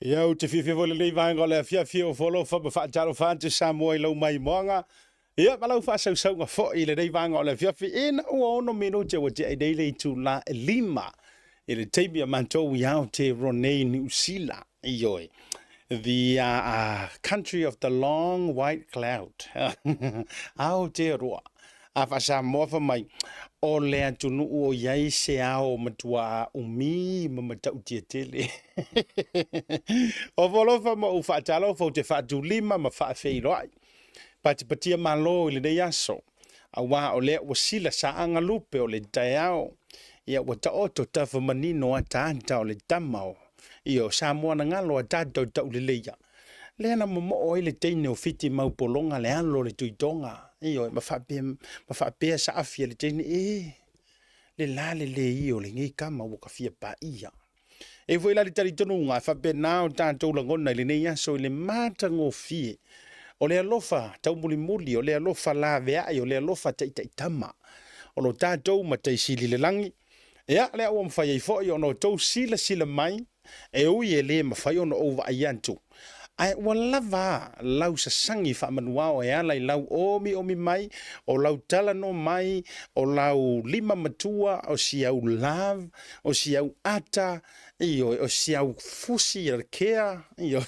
Ia, ou te fiafia foi i lenei vaega o le afiafi o foalofa ma faatalofa atu Samoa i lau maimoaga. Ia, ma lau faasausauga foi i lenei vaega o le afiafi ina ua 6 minute ua tea nei le itula e 5 i le taimi a matou i Aotearoa nei Niu Sila. Ioe. The country of the long white cloud. Aotearoa. A faa-Samoa fai mai, o le atunuu o i ai se ao matuā umi ma matautia tele. Ofo alofa ma ou faatalofa ou te faatulima ma faafeiloai. Patipatia malo i lenei aso, auā o lea ua sila saaga lupe o le taeao. Ia ua taoto tafa manino ataata o le tama o ia o Samoa na galo ataata o Tauleleia. Lea na momoo ai le teine o Fiti mau pologa le alo o le Tuitoga. Ioe, ma faapea, ma faapea saafi a le teine, e, le la le le ia o lenei kama ua ka fia paia. E foi la le talitonuga, e faapena o tatou lagona i lenei aso i le matagofie o le alofa taumulimuli, o le alofa laveai, o le alofa taitaitama o lo tatou Matai Sili i le lagi. Ia, lea ua mafai ai foi ona outou silasila mai, e ui e le mafai ona ou vaai atu, ae ua lava a lau sasagi faamanuao e ala i lau omiomi mai, o lau talanoa mai, o lau lima matua, o si au love, o si au ata, ioe, o si au fusi o le kea, ioe.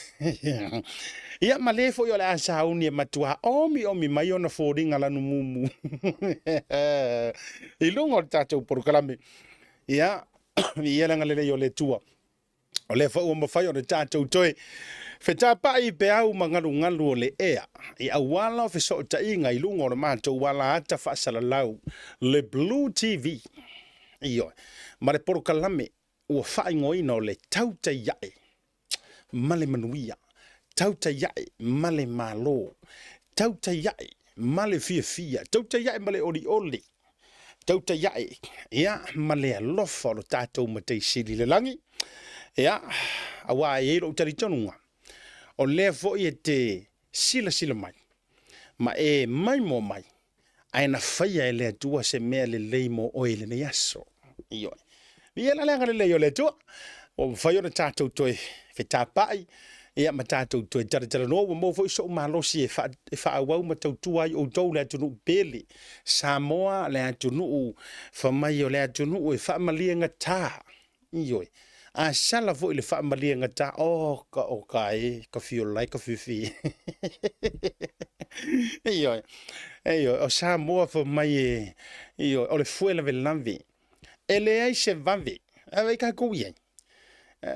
Ia ma le foi o le a sauni e matua omiomi mai ona foliga lanumumu i luga o le tatou polokalame. Ia, viia le agalelei o le Atua. O lea foi ua mafai ona tatou toe fetapai i peau ma galugalu o le ea i auala o fesootaiga i luga o le matou alaata faasalalau, le Blue TV. Ioe, ma le polokalame ua faaigoaina o le Tautai Ae ma le Manuia, Tautai Ae ma le Malo, Tautai Ae ma le Fiafia, Tautai Ae ma le Olioli, Tautai Ae, ia, ma le alofa o lo tatou Matai Sili i le lagi. Ia, auā e i ai lou talitonuga, o lea foi e te silasila mai ma e maimoa mai, ae na faia e le Atua se mea lelei mo oe i lenei aso. Ioe. Viia la le agalelei o le Atua, ua mafai ona tatou toe fetapai, ia ma tatou toe talatalanoa, ua maua foi sou malosi e, fa, e faaauau ma tautua ai outou le atunuu pele. Samoa le atunuu, fai mai o le atunuu e faamaliegata. Ioe. A sala foi le faamaliegata, o ka o ka e, ka fiola e ka fifi. Ioe. Ioe, o Samoa fai mai e, ioe, o le fue lavelave. E leai se vave. A vaai tatou i ai.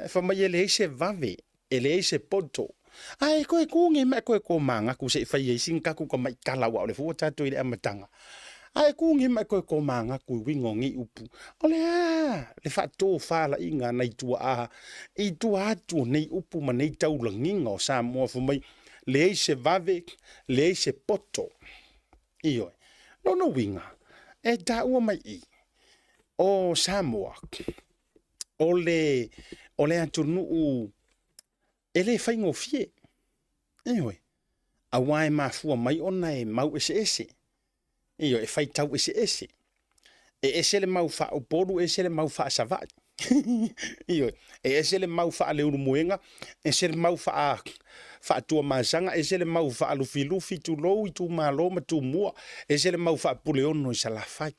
Fai mai e leai se vave, e leai se poto. Ae toe tu nei ma e toe tomanatu se i fai ai sina tatou tamai tala aua o lea foi ua tatou i le amataga. Ae tu nei ma e toe tomanatu i uiga o nei upu. O le a le faatofalaiga a nai tuaa i tua atu o nei upu ma nei taulagiga o Samoa fai mai, leai se vave, leai se poto. Ioe. Lona uiga, e taua mai i, o Samoa, o le, o le atunuu e le faigofie. Ioe. Aua e mafua mai ona e mau eseese. Ioe, e faitau eseese. E ese le mau faa-Upolu, ese le mau faa-Savaii. Ioe, e ese le mau faa-Leulumoega, ese le mau faa faa-Tuamasaga, ese le mau faa-Lufilufi, tulou itumalo ma Tumua, ese le mau faa-Puleono i Salafai.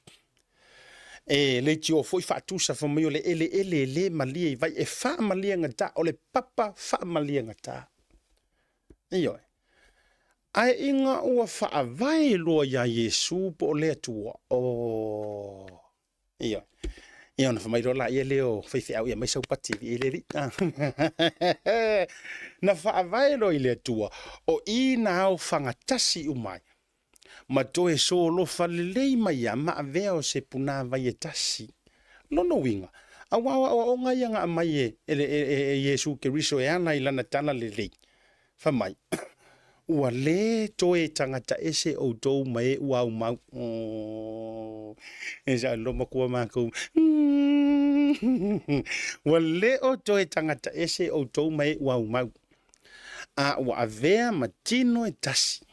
E leitioa foi faatusa fai mai o le eleele e le malie i vai, e faamaliegata, o le papa faamaliegata. Ioe. Ae ina ua faavae loa iā Iesu po o le Atua, o Ioe. Ia ona fai mai loa laia lea o faifeau, ia aumai sau pati e le alii. Na faavae loa i le Atua, o i na aofagatasi uma ai, ma toe solofa lelei mai ia ma avea o se punāvai e tasi. Lona uiga, aua o aoaoga ia na aumai e, e, e, e Iesu Keriso e ala i lana tala lelei, fai mai, ua le toe tagata ese outou ma e ua aumau. Oh, e sa lo matua makou. Ua le o toe tagata ese outou ma e ua aumau. A ua avea ma tino e tasi.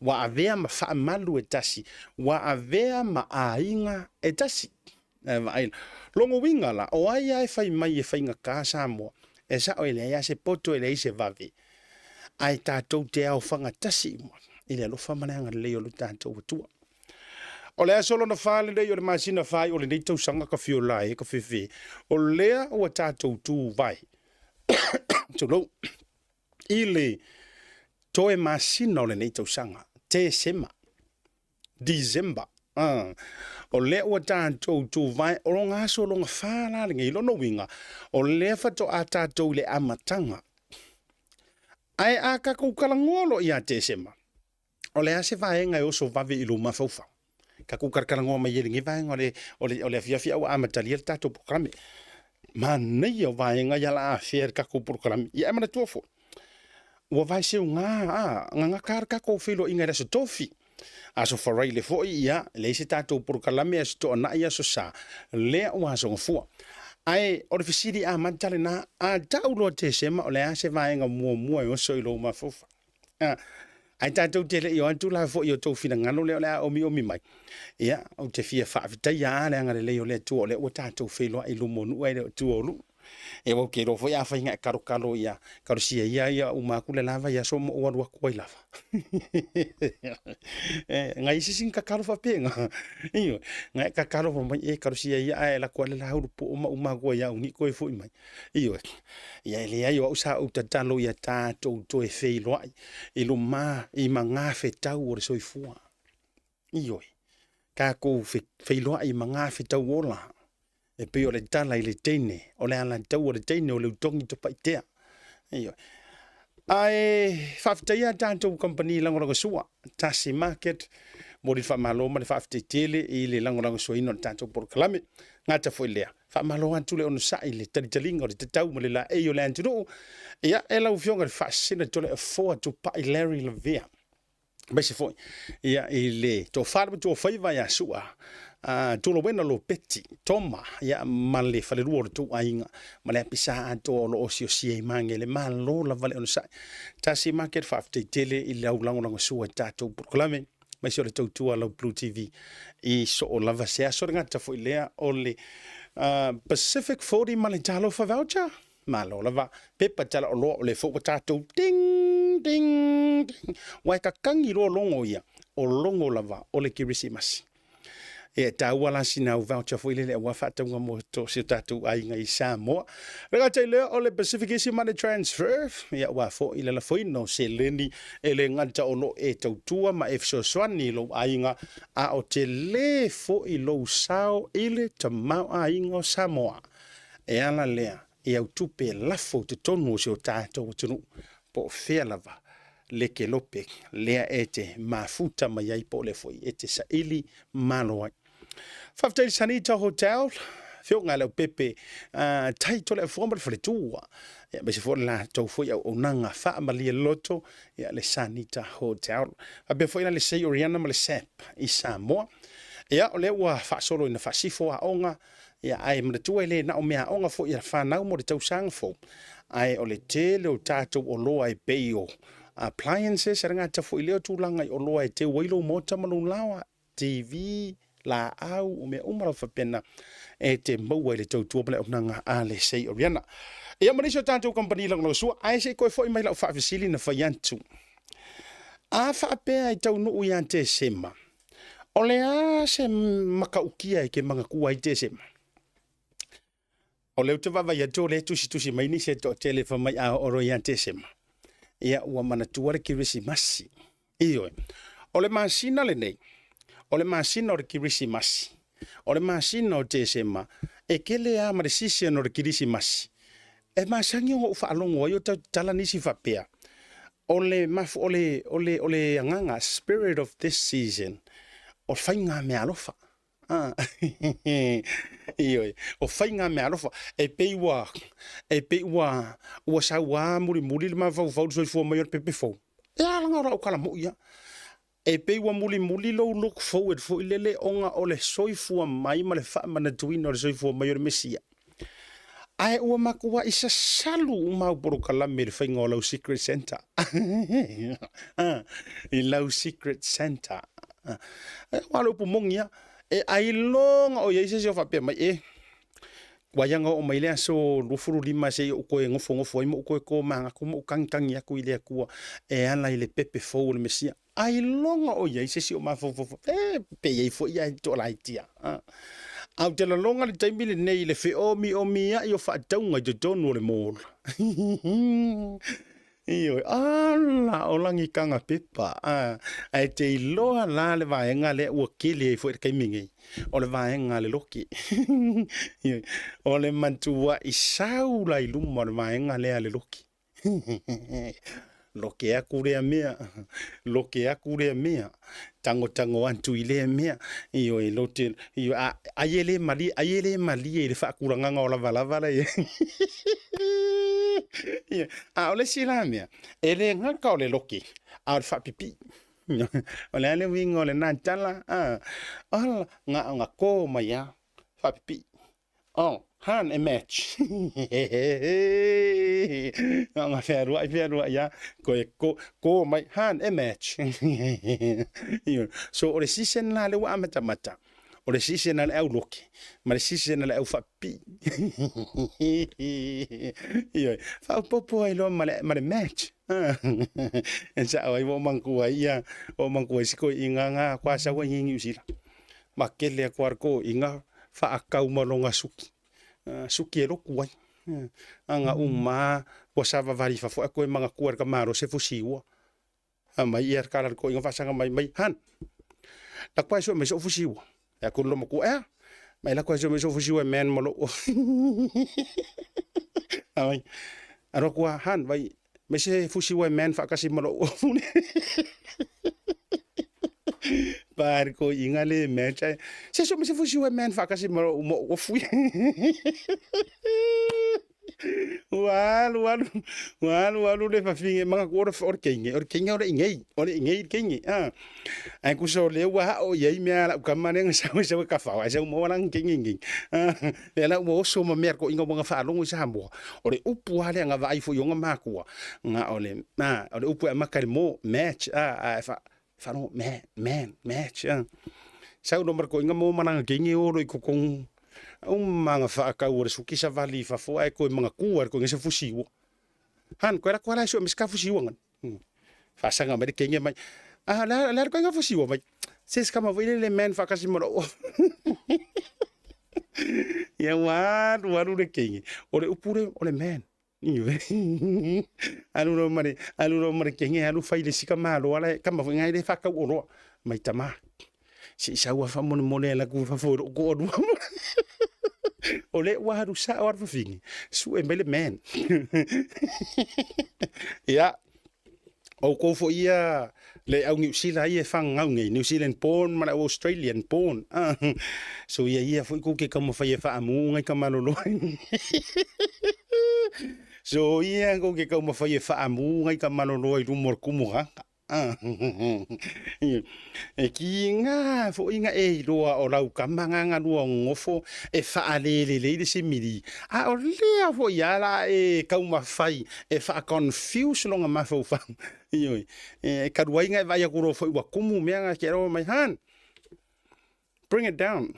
Ua avea ma faamalu e tasi. Ua avea ma aiga e tasi. E vaai la. Lona uiga la, o ai lava e fai mai e faigata Samoa? E sao e leai lava se poto e leai se vave, ae tatou te aofaga tasi uma i le alofa ma le agalelei o lo tatou Atua. O le aso lona fa lenei o le masina fai o lenei tausaga ka fiola e ka fefe. O lea ua tatou tu vai. Tulou. I le toe masina o lenei tausaga, Tesema, December. O lea ua tatou tuvae, o lona aso lona fa la lenei, lona uiga, o lea faatoa tatou i le amataga. Ae a tatou talanoa loa ia Tesema, o le a se vaega e oso vave i lou mafaufau? Tatou talatalanoa mai ai i lenei vaega o le, o le, o le afiafi a ua amatalia le tatou polokalame. Manaia o vaega ia la afea i le tatou polokalame. Ia e manatua foi, ua vaeseuga, a, gagata le tatou feiloaiga i le Aso Tofi. Aso Faraile foi, ia, leai se tatou polokalame, Aso Toonai, Aso Sa, lea ua Aso Gafua. Ae o le fesili amata lena, a tau loa Tesema, o le a se vaega muamua e oso i lou mafaufau? Ae tatou te le i o atu la foi i o tou finagalo lea o le a omiomi mai. Ia, ou te fia faafetaia lava le agalelei o le Atua o lea ua tatou feiloai i luma o nuu ae le o tua o nuu. E ou te iloa foi afai na e kalokalo ia kalosia ia ia uma atu le la vaiaso ma ou alu atu ai lava. E, ngai isi sing kakalo faapena. Ioe, na e kakalo fai mai e kalosia ia ae alu atu lava le la ulupuo ma uma atu ai au ni koe foi mai. Ioe. Ia e leai o au sa ou tatalo ia tatou toe feiloai i luma i magafetau o le soifua. Ioe. Tatou feiloai i magafetau ola. E pei o le tala i le teine, o le alataua o le teine o le utogi tapaitea. Ioe. Ae faafetaia a tatou kamupani lagolagosua, Tasi Market, momoli le faamalo ma le faafetai tele i le lagolagosuaina o le tatou polokalame. Gata foi lea, faamalo atu le onosai i le talitaliga o le tatau ma le laei o le atunuu. Ia, e lau Afioga i le Faasisina Toleafoa Tupai Larry Lavea, aemaise foi ia, i le tofa le matuafaiva ia Sua, Tulowena Lopeti Toma, ia, ma le falelua o le tou aiga ma le apisa atoa o lo o osiosia i Magele. Malo lava le onosai. Tasi Market, faafetai tele i lau lagolagosua i tatou polokalame, aemaise o le tautua a lau Blue TV i soo lava se aso. Le gata foi lea o le Pacific 40 ma le Talofa Voucher. Malo lava. Pepa tala oloa o lea foi ua tatou ding, ding, ding. Ua e kakagi loa logo ia, o logo lava o le Kerisimasi. E taua la sina au voucher foi lele aua faatauga mo to si o tatou aiga i Samoa. Le gata i lea o le Pacific Easy Money Transfer, ia ua foi le lafoina o seleni e le gata o lo e tautua ma e fesoasoani i lou aiga, a o tele foi lou sao i le tamaoaiga o Samoa. E ala lea i au tupe e lafo i totonu o si o tatou atunuu, po o fea lava le kelope lea e te mafuta mai ai po o lea foi e te saili malo ai. Faafetai i le Sanita Hotel, Afioga i Leaupepe, Tai Toleafoa ma le faletua, ia, aemaise foi le latou foi auaunaga faamalie loto, ia, le Sanita Hotel. Faapea foi la le Sei Oriana ma le SAP i Samoa. Ia, o lea ua faasolo ina faasifo aoga, Ia, ae manatua e le na o meaaoga foi a fanau mo le tausaga fou, ae o le tele o tatou oloa e pei o appliances, e le gata foi i lea tulaga i oloa e teu ai lou maota ma lou laoa, TV, laau, o mea uma lava faapena e te maua i le tautua ma le auaunaga a le Sei Oriana. Ia ma nisi o tatou kamupani lagolagosua, ae se i toe foi mai lau faafesili na fai atu. A faapea e taunuu ia Tesema, O le a se matautia e te manatua ai Tesema? O lea ou te vaavaai atu o lea e tusitusi mai nisi e toatele fai mai a oo loa ia Tesema, ia ua manatua le Kerisimasi. Ioe. O le masina lenei, o le masina o le Kerisimasi, o le masina o Tesema, e tele lava ma le season o le Kerisimasi. E masani ona ou faalogo ai o tautala nisi faapea, O le mafu, o le, o le, o le agaga, spirit of this season, o faiga meaalofa. Ah, ioe, o faiga meaalofa. E pei ua, e pei ua, ua sauā mulimuli le mafaufau i le soifua mai o le pepe fou. E a laga o lau tala moi a. E pei ua mulimuli lou look forward foi lele ona o le soifua mai ma le faamanatuina o le soifua mai o le Mesia. Ae ua matuai sasalu uma au polokalame i le faiga o lau Secret Santa. I lau Secret Santa. Aua o le upu moni lava, e ailoga o i ai se isi o faapea mai, e. Ua ia oo mai le aso 25 seia ou toe nofonofo ai ma ou toe tomanatu ma ou tagitagi atu i le Atua e ala i le pepe fou o le Mesia. Ailoga o i ai se isi o mafaufau e pe i ai foi ae toalaiti a. Ae ou te lalona le taimi lenei i le feomiomiai o faatauga i totonu o le mall. Ioe, ala o lagitaga pepa, ae te iloa la le vaega lea ua kele ai foi i le taimi nei, o le vaega a le loki. Ioe, o le matuai sau la i luma o le vaega lea a le loki. Loke aku lea mea, loke aku lea mea, tagotago atu i lea mea, ioe, lote, ioe, a, ai e le malie, ai e le malie i le faatulagaga o lavalava la i ai. Ioe, a o le isi la mea, e le gata o le loke, a o le faapipii. O le a le uiga o lena tala? A, ala, na ona to mai lava, faapipii. Oh, han e match. Na ona fealuai fealuai lava, toe ko, ko mai, han e match. So o le season la lea ua amatamata, o le season a le au loke, ma le season a le au faapipii. Ioe, faaopoopo ai loa ma le, ma le match. E sao ai ua ou manatua ai ia, ua ou manatua ai si toeaina na faatoa sau ai nei i Niu Sila. Makele atu lava le toeaina faatau ma lona suki, suki e lotu ai. Ana uma lava ua savavali i fafo ae toe manatua e le tamaloa se fusi ua. Aumai ia tala le toeaina faasaga mai, mai, Han, lako ae sue mai sou fusi ua. E atu le loomatua, ea? Mai lako ae sue mai sou fusi ua e man ma lou. Aumai, alu atu lava, Han, vai, mai se fusi ua e man faatasi ma lou ofu. Pa le toeaina le match ae, se sue mai se fusi ua e man faatasi ma lou ofu. Ua alu alu, ua alu alu le fafine manatua o le, o le teine, o le teine o le inei, o le inei le teine, a. Ae tusa o lea ua ao i ai mea a lau tama lea na sau e sau e kafao, ae sau maua lana teine inei. A, lea la ua oso ma mea a le toeaina ua na faalogo i Samoa. O le upu lava lea na vaai foi i ona matua, na o le, a, o le upu e amata i le mo, match, a, ae fa, faalogo, man, man, match, a. Sau loa ma le toeaina maua ma lana teine o loa i totonu, uma na faatau e le suki savali i fafo ae toe manatua e le toeaina se fusi ua. Han, koe lako ala e sue mai se ka fusi ua ngana. Faasaga mai le teine mai, a, le a le koe fusi ua mai. Se se kama foi le le man faakasi ma lou. Ia ua alu alu le teine. O le upu le, o le man. Alu loa ma le, alu loa ma le kenge, alu fai le isi tamaloa la e, tama foi na e le faatau oloa, mai tama, se i sau lava faamolemole e alu atu i fafo i lou toalua. O lea ua alu sao lava le fafine, sue mai le man. Ia, outou foi ia le au Niu Sila ia e fanau nei, New Zealand born ma le au Australian born. Ah, so ia ia foi kou ke taumafai e faamu ngai ka malolo. So ia kou ke taumafai e faamu ngai ka malolo i luma o le kumu gata. Ah, e ki ngā foi nga e iloa o lau kama ngā ngalua ngofo e faalelelei le simili. A o lea foi a la e taumafai e faa-confuse lona mafaufau. Ioe. E talu ai na e vaai atu loa foi ua kumu mea na ke alofa mai, Han, bring it down.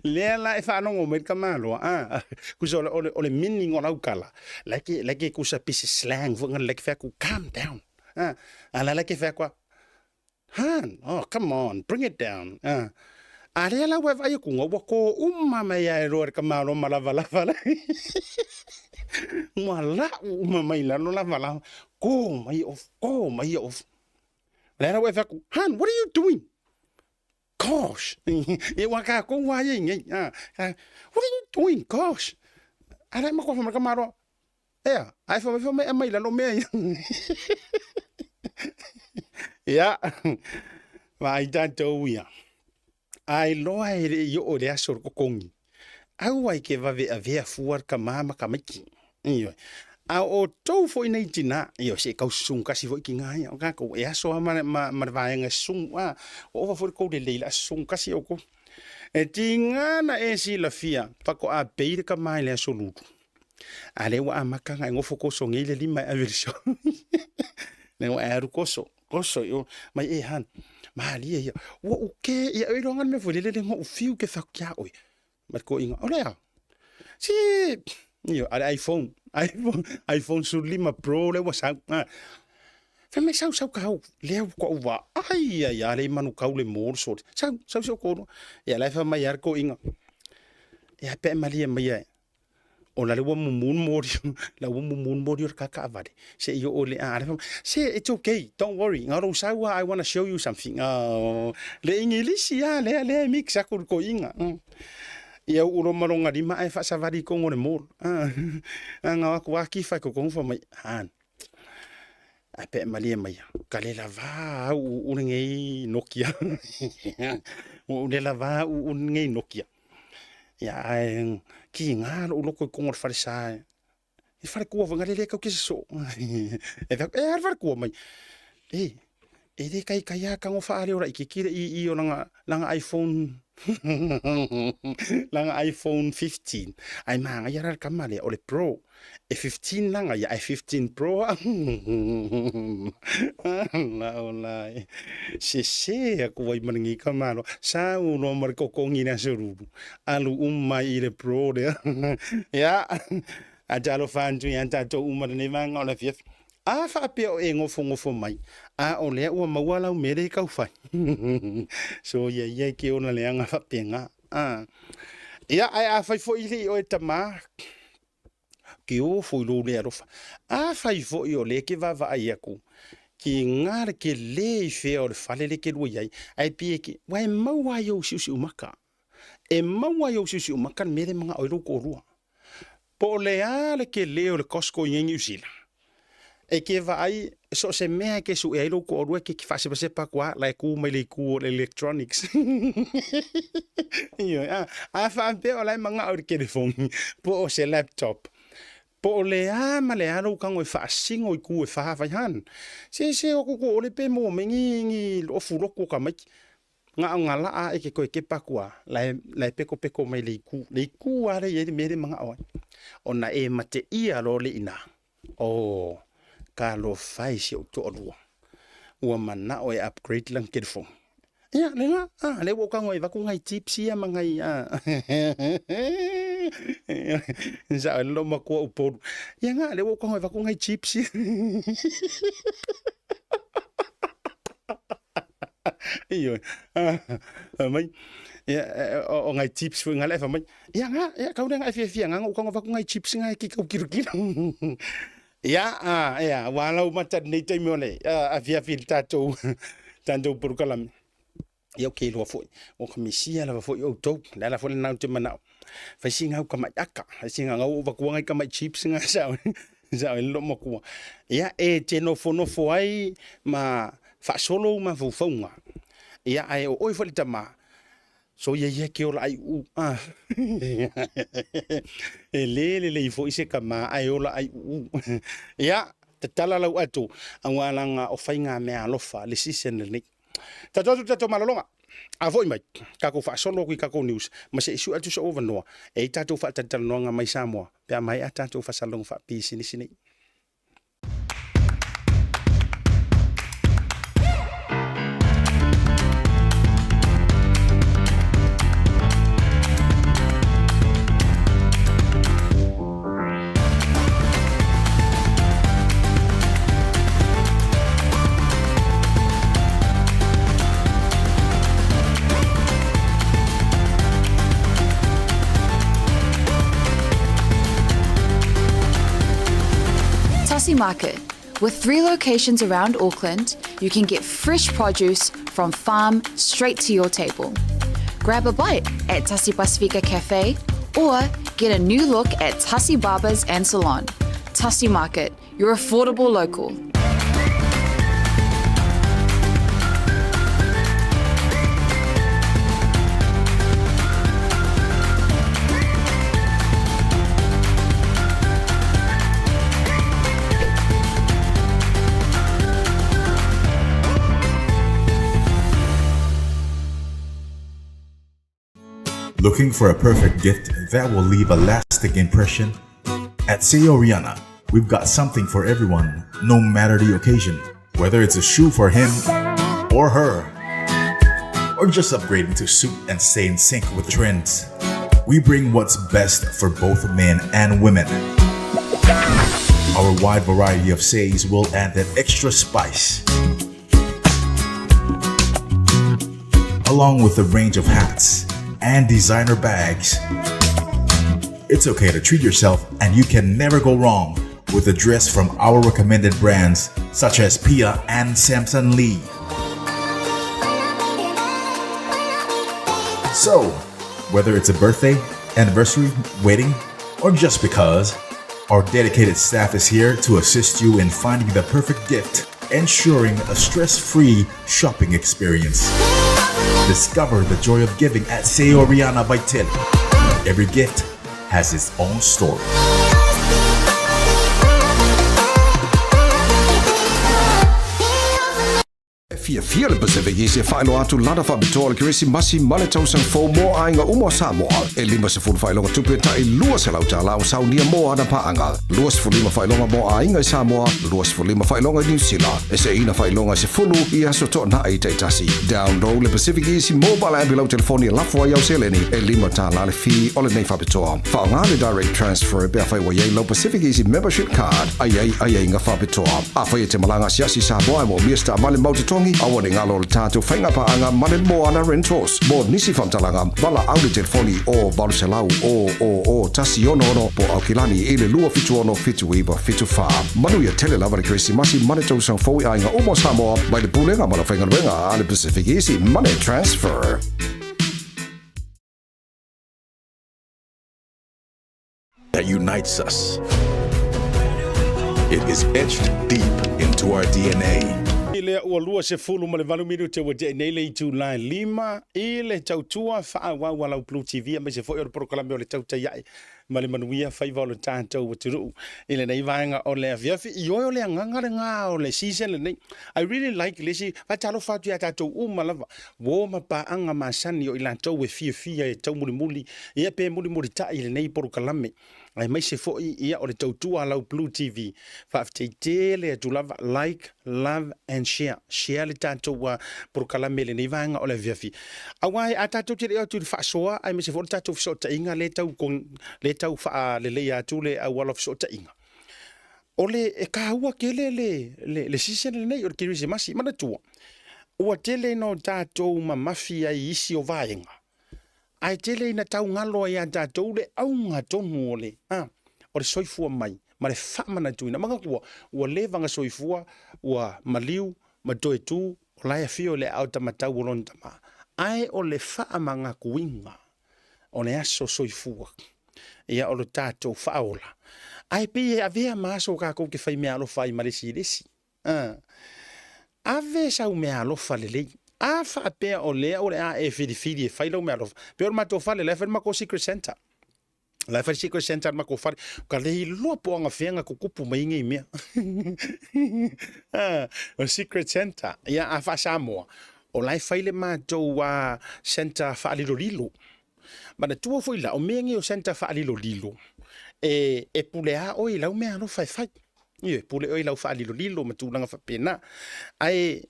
Lea la e faalogo mai le tamaloa, a, kusa o le, o le, o le meaning o lau tala, like, like kusa pisi slang foi ngana, like fai atu, calm down. A, a la like fai atu, Han, oh, come on, bring it down. A, a lea la ua e vaai atu, ua kō uma mai lava e loa le tamaloa ma lavalava la. Ua lau uma mai lalo lavalava, kō mai ofu, kō mai ofu. Lea la ua e fai atu, Han, what are you doing? Gosh! E ua kākou lava ia i nei. What are you doing? Gosh! A la e makoa fai mai le tamaloa, Ea, ae fai mai, fai mai aumai i lalo mea ia. Ia, vaai tatou ia. Ai loa e le i oo i le aso o le totogi, aua i ke vave avea fua le tama ma tamaiti. Ioe. A o outou foi nei tinā, ioe, se i tau susugu tasi foi tinā ia, o tatou, e aso lava ma, ma, ma le vaega e susugu, a, ua ova foi le tou lelei o le a susugu tasi outou. E tiga na e silafia, faatoa pei le tama i le aso lulu. A lea ua amata ona e nofo koso nei le lima e ave i le sio. Lea ua e alu koso, koso i o, mai e han, malie ia. Ua ou ke ia oi loa ngana mea foi lele le na ou fiu ke fai atu ia oe. Ma le toeaina, o le a? Si, ioe, a le iPhone, iPhone, iPhone 15 Pro lea ua sau. Ah. Fai mai sau, sau kau, lea ua ou vaai ai a le manu kau le mo le soli. Sau, sau si ou toalua. Ia la e fai mai lava le toeaina, ia pe malie mai e, ona lea ua mumu le moli, la ua mumu le moli o le ta taavale, se i oo i le a le fai mai, se it's okay, don't worry, na o lou sau lava, I wanna show you something. Oh, le Igilisi lava lea, lea e mix atu i le toeaina. Ia uu loa ma lona lima ae faasavali i totonu o le mall. Na o atu lava tifa i totonu fai mai, han, ae pe malie mai, ka le lava au uu lenei Nokia. Ua ou le lava uu lenei Nokia. Ia ae kiga lou loto i totonu o le falesa i faletua foi lea tatou te sosoo. E fai atu, e a le faletua mai. E, e le taitai lava tago faaleo laitiiti le ii o lana, lana iPhone lana iPhone 15. Ae manaia la le tama lea, o le Pro. E 15 lana ia, ae 15 Pro au. Ala e sese atu ai ma lenei tamaloa. Sau loa ma le totogi i le aso lulu, alu uma ai i le Pro lea. Ia, a talofa atu ia tatou uma i lenei vaega o le afiafi. A faapea o e nofonofo mai, a o lea ua maua lau mea lea e tau fai. Soia ia e ke ola leaga faapena. Ia, ae afai foi e le i oe tama, ke o foi lou le alofa. Afai foi o lea e ke vaavaai atu, kiga le tele i fea o le fale lea e te lua i ai, ae pei e ke, ua e maua ai ou siusiumaka. E maua ai ou siusiumaka le mea lea e manao ai lou toalua. Po o le a le tele o le Costco i nei Niu Sila, e ke vaai so o se mea e ke sue ai lou toalua e ke faasepasepa atu lava la e tu mai le itu o le electronics. Ioe, a, a faapea o la e manao i le telefoni po o se laptop, po o le a ma le a lou tago e faasino i tu e fa fai han. Se se o atu ʻole pe maua mai ni ni ofu lotu o tamaiti. Na o ngā laa e ke koe kepa aku a, la e, la e pekopeko mai le itu, le itu lava lea e i ai le mea lea e manao ai. Ona e mateia loa le ina, oh, talofa e si ou toalua, ua manao e upgrade lana telefoni. Ia, lena, ah, lea ua ou tago e avatu nai tips ia ma nai, ah, sao ai le loomatua o Upolu. Ia na, lea ua ou tago e avatu nai tips ia. Ioe. Fai mai, ia, o ngai chips foi ngale fai mai, ia nga, ia kau le ngai fiafia nga ngau kau vaku ngai chips ngai ki kau kilokilo. Ia, a, ia, ua lau mata nei taimi o le afiafi i le tatou, tatou polokalame. Ia, okay loa foi, o ka misia lava foi outou, le ala foi lena ou te manao. Fai si ngau ka mai aka, fai si ngau o vaku ngai ka mai chips ngai sao. Sao e loo matua. Ia, e te nofonofo ai ma faasolo ou mafaufauga. Ia, ae o oe foi le tama, soia ia ke ola ai uu. Ah. E le lelei foi se tama ae ola ai uu. Ia, tatala lau ato, aua laga o faiga mea alofa le season lenei. Tatou atu i le tatou malologa. A foi mai, tatou faasolo atu i tatou news, ma se i sue atu sou avanoa, e i ai tatou faatalatalanoaga mai Samoa, pe a maea tatou faasalasalauga faapisinisi nei. Tasi Market. With three locations around Auckland, you can get fresh produce from farm straight to your table. Grab a bite at Tasi Pasifika Cafe or get a new look at Tasi Barbers and Salon. Tasi Market, your affordable local. Looking for a perfect gift that will leave a lasting impression? At Seo Rihanna, we've got something for everyone, no matter the occasion. Whether it's a shoe for him or her, or just upgrading to suit and stay in sync with the trends. We bring what's best for both men and women. Our wide variety of says will add that extra spice. Along with a range of hats and designer bags. It's okay to treat yourself, and you can never go wrong with a dress from our recommended brands such as Pia and Samson Lee. So, whether it's a birthday, anniversary, wedding, or just because, our dedicated staff is here to assist you in finding the perfect gift, ensuring a stress free shopping experience. Discover the joy of giving at Seoriana Vital. Every gift has its own story. E fiafia le Pacific Easy e faailoa atu lana faapitoa o le Kerisimasi ma le tausaga fou mo aiga uma o Samoa. E 50 faailoga tupe tai $200 ua saunia mo ana paaga, 25 faailoga mo aiga i Samoa, 25 faailoga i Niu Sila. E seina faailoga e sefulu i aso toanai taitasi. Download le Pacific Easy mobile app i lau telefoni e lafo ai au seleni e $5 le fee o lenei faapitoa. Faaaoga le direct transfer pe afai ua i ai lau Pacific Easy membership card a i ai aiaiga faapitoa. Afai e te malaga asiasi i Samoa e moomia se taavale mau totogi, aua ne galo le tatou faiga paaga ma le Moana Rentals. Mo nisi faamatalaga, valaau le telefoni o 800 000 166 po o Aukilani i le 276 7974. Manuia tele lava le Kerisimasi ma le tausaga fou i aiga uma o Samoa mai le Pulega ma le Aufaigaluega a le Pacific Easy Money Transfer. That unites us. It is etched deep into our DNA. I lea ua 28 minute ua tea nei le itula e 5 i le tautua faaauau a lau Blue TV aemaise foi o le polokalame o le Tautai Ae ma le Manuia Faiva o le tatou atunuu i lenei vaega o le afiafi. Ioe o le agaga lena o le season lenei. I really like le isi, faatalofa atu ia tatou uma lava, uo ma paaga masani o i latou e fiafia e taumulimuli, ia pe mulimulitai i lenei polokalame, aemaise foi ia o le tautua a lau Blue TV. Faafetai tele atu lava, like, love and share. Share le tatou polokalame i lenei vaega o le afiafi. Aua a tatou te le o atu i le faasoa, aemaise foi o le tatou fesootaiga lea tau, lea tau faaleleia atu le auala o fesootaiga. O le, e taua tele le, le, le season lenei o le Kerisimasi. Manatua, ua tele ina o tatou mamafi ai i isi o vaega, ae tele ina tau galo ai ia tatou le auga tonu o le, a, o le soifua mai ma le faamanatuina. Manatua, ua leva ona soifua, ua maliu ma toe tu, o la e afio i le aao tamatau o lona tama. Ae o le faamanatuina o le aso soifua, ia o lo tatou faaola. Ae pei e avea ma aso tatou te fai meaalofa ai ma le isi i le isi. A. Ave sau meaalofa lelei. A faapea o lea o le a e filifili e fai lau meaalofa, pei o le matou fale, la e fai le matou Secret Santa. La e fai le Secret Santa le matou fale. Ka le iloa po o anafea na tutupu mai ai nei mea. A, o Secret Santa. Ia, a faa-Samoa, o la e fai le matou Santa faalilolilo. Manatua foi la, o mea nei o Santa faalilolilo, e, e pule a oe i lau meaalofa e fai. Ioe, pule oe i lau faalilolilo ma tulaga faapena. Ae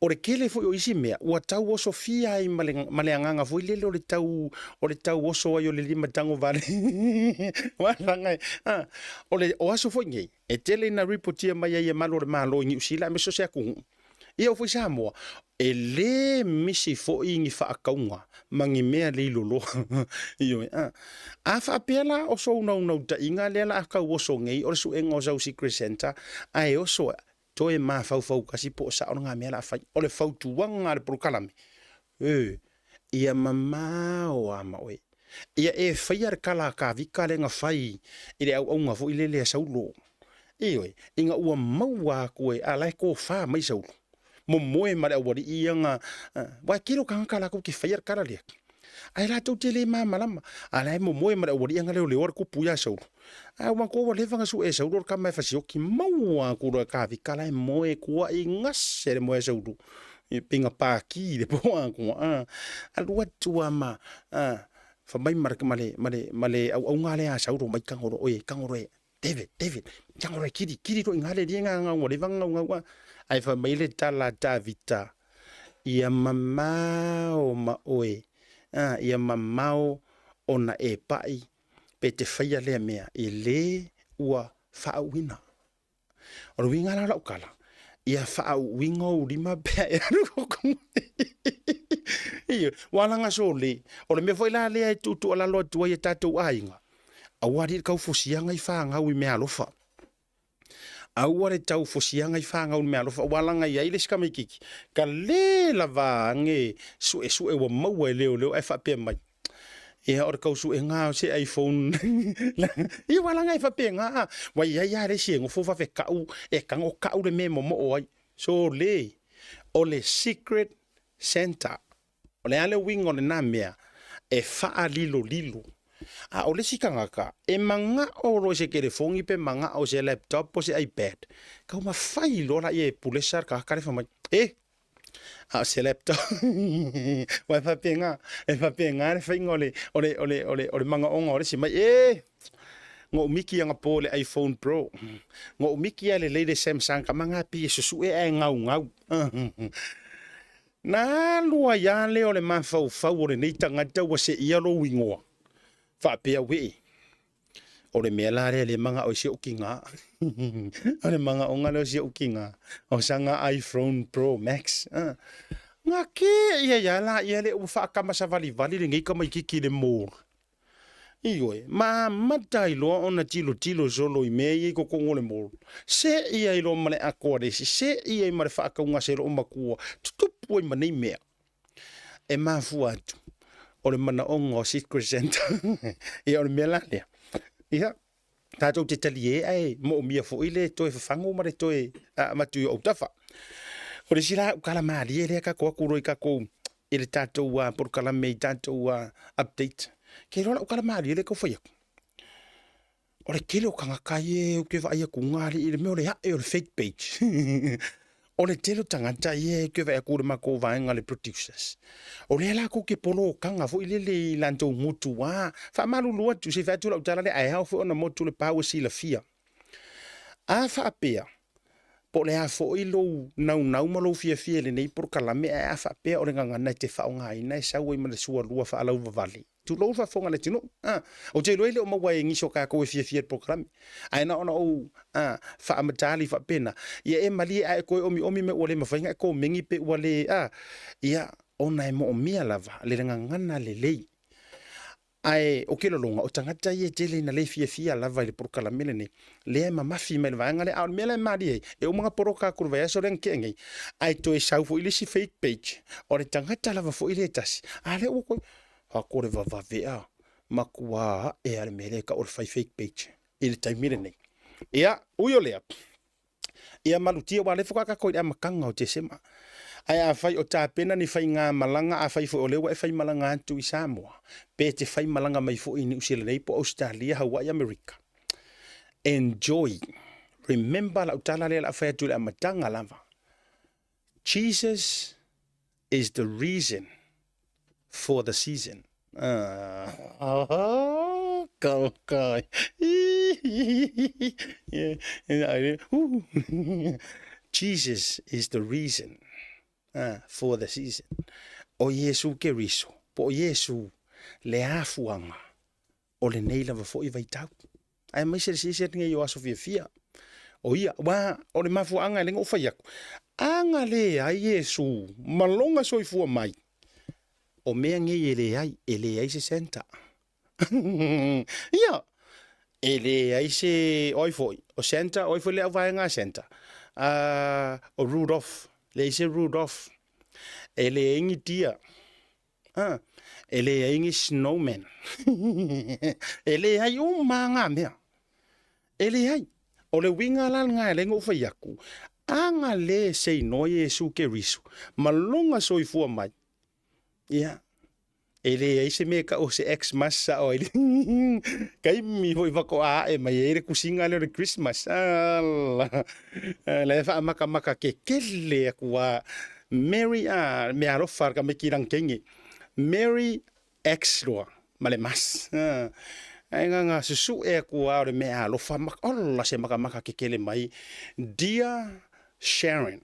o le tele foi o isi mea, ua tau osofia ai ma le, ma le agaga foi lele o le tau, o le tau oso ai o le lima tago vale. Walaga e, a, o le, o aso foi nei, e tele ina ripotia mai ai e malu o le Malo i Niu Sila aemaise o se atunuu. Ia oo foi Samoa, e le misi foi ni faakauga ma ni mea leiloloa. Ioe, a. A faapea la o sou naunautaiga lea la a tau oso nei o le suega o sau Secret Santa, ae oso toe mafaufau tasi po o sao lena mea la a fai. O le fautuaga a le polokalame, e, ia mamao a ma oe. Ia e faia le kala a Kavika lea na fai i le auauna foi lele a Saulo. Ioe, ina ua maua atu e, a la e tofa mai Saulo, momoe ma le aualii ia na, aua e tele o tagata latou te faia le tala lea, ae latou te le malamalama, a la e momoe ma le aualii ia na leoleoa le tupu ia Saulo. Ae ua matua ua leva na sue e Saulo le tama e fasioti, maua atu loa e Kavika la e moe tuai gase le moe a Saulo, e pei na paki le po atu, a, alu atu a ma, a, fai mai ma le, ma le, ma le, ma le auauna lea a Saulo mai tago loa, oe, tago loa e, David, David, tago loa e kili, kili loa i ina le alii e gaga ua leva ona gaugau a. Ae fai mai le tala a Tavita, Ia mamao ma oe, a, ia mamao ona e paʻi pe te faia lea mea i lē ua faauuina. O le uiga la o lau tala, ia faauuina ou lima pe a e alu Ioe, ua alaga sole. O le mea foi la lea e tuutuualalo atu ai e tatou aiga, aua alii le tau fosiaga i fanau i meaalofa. Aua le tau fosiaga i fanau i meaalofa, ua alaga i ai le isi tamaititi, ka le lava age suesue ua maua e leoleo ae faapea mai, Ia o le tau suega o se iPhone. Ia ua laga e faapena a. Ua i ai lava le isi e nofo vave tau, e tago tau le mea e momoo ai. Sole, o le Secret Santa. O le a le uiga o lena mea? E faalilolilo. A o le isi tagata, e manao loa i se telefoni pe manao i se laptop po o se iPad, taumafai loa laia e pulesa le tagata lea fai mai, E! A o se laptop. Ua e faapena, e faapena le faiga o le, o le, o le, o le, o le manaoga o le isi mai, e, na ou miki anapo i le iPhone Pro. Na ou miki lava lelei le Samsung tama na pei e susue ae gaugau. Na alu ai lava lea o le mafaufau o lenei tagata ua seia lou igoa. Faapea, wee, O le mea la lea lea manao i si ou kiga. O le manaoga lea o si ou kiga, o sana iPhone Pro Max. Na ke ia ia la ia le ua faakamasavalivali lenei tamaititi i le mall. Ioe, ma amata ai loa ona tilotilo solo i mea ia i totonu o le mall. Sei ai loa ma le ato a le isi, sei ai ma le faatauga a se loomatua, tutupu ai ma nei mea. E mafua atu o le manaoga o Secret Santa. Ia o le mea la lea. Ia, tatou te talie ae moomia foi le toe fafago ma le toe avatu i ou autafa. O le isi la tala malie lea tatou atu loa i tatou i le tatou polokalame i tatou update. Ke iloa lau tala malie lea e tau fai atu. O le tele o tagata ia ou te vaai atu na alii i le mea o le ae o le fake page. O le tele o tagata ia ou te vaai atu i le matou vaega le producers. O lea latou te polokaga foi lele i latou motu a faamalulu atu se i fai atu lau tala lea ae ao foi ona motu le pau e silafia. A faapea po o le a foi lou naunau ma lou fiafia i lenei polokalame ae a faapea o le gagana e te faaaogaina e sau ai ma le sualua faalauvavale, tulou le faafofoga a le atunuu. A, ou te iloa e le o maua e nisi o tatou e fiafia i le polokalame. Ae na ona ou a, faamatali faapena, ia e malie a e toe omiomi mai ua le mafai ona e komeni pe ua le, a, ia, ona e moomia lava le gagana lelei. Ae o ke lologa, o tagata ia e tele ina le fiafia lava i le polokalame lenei, lea e mamafi mai i le vaega lea. A o le mea la e malie ai, e uma ona poloka atu i le vaiaso lea na tea nei, ae toe sau foi le isi fake page, o le tagata lava foi lea e tasi, a lea ua toe, Ako le vavavea, matua ae a le mea lea e tau o le fai fake page i le taimi lenei. Ia, ui o lea, ia malutia, aua o lea faatoa tatou i le amataga o Tesema. Ae afai o tapena ni faigamalaga, afai foi o lea ua e faimalaga atu i Samoa, pe te faimalaga mai foi i Niu Sila nei po o Ausetalia, Hawaii, Amerika, enjoy. Remember lau tala lea o le a fai atu i le amataga lava, Jesus is the reason for the season. Ah, kau kai. Jesus is the reason for the season. O Iesu Keriso, po o Iesu le afuaga o lenei lava foi vaitau. Aemaise le season nei o aso fiafia. O ia, aua o le mafuaaga e le na ou fai atu, a na leai Iesu ma lona soifua mai, o mea nei e leai, e leai se Santa. Ia, e leai se, o ai foi, o Santa, o ai foi le auvaega a Santa? O Rudolph, leai se Rudolph. E leai ni deer. A, e leai ni snowman. E leai uma ngā mea. E leai. O le uiga la lena e ala ai ona ou fai atu, a na le seinoa Iesu Keriso ma lona soifua mai, ia, e leai se mea e tau o se Xmas sao ai le taimi foi faatoa ae mai ai le tusiga lea o le Christmas. Ala, la e faamatamata kekele atu lava Merry a meaalofa le tamaiti lagiteine. Merry X loa ma le mas. Ae na na susue atu lava o le meaalofa ma ola se makamaka kekele mai. Dear Sharon,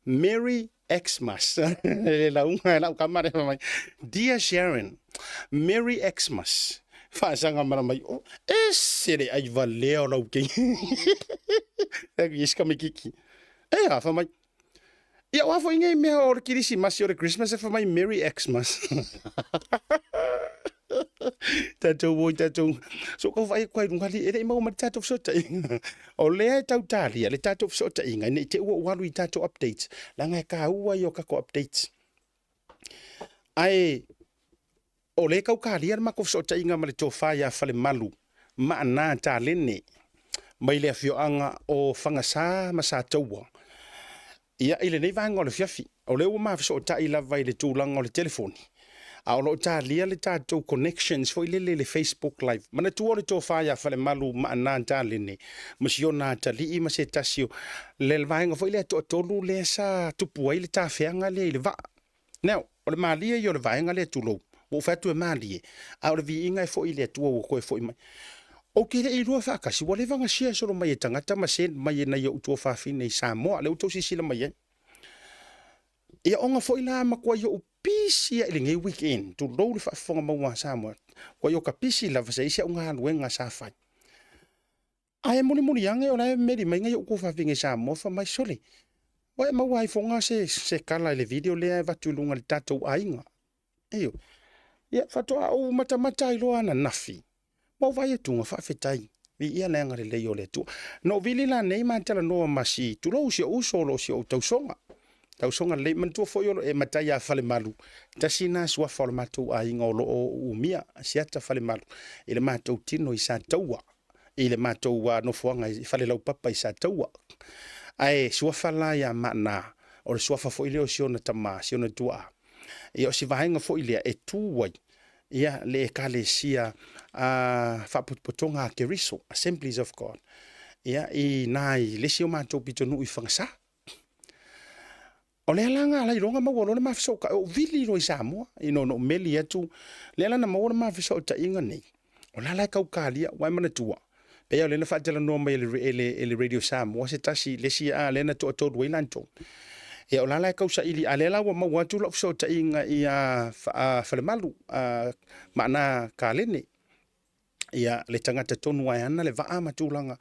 Merry Xmas. Le lauga e lau kama le mai. Dear Sharon, Merry Xmas. Faasaga mala mai, oh, ese le ai valea o lau kei. Yes, kame kiki. E a, fa mai. Ia, o a foi nei mea o le Kirisimasi o le Christmas e fa mai Merry Xmas. Tatou oi, tatou. So kau vai koe runga li, e le i maua ma le tatou fesootaiga. O lea e tau talia le tatou fesootaiga, ina i te ua ou alu i tatou updates, leaga e kāua ia o kako updates. Ae, o lea e tau kalia le matou fesootaiga ma le tofa ia Falemalu Maana Talene mai le afioaga o Fagasa ma Sataua. Ia, i lenei vaega o le afiafi, o lea ua ma fesootai lava i le tulaga o le telefoni, a o lo o talia le tatou connections foi lele i le Facebook Live. Manatua o le tofa ia Falemalu Maana Talene ma si ona atalii ma se tasi o le vaega foi lea toatolu lea sa tupu ai le tafeaga lea i le vaa. Now, o le malie ia o le vaega lea, tulou, ua ou fai atu e malie, a o le viiga e foi i le Atua ua toe foi mai. Ou te le i iloa faatasi, ua leva ona share solo mai e tagata ma send mai e nai ou tuafafine i Samoa, lea ua outou silasila mai ai. Ia ona foi la matuai ou pisi i lenei weekend, tulou le faafofoga maua a Samoa, matuai o ka pisi lava sa i ai si au galuega sa fai. Ae mulimuli ane o la e meli mai nai ou tuafafine i Samoa fai mai, sole, ua e maua ai foga se, se kala i le video lea e avatu i luga i le tatou aiga. Ioe. Ia, faatoa ou matamata ai loa ananafi, ma ou vaai atu, faafetai, viia le agalelei o le Atua. Na ou vili la nei ma talanoa ma si, tulou si ou uso o lo o si ou tausoga. Tausoga lelei, manatua foi o lo e matai ia Falemalu, tasi na suafa o le matou aiga o lo o umia, Asiata Falemalu, i le matou tino i Sataua. I le matou nofoaga i Falelaupapa i Sataua. Ae suafa la ia Maana, o le suafa foi lea o si ona tama, si ona tuaa. Ia o si vaega foi lea e tu ai ia le ekalesia a Faapotopotoga a Keriso, Assemblies of God, ia i na i le isi o matou pitonuu i Fagasa. O lea la na ala ai loa ona maua loa le ma fesootaiga, ou vili loa i Samoa, ina ona ou meli atu, lea la na maua le ma fesootaiga nei, o la la e tau kalia, ua e manatua, pei lava o lea na faatalanoa mai e le, e le, e le Radio Samoa se tasi, le isi a lea na toatolu ai latou. Ia o la la e tau saili, a lea la ua maua atu lau fesootaiga ia Falemalu, a Maana Kalene, ia le tagata tonu ae ana le vaa ma tulaga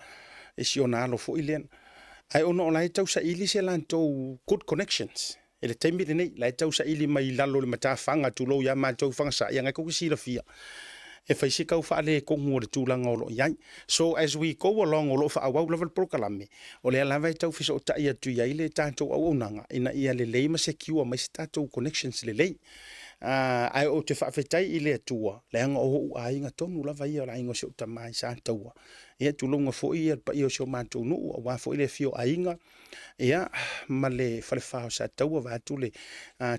i si ona alo foi lea. Ae ona o la e tausaili se latou good connections i le taimi lenei, la e tausaili mai i lalo o le matafaga tulou ia matou Fagasa, ia na e tou te silafia, e fai si tau faaletonu o le tulaga o lo o i ai. So as we go along o lo o faaauau lava le polokalame, o lea lava e tau fesootai atu i ai le tatou auaunaga ina ia lelei ma secure mai se tatou connections lelei. Ae ou te faafetai i le Atua, leaga o ou aiga tonu lava ia o le aiga o si ou tama i Sataua. Ia, tulouna foi le paia o si o matou nuu, aua foi le afio o aiga, ia, ma le falefa o Sataua, vaeatu le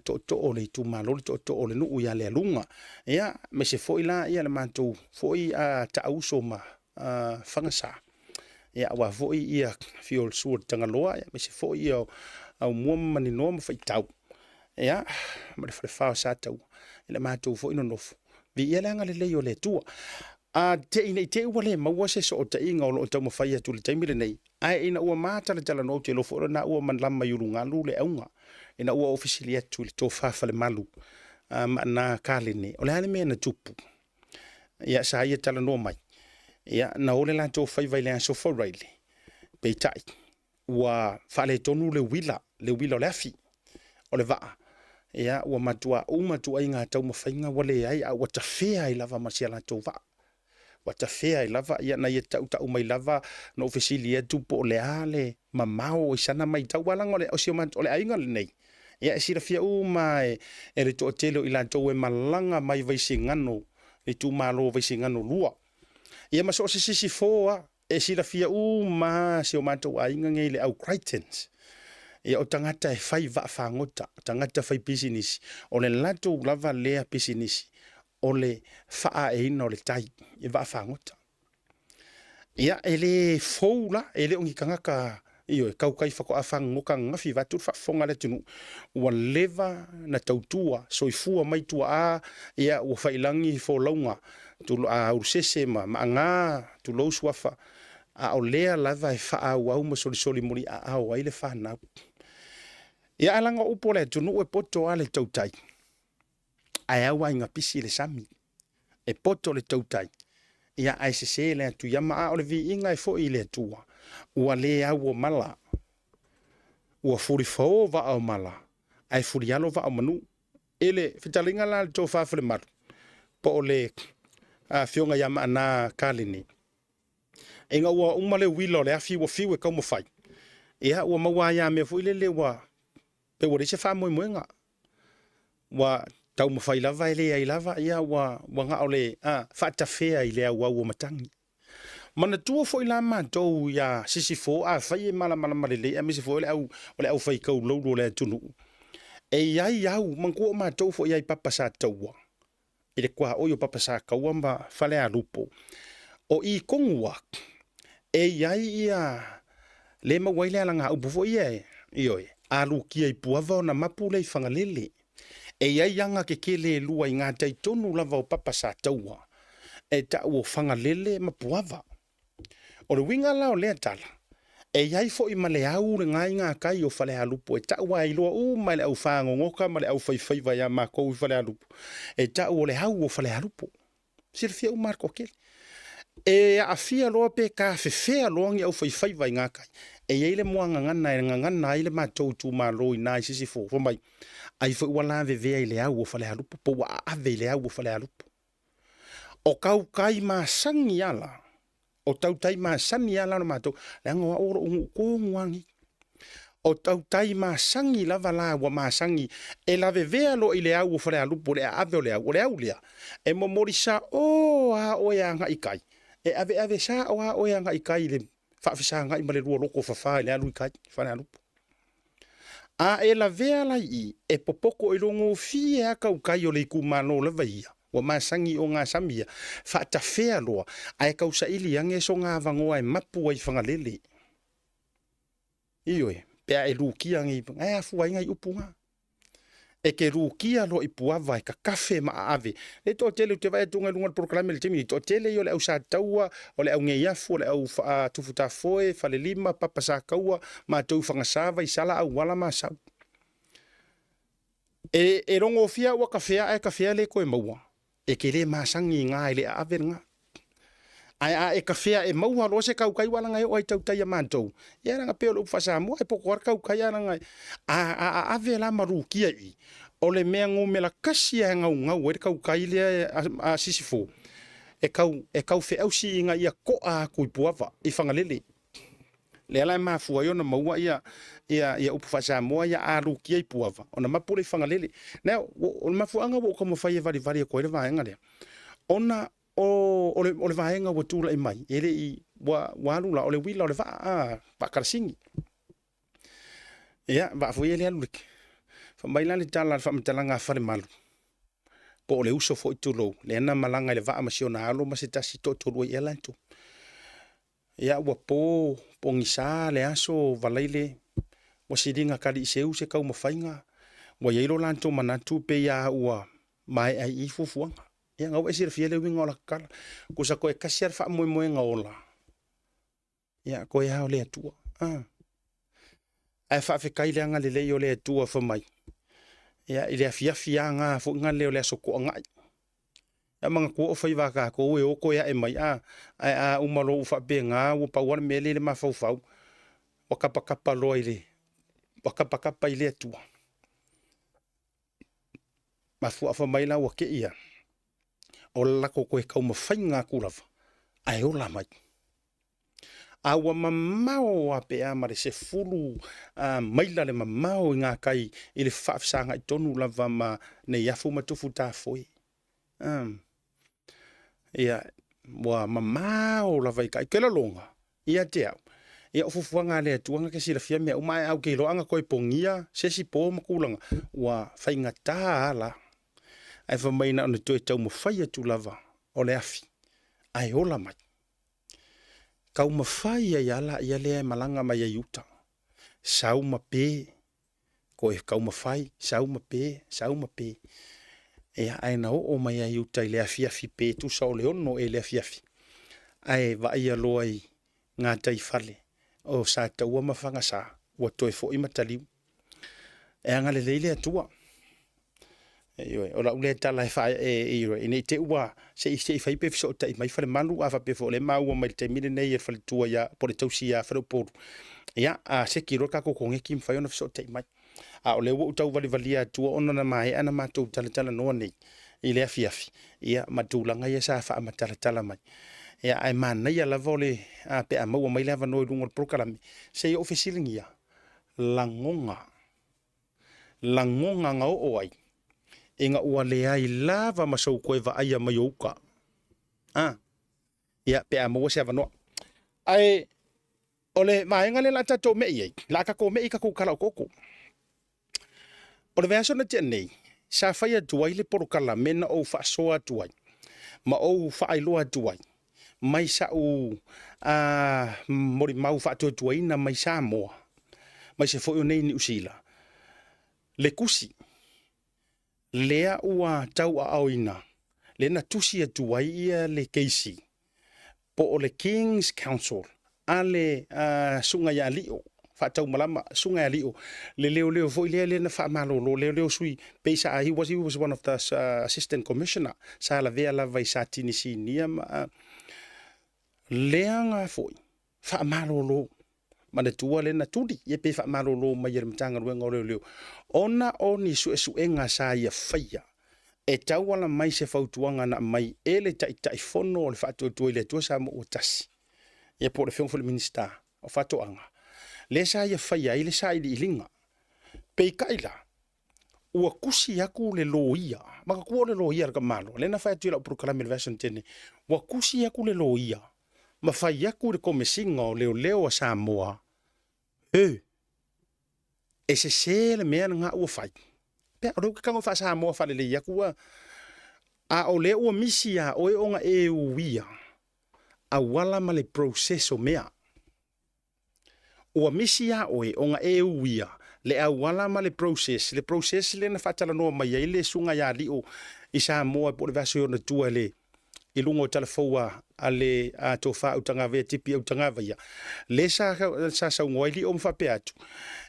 tootoo o le itumalo, le tootoo o le nuu ia Lealuga. Ia, aemaise foi la ia le matou foi taauso ma Fagasa. Ia, aua foi ia afio o le Sua o le Tagaloa, aemaise foi ia Aumua ma Maninoa ma Faitau. Ia, ma le falefa o Sataua, i le matou foi nonofo. Viia le agalelei o le Atua. A te i nei te ua le maua se sootaiga o lo o taumafai atu i le taimi lenei, ae ina ua matalatalanoa ou te iloa foi o lena ua malama i ulugalu le auga, ina ua ou fesili atu i le tofa Falemalu ma na Kalene, o le a le mea na tupu? Ia, sa ia talanoa mai, ia, na o le latou faiva i le Aso Faraile, peitai, ua faaletonu le uila, le uila o le afi, o le vaa. Ia, ua matua uma ituaiga taumafaiga ua leai, a ua tafea ai lava ma si a latou vaa. Ua tafea ai lava, ia na ia tautau mai lava, na ou fesili atu po o le a le mamao i sana matau, aua leaga o le, o si o matou, o le aiga lenei, ia e silafia uma e, e le toatele o i latou e malaga mai Vaisigano, le itumalo o Vaisigano 2. Ia ma so o se sisifo lava, E silafia uma si o matou aiga nei le au Crichtons. Ia o tagata e fai vaa fagota, o tagata fai pisinisi. O le latou lava lea pisinisi, o le faaaeina o le tai i vaa fagota. Ia e le fou la, e le o ni tagata ioe, tautai faatoa fagota ananafi vaeatu le faafofoga a le atunuu, ua leva na tautua soifua mai tuaa, ia ua faiilagi folauga Ulusese ma Maaga, tulou Suafa, a o lea lava e faaauau ma solisoli muliaao ai le fanau. Ia ae leaga o upu o le atunuu e poto lava le tautai, ae au lava ina pisi le sami. E poto le tautai, ia ae sese le atu iama, a o le viiga e foi i le Atua, ua le au o mala, ua fulifao vaa o mala, ae fulialo vaa o manu. I le fetalaiga la a le Tofa Falemalu, po o le Afioga ia Maana Kaleni, ina ua uma le uila o le afi ua fiu e taumafai, ia ua maua ai lava mea foi lele ua pei ua leai se faamoemoega. Ua taumafai lava e leai lava, ia ua ua na o le faatafea i le auau o matagi. Manatua foi la matou ia Sisifo, afai e malamalama lelei aemaise foi o le au o le aufai kaulaulu o le atunuu, e i ai au, manatua o matou foi i ai i Papa Sataua, i le tuaoi o Papa Sataua ma Falealupo. O i tonu lava, e i ai ia le maua ai le alagaupu foi ia, ioe, a lukia i Puava ona mapu lea i Fagalele. E i ai aga tetele e lua i gatai tonu lava o Papa Sataua, e tau o Fagalele ma Puava. O le uiga la o lea tala, e i ai foi ma le au lena i gatai o Falealupo e tau lava e iloa uma e le aufagogota ma le aufaifaiva ia matou i Falealupo, e tau o le au o Falealupo. Silafia uma lava e le toatele. E aafia loa pe tafefea loa ni aufaifaiva i gatai, e i ai le muagagana e gagana ai le matou itumalo i ina i Sisifo, fai mai, ai foi ua lavevea i le au o Falealupo, po ua aave i le au o Falealupo. O tautai masani lava la, o tautai masani lava la o le matou, leaga o au o lou nuu tonu lava lenei. O tautai masani lava la ua masani e lavevea loa i le au o Falealupo i le aave o le au, o le au lea e momoli sao lava oe agai i tai, e aveave sao lava oe agai i tai i le faafesagai ma le lua loto fafa i le alu i tai i Falealupo. A e lavea la i i, e popoto i lou gofie lava tautai o le itumalo lava ia, ua masani i ogasami ia, faatafea loa, ae tausaili ane sona avanoa e mapu ai i Fagalele. Ioe, pe a e lukia nei, e afua ai nai upu na. E te lukia loa i Puava e tatafe ma aave. Le toatele ou te vaai atu i luga o le polokalame i le taimi nei, toatele ia o le au Sataua, o le au Neiafu, o le au Tufutafoe, Falelima, Papa Sataua, matou i Fagasa, Vaisala, Auala ma Asau. E logofia ua tafea ae tafea le toe maua. E te le masani i gā i le aave lena. Ae a e tafea e maua loa se tautai ua laga e oo ai tautai a matou, ia leaga pei o le upu faa-Samoa e poto lava le tautai ae leaga a aave la ma lukia i i, o le mea numera tasi lava e naunau ai le tautai lea a Sisifo, e tau e tau feausi ina ia to'a atu i Puava, i Fagalele. Lea la e mafua ai ona maua ia ia ia upu faa-Samoa ia a lukia i Puava, ona mapu lea i Fagalele. Now, o le mafuaaga ua ou taumafai e valivali atu ai le vaega lea, ona o, o, le, o le vaega ua tulai mai, e le i, ua, ua alu la, o le uila o le vaa, a, vaa kalasini. Ia, vaa foi e le alu le, fai mai la le tala a le faamatalaga a Falemalu, po o le uso foi tulou, lea na malaga i le vaa ma si ona alo ma se tasi toatolu ai ea latou. Ia, ua po, pogisa le aso, Valaile, ua siliga taliiseu se taumafaiga, ua i ai lo latou manatu pei lava ua maea i i fuafuaga. Ia, na ua e silafia le uiga o lata tala. Tusa toe tasi lava le faamoemoega ola, ia, toe lava o le Atua. Ah. Ae faafetai le agalelei o le Atua fai mai. Ia, i le afiafi lava na foi na lea o le aso toanai. Ia manatua o faiva a tatou e o toe ae mai, a, ae a uma loa ua faapena, ua pau lava le mea lea i le mafaufau, ua tapatapa loa i le, ua tapatapa i le Atua. Mafuaa fai mai la ua te i a, o le latou toe taumafaiga atu lava, ae ola mai. A ua mamao lava pe a ma le 10 maila le mamao i gatai i le faafesagai tonu lava ma Neiafu ma Tufutafoe. Ia, ua mamao lava i tai. Ke laloga, ia te au, ia o fuafuaga a le Atua na te silafia mea uma, ae au te iloa ana toe pogia se isi po ma tulaga, ua faigata lava la. Ae fai mai na ona toe taumafai atu lava o le afi, ae ola mai. Taumafai ai lava laia lea e malaga mai ai i uta, sau ma pe, Koe taumafai, sau ma pe, sau ma pe. Ia, ae na oo mai ai uta i le afiafi pe tusa o le 6 ea i le afiafi, ae vaaia loa i gataifale o Sataua ma Fagasa, ua toe foi ma taliu. E agalelei le Atua. Ioe, o lau lea tala e faa, e, ioe, ina i te ua se i, se i fai pe fesootai mai Falemalu, a faapea foi o lea e maua mai i le taimi lenei e le faletua ia, po o le tausi ia Faleupolu. Ia, a seki loa le tatou koneki, mafai ona fesootai mai. A o lea ua ou tau valivalia atua ona na maea na matou talatalanoa nei i le afiafi, ia, ma tulaga ia sa faamatalatala mai. Ia, ae manaia lava o le, a, pe a maua mai le avanoa i luga o le polokalame, se i ou fesiligia, lagona, lagona na oo ai, ina ua leai lava ma sou toe vaaia mai o uta. A, ia, pe a maua se avanoa. Ae, o le vaega lea la tatou me'i ai, la tatou me'i i tatou tala otooko. O le vaiaso na tea nei, sa fai atu ai le polokalame na ou faasoa atu ai, ma ou faailoa atu ai, mai sa'u molimau faatuatuaina mai Samoa, maise foi o nei Niu Sila, le tusi lea ua tauaaoina, lea na tusi atu ai ia le keisi po o le King's Counsel a le Susuga ia Lio, faataumalama, Susuga ia Lio, le leoleo foi lea lea na faamalolo, leoleo sui, pei sa, he was one of the assistant commissioner, sa lavea lava i Satini Sinia ma lea nga foi, faamalolo, manatua lea na tuli, ia pe faamalolo mai e le Matagaluega o Leoleo, ona o ni suesuega sa ia faia, e tauala mai se fautuaga na aumai e le Taitaifono o le Faatuatua i le Atua Samoa ua Tasi, ia po o le Afioga foi i le Minisita o Faatoaga, lea sa ia faia ai le sailiiliga. Peitai la, ua tusi atu le loia, manatua o le loia a le tamaloa, lea na fai atu i lau polokalame i le vaiaso na tea nei, ua tusi atu le loia ma fai atu i le Komesina o Leoleo a Samoa, He! E sese le mea lena ua fai. Pea, o lea ou te tago faa-Samoa faalelei atu a, a o lea ua misi iā oe ona e uia auala ma le process o mea. Ua misi iā oe ona e uia le auala ma le process, le process lea na faatalanoa mai ai le susuga ia Lio i Samoa po o le vaiaso i ona tua i le i luga o talafou a le Tofa Autagavaia Tipi Autagavaia, lea sa saunoa ai Lio ma faapea atu,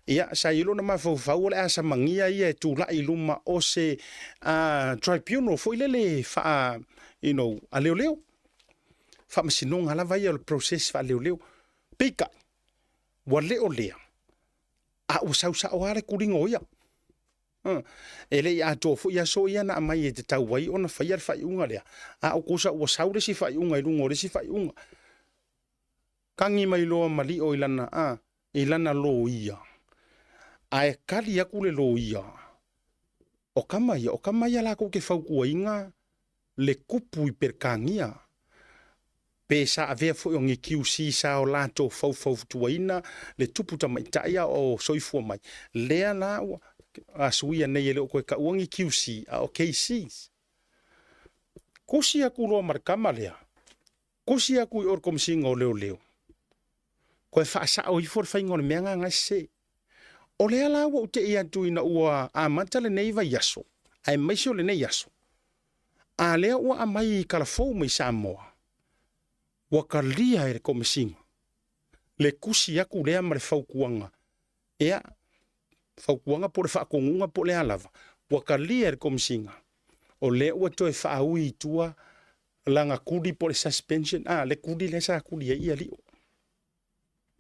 ia, sa i ai lona mafaufau o le a samagia ia e tulai i luma o se tribunal foi lele faa, you know, a leoleo. Faamasinoga lava ia o le process faaleoleo. Peitai, ua le o lea, a ua sau sao lava le tuliga o ia. E le i atoa foi aso ia na aumai e tatau ai ona faia le faaiuga lea, a o tusa ua sau le isi faaiuga i luga o le isi faaiuga. Tagi mai loa ma Lio i lana, a, i lana loia. Ae kali atu le loia, o tama ia, o tama ia latou te fautuaina le tupu i Peretania. Pe sa avea foi o ni QC sa o latou faufautuaina le tupu tamaitai a o soifua mai. Lea la ua suia nei e le o toe taua ni QC a o KCs. Tusi atu loa ma le tama lea, tusi atu i o le Komesina o Leoleo, toe faasao ifo le faiga o le mea na e sese. O lea la ua ou tei atu ina ua amata lenei vaiaso, aemaise o lenei aso, a lea ua aumai i kalafou mai Samoa, ua talia e le Komesina le tusi atu lea ma le fautuaga, ia, fautuaga po o le faatonuga po o le a lava, ua talia e le Komesina, o lea ua toe faaui i tua lana tuli po o le suspension, a, le tuli lea sa tuli ai ia Lio.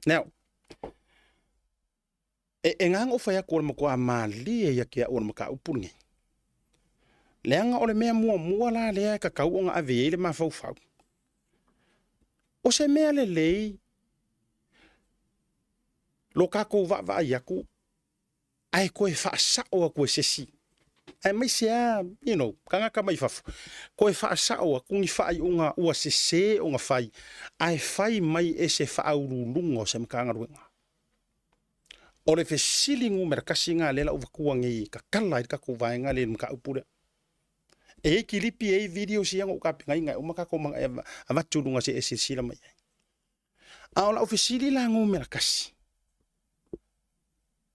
Now, e na ona ou fai atu o le matua malie ia te au o le mataupu lenei. Leaga o le mea muamua la lea e tatau ona ave i ai le mafaufau. O se mea lelei lo tatou vaavaai atu ae toe faasao atu e se isi, aemaise lava, you know, tagata mai fafo, toe faasao atu ni faaiuga ua sese ona fai, ae fai mai e se faauluuluga o se Matagaluega. O le fesili numera tasi lena lea la ua vatua nei e tatala ai le tatou vaega lea i le mataupu lea. E i ai kilipi, e i ai videos ia na ou tapenaina e uma tatou avatu i luga se i e silasila mai ai. A o lau fesili la numera tasi,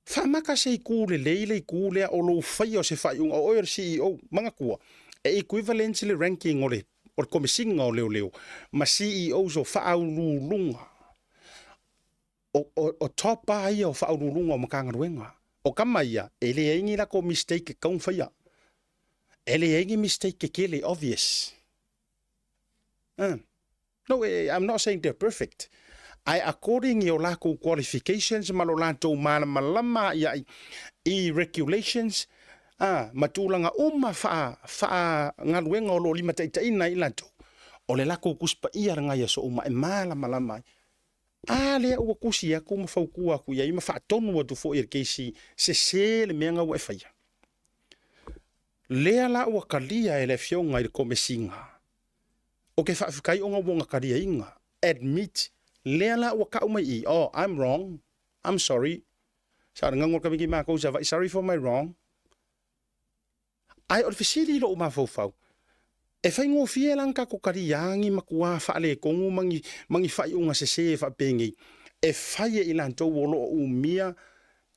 faamata se itu lelei le itu lea o lou faia o se faaiuga, o oe o le CEO, manatua, e equivalent le ranking o le Komesina o Leoleo ma CEOs o faauluuluga o top lava ia o faauluuluga o Matagaluega. O tama ia, e leai ni latou mistake e tatau ona faia. E leai ni mistake tetele, obvious. Uh. No, I'm not saying they're perfect. Ae according i o latou qualifications ma lo latou malamalama i i regulations a ma tulaga uma faa faagaluega o lo o limataitaiina ai i latou, o le latou Tusi Paia lena i aso uma e malamalama ai. A lea ua tusi atu ma fautua atu i ai ma faatonu atu foi e le KC, sese le mea na ua e faia. Lea la ua talia e le Afioga i le Komesina. Ou te faafetai ona ua ona taliaina, admit, lea la ua tau mai i i, oh, I'm wrong, I'm sorry. Sa o le gagua tamaiti matou i Savaii, sorry for my wrong. Ae o le fesili i lou mafaufau, e faigofie la ona tatou talia ni matuā faaletonu ma ni, ma ni faaiuga sese faapenei e fai e i latou o lo o umia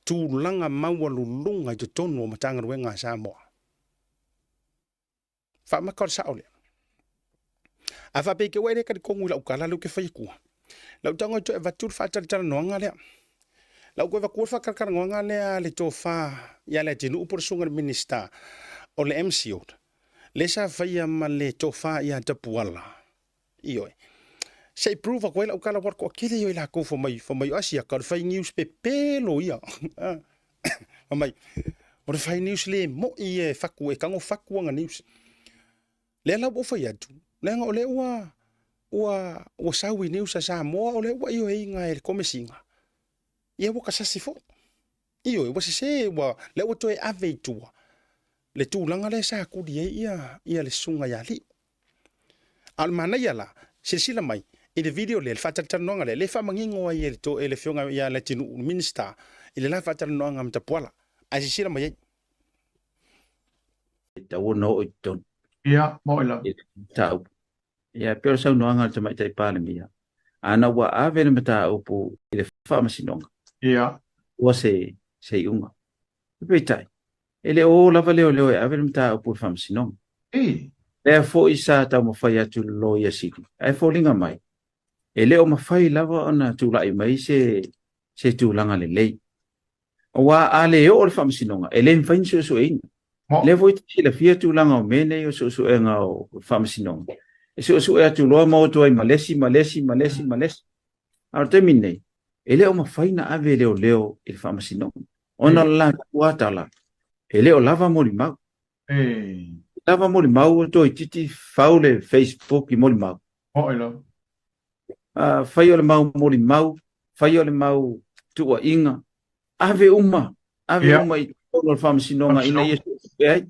tulaga maualuluga i totonu o Matagaluega a Samoa. Faamata o le sao lea. A faapea i te ua e le talitonu i lau tala lea ou te fai atua, lau tago e toe avatu le faatalatalanoaga lea. Lau toe avatua le faatalatalanoaga lea a le tofa ia Leatinuu po o le susuga i le Minisita o le MCILT, lea sa faia ma le tofa ia Tapuala. Ioe. Se i prove atu ai lau tala ua toatele ia i latou fai mai, fai mai o Asiata o le fai news pepelo ia. Fai mai, o le fai news le moi ia e fatu, e tago fatu ana news. Lea la ua ou fai atu, leaga o lea ua, ua, ua sau i news a Samoa, o lea ua ioeina e le Komesina. Ia ua kasasi foi. Ioe, ua sese, ua, lea ua toe ave i tua le tulaga lea sa tuli ai ia, ia le susuga ia Liu. A o le manaia la, silasila mai i le video lea, le faatalatalanoaga lea, lea e faamanino ai e le, to, e le afioga ia Leatinuu, le Minister, i le la faatalanoaga ma Tapuala. Ae silasila mai ai. E tatau ona oo i totonu. Ia, moni lava. I le mataupu. Ia, e pei o le saunoaga a le Tamaitai Palemia, ana ua ave le mataupu i le Faamasinoga, Ia. ua se, se iuga. Peitai, e le o o lava leoleo e ave le mataupu i le Faamasinoga. Ei. Lea foi sa taumafai atu le Loia Sili, ae foliga mai, e le o mafai lava ona tulai mai se, se tulaga lelei. Aua a le oo le Faamasinoga, e le mafai ona suesueina. Mo. Lea foi e te silafia tulaga o mea nei o suesuega o Faamasinoga. E suesue atu loa ma o atu ai ma le isi, ma le isi, ma le isi, ma le isi. A o le taimi lenei, e le o mafai ona ave leoleo i le Faamasinoga, ona o le latou lava tala, e le o lava molimau. Ei. Lava molimau ua toeitiiti fau le Facebook i molimau. Moni lava. Fai o le mau molimau, fai o le mau tuuaiga, ave uma, ave Ia. uma i totonu o le Faamasinoga ina ia suesue ai.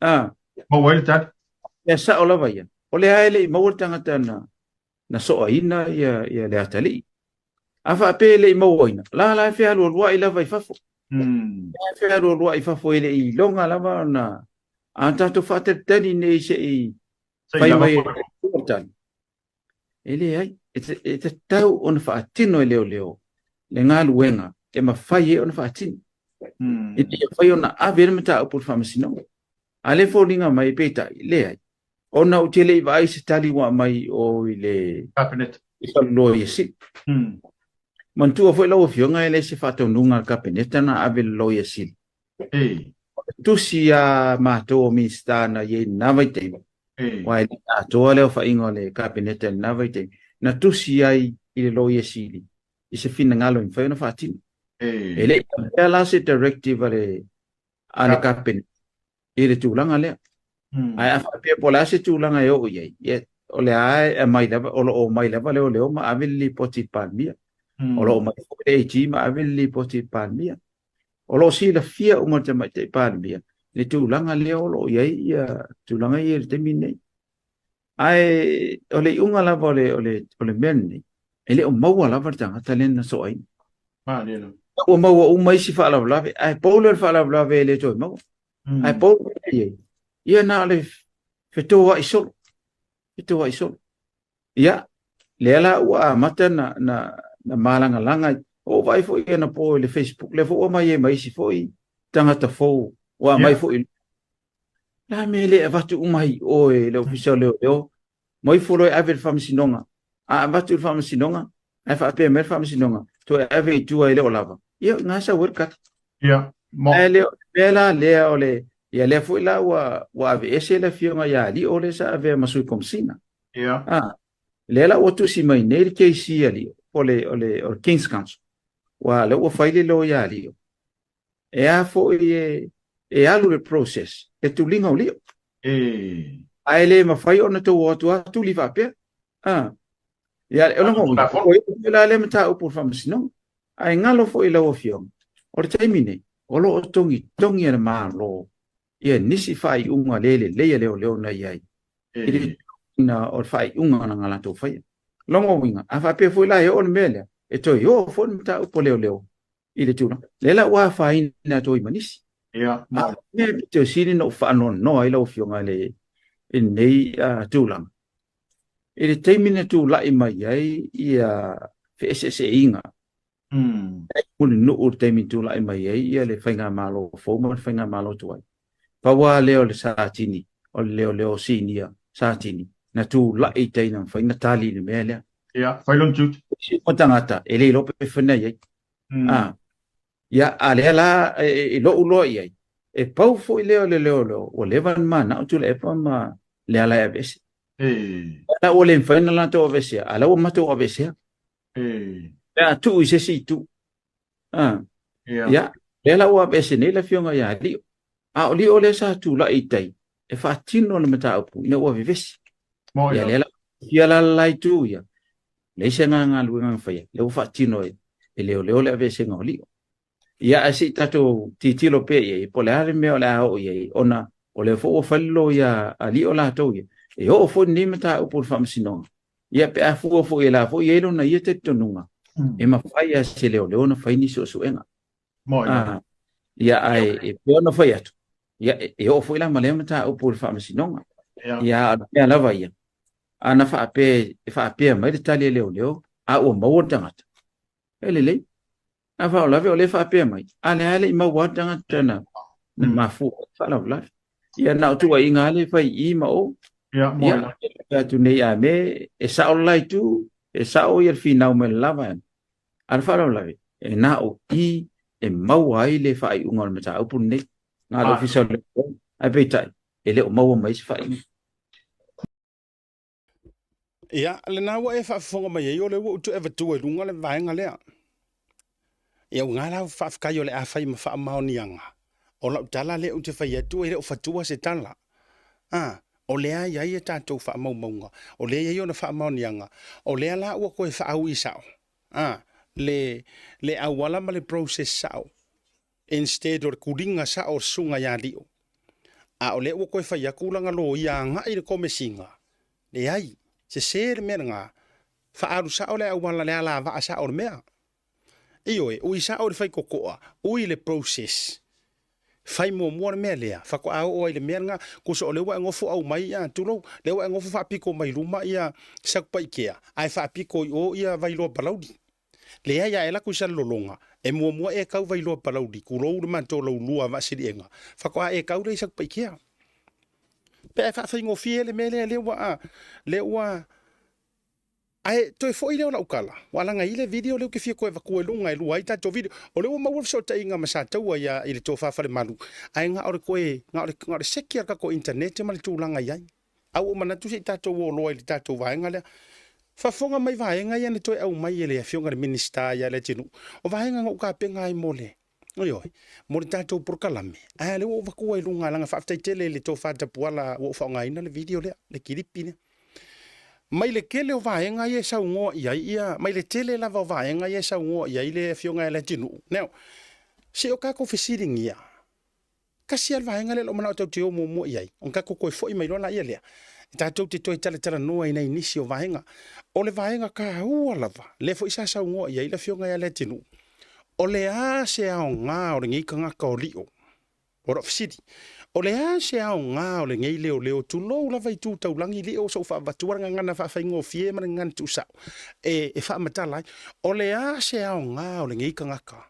Ah. Maua ai le tali. Mea sao lava ia. O lea e le i maua le tagata na, na soaina ia, ia le atalii. A faapea e le i mauaina, la la e fealualuai lava i fafo. E fealualuai i fafo e le i iloga lava ona a tatou faatalitali nei se i fai mai e le tali. E leai, e tatau ona faatino e leoleo le galuega e mafai ai ona faatino. Ina ia mafai ona ave le mataupu i le Faamasinoga. A lea e foliga mai peitai, leai. Ona ou te le i vaai i se tali ua aumai i o i le Kapeneta. I fale Loia Sili. Manatua foi lau Afioga e leai se faataunuga a le Kapeneta na ave i le Loia Sili. Ei. O le tusi a matou o Minisita na i ai i lena vaitaimi, Ei. aua e le atoa le aofaiga o le Kapeneta i lena vaitaimi, na tusi ai i le Loia Sili i se finagalo e mafai ona faatino. Ei. E le i avea la se directive a le a le Kapeneta i le tulaga lea. Ae a faapea po o le a se tulaga e oo i ai, ia, o lea e aumai lava, o lo o omai lava leoleo ma ave le lipoti i le Palemia. O lo o omai foi le AG ma ave le lipoti i le Palemia. O lo o silafia uma e le Tamaitai Palemia le tulaga lea o lo o i ai ia tulaga ia i le taimi lenei. Ae o le iuga lava o le, o le, o le mea lenei, e le o maua lava le tagata lea na soaina. Malie lava. Ua maua uma isi faalavelave, ae pau lea o le faalavelave e le toe maua. Ae pau lea i ai, ia na o le fetoai solo, fetoai solo. Ia, lea la ua amata na, na, na malagalaga, ua ou vaai foi anapo i le Facebook, lea foi ua aumai ai ma isi foi tagata fou, ua aumai foi La mea e le avatu uma ai i o e le Ofisa o Leoleo, ma ifo loa e ave i le Faamasinoga. A avatu i le Faamasinoga, ae faapea mai le Faamasinoga, toe ave i tua e le o lava. Ia, o i ina e sau ai le kata. Ia. Ae le o le mea la lea o le, ia lea foi la ua, ua aveese le afioga ia Lio lea sa avea ma sui komisina. Ia. Ah, lea la ua tusi mai nei le KC a Lio, o le, o le, o le King's Counsel. Ua lea ua fai le loia a Lio. E a foi e, e alu le process, le tuliga o Lio. E. Ae le mafai ona tou o atu lava tuli faapea. Ah. Ia, o lona uiga, o ia la lea mataupu o le faamasinoga. Ae galo foi i lau Afioga, o le taimi nei, o lo o togitogi e le Malo ia nisi faaiuga le lelei a leoleo na i ai i le totogiina o le faaiuga na latou faia. Lona uiga, a faapea foi la e oo le mea lea, e toe oo foi le mataupu a leoleo i le tulaga. Lea la ua afaina atu ai ma nisi. Ia, A o le mea pito sili ona ou faanoanoa ai lau Afioga i lenei tulaga, I le taimi na tulai mai ai ia feeseeseaiga, Mulinuu i le taimi na tulai mai ai ia le faigamalo fou ma le faigamalo tuai, pau lava lea o le Satini, o le leoleo sinia Satini na tulai i tai na mafai ona tali i le mea lea. Ia, fai lona tiute. Isi uma tagata e le iloa pe fai na i ai. Ia, a lea la i lou loa i ai, e pau foi lea o le leoleo ua leva ona manao Tuilaepa ma Leala e aveese. La ua le mafai ona latou aveesea, a la ua matou aveesea. Pe a tuu i se isi itu. Ia, lea la ua aveese nei le afioga ia Lio. A o Lio lea sa tulai i tai e faatino le mataupu ina ua vevesi. Ia lea la fia la la itu ia. Leai se agaga galuega na faia, lea ua faatino e leoleo le aveesega o Lio. Ia, ae se i tatou tilotilo pea i ai, po o le a le mea o le a oo i ai, ona o lea foi ua fai le loia a Lio latou ia, e oo foi lenei mataupu i le faamasinoga. Ia, pe a fua foi e la foi e i ai lona ia talitonuga, e mafai lava e se leoleo ona fai ni suesuega. Ia, ae e pei ona fai atu, ia, e oo foi la ma lea mataupu i le faamasinoga. Ia, a o le mea lava ia, ana faapea e faapea mai le tali a leoleo, a ua maua le tagata, e lelei. A faalavelave o lea e faapea mai, a lea e le i maua le tagata na mafua ai le faalavelave. Ia na o tuuaiga lava lea e fai i i ma o. Ia, Ia, fai atu nei a me e sao le la itu, e sao ia le finau mai le la vaega. A o le faalavelave, e na o i e maua ai le faaiuga o le mataupu lenei. Na o le Ofisa o Leoleo, ae peitai, e le o maua mai se faaiuga. Ia, lena ua e faafofoga mai ai, o lea ua ou toe avatua i luga le vaega lea. Ia, uga la faafetai o le a fai ma faamaoniaga. O lau tala lea ou te fai atu e le o fatua se tala. A, o lea e i ai a tatou faamaumauga, o lea e i ai ona faamaoniaga, o lea la ua toe faaui sao, a, le, le auala ma le process sao, instead o le kuliga sao o le susuga ia Lio. A o lea ua toe fai atu lana loia agai i le Komesina, leai, sese le mea lena, faaalu sao le auala le alavaa sao o le mea. Ioe, ui sao i le faitotoa, ui le process, fai muamua le mea lea, faatoa oo ai i le mea lena, tusa o lea ua e nofo aumai, tulou, lea ua e nofo faapito mai luma ia Satupaitea, ae faapito i o ia Vailoa Palauli. Leai, a e alu atu i Salelologa, e muamua e tau Vailoa Palauli, tulou le matou laulua Vaasiliega, faatoa e tau lea i Satupaitea. Pe a e faafaigofie le mea lea, lea ua, lea ua, ae toe foi lea o lau tala, ua alaga i le video lea ou te fia toe avatua i luga e lua ai tatou video. O lea ua maua le fesootaiga ma Sataua ia i le tofa Falemalu, ae na o le toe, na o le, na o le seki a le tatou internet ma le tulaga i ai. A ua ou manatu se i tatou o loa i le tatou vaega lea. Faafofoga mai vaega ia na toe aumai e le Afioga i le Minisita ia Leatinuu, o vaega na ou tapena ai mo le, ioe, mo le tatou polokalame, ae o lea ua ou avatua i luga, leaga faafetai tele i le tofa Tapuala ua ou faaaogaina le video lea, le kilipi lea. Mai le tele o vaega ia e saunoa i ai ia, mai le tele lava o vaega ia e saunoa i ai le Afioga ia Leatinuu. Now, se i o tatou fesiligia, Tasi lava le vaega lea o lo o manao tatou te o muamua i ai, ona tatou toe foi mai loa laia lea, e tatou te toe talatalanoa i nai nisi o vaega. O le vaega taua lava, lea foi sa saunoa i ai le Afioga ia Leatinuu, o le a se aoga o lenei tagata o Lio? O lau fesili, o le a se aoga o lenei leoleo, tulou lava i tu taulagi Lio, se i ou faavatua le gagana faafaigofie ma le gagana tuusao e faamatala ai, o le a se aoga o lenei tagata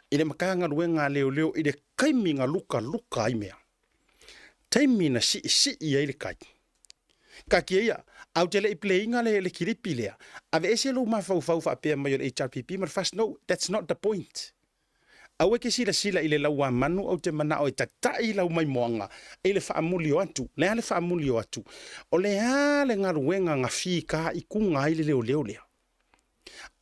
i le Matagaluega a Leoleo i le taimi na lukaluka ai mea, taimi na siisii ai le tai. Taatia ia, ae ou te le i play ina le, le kilipi lea, aveese lou mafaufau faapea mai o le HRPP ma le FAST, no, that's not the point. Aua e te silasila i le lauamanu ou te manao e tatai lau maimoaga i le faamuli o atu. Le a le faamuli o atu? O le a le galuega na fitaituga ai le leoleo lea?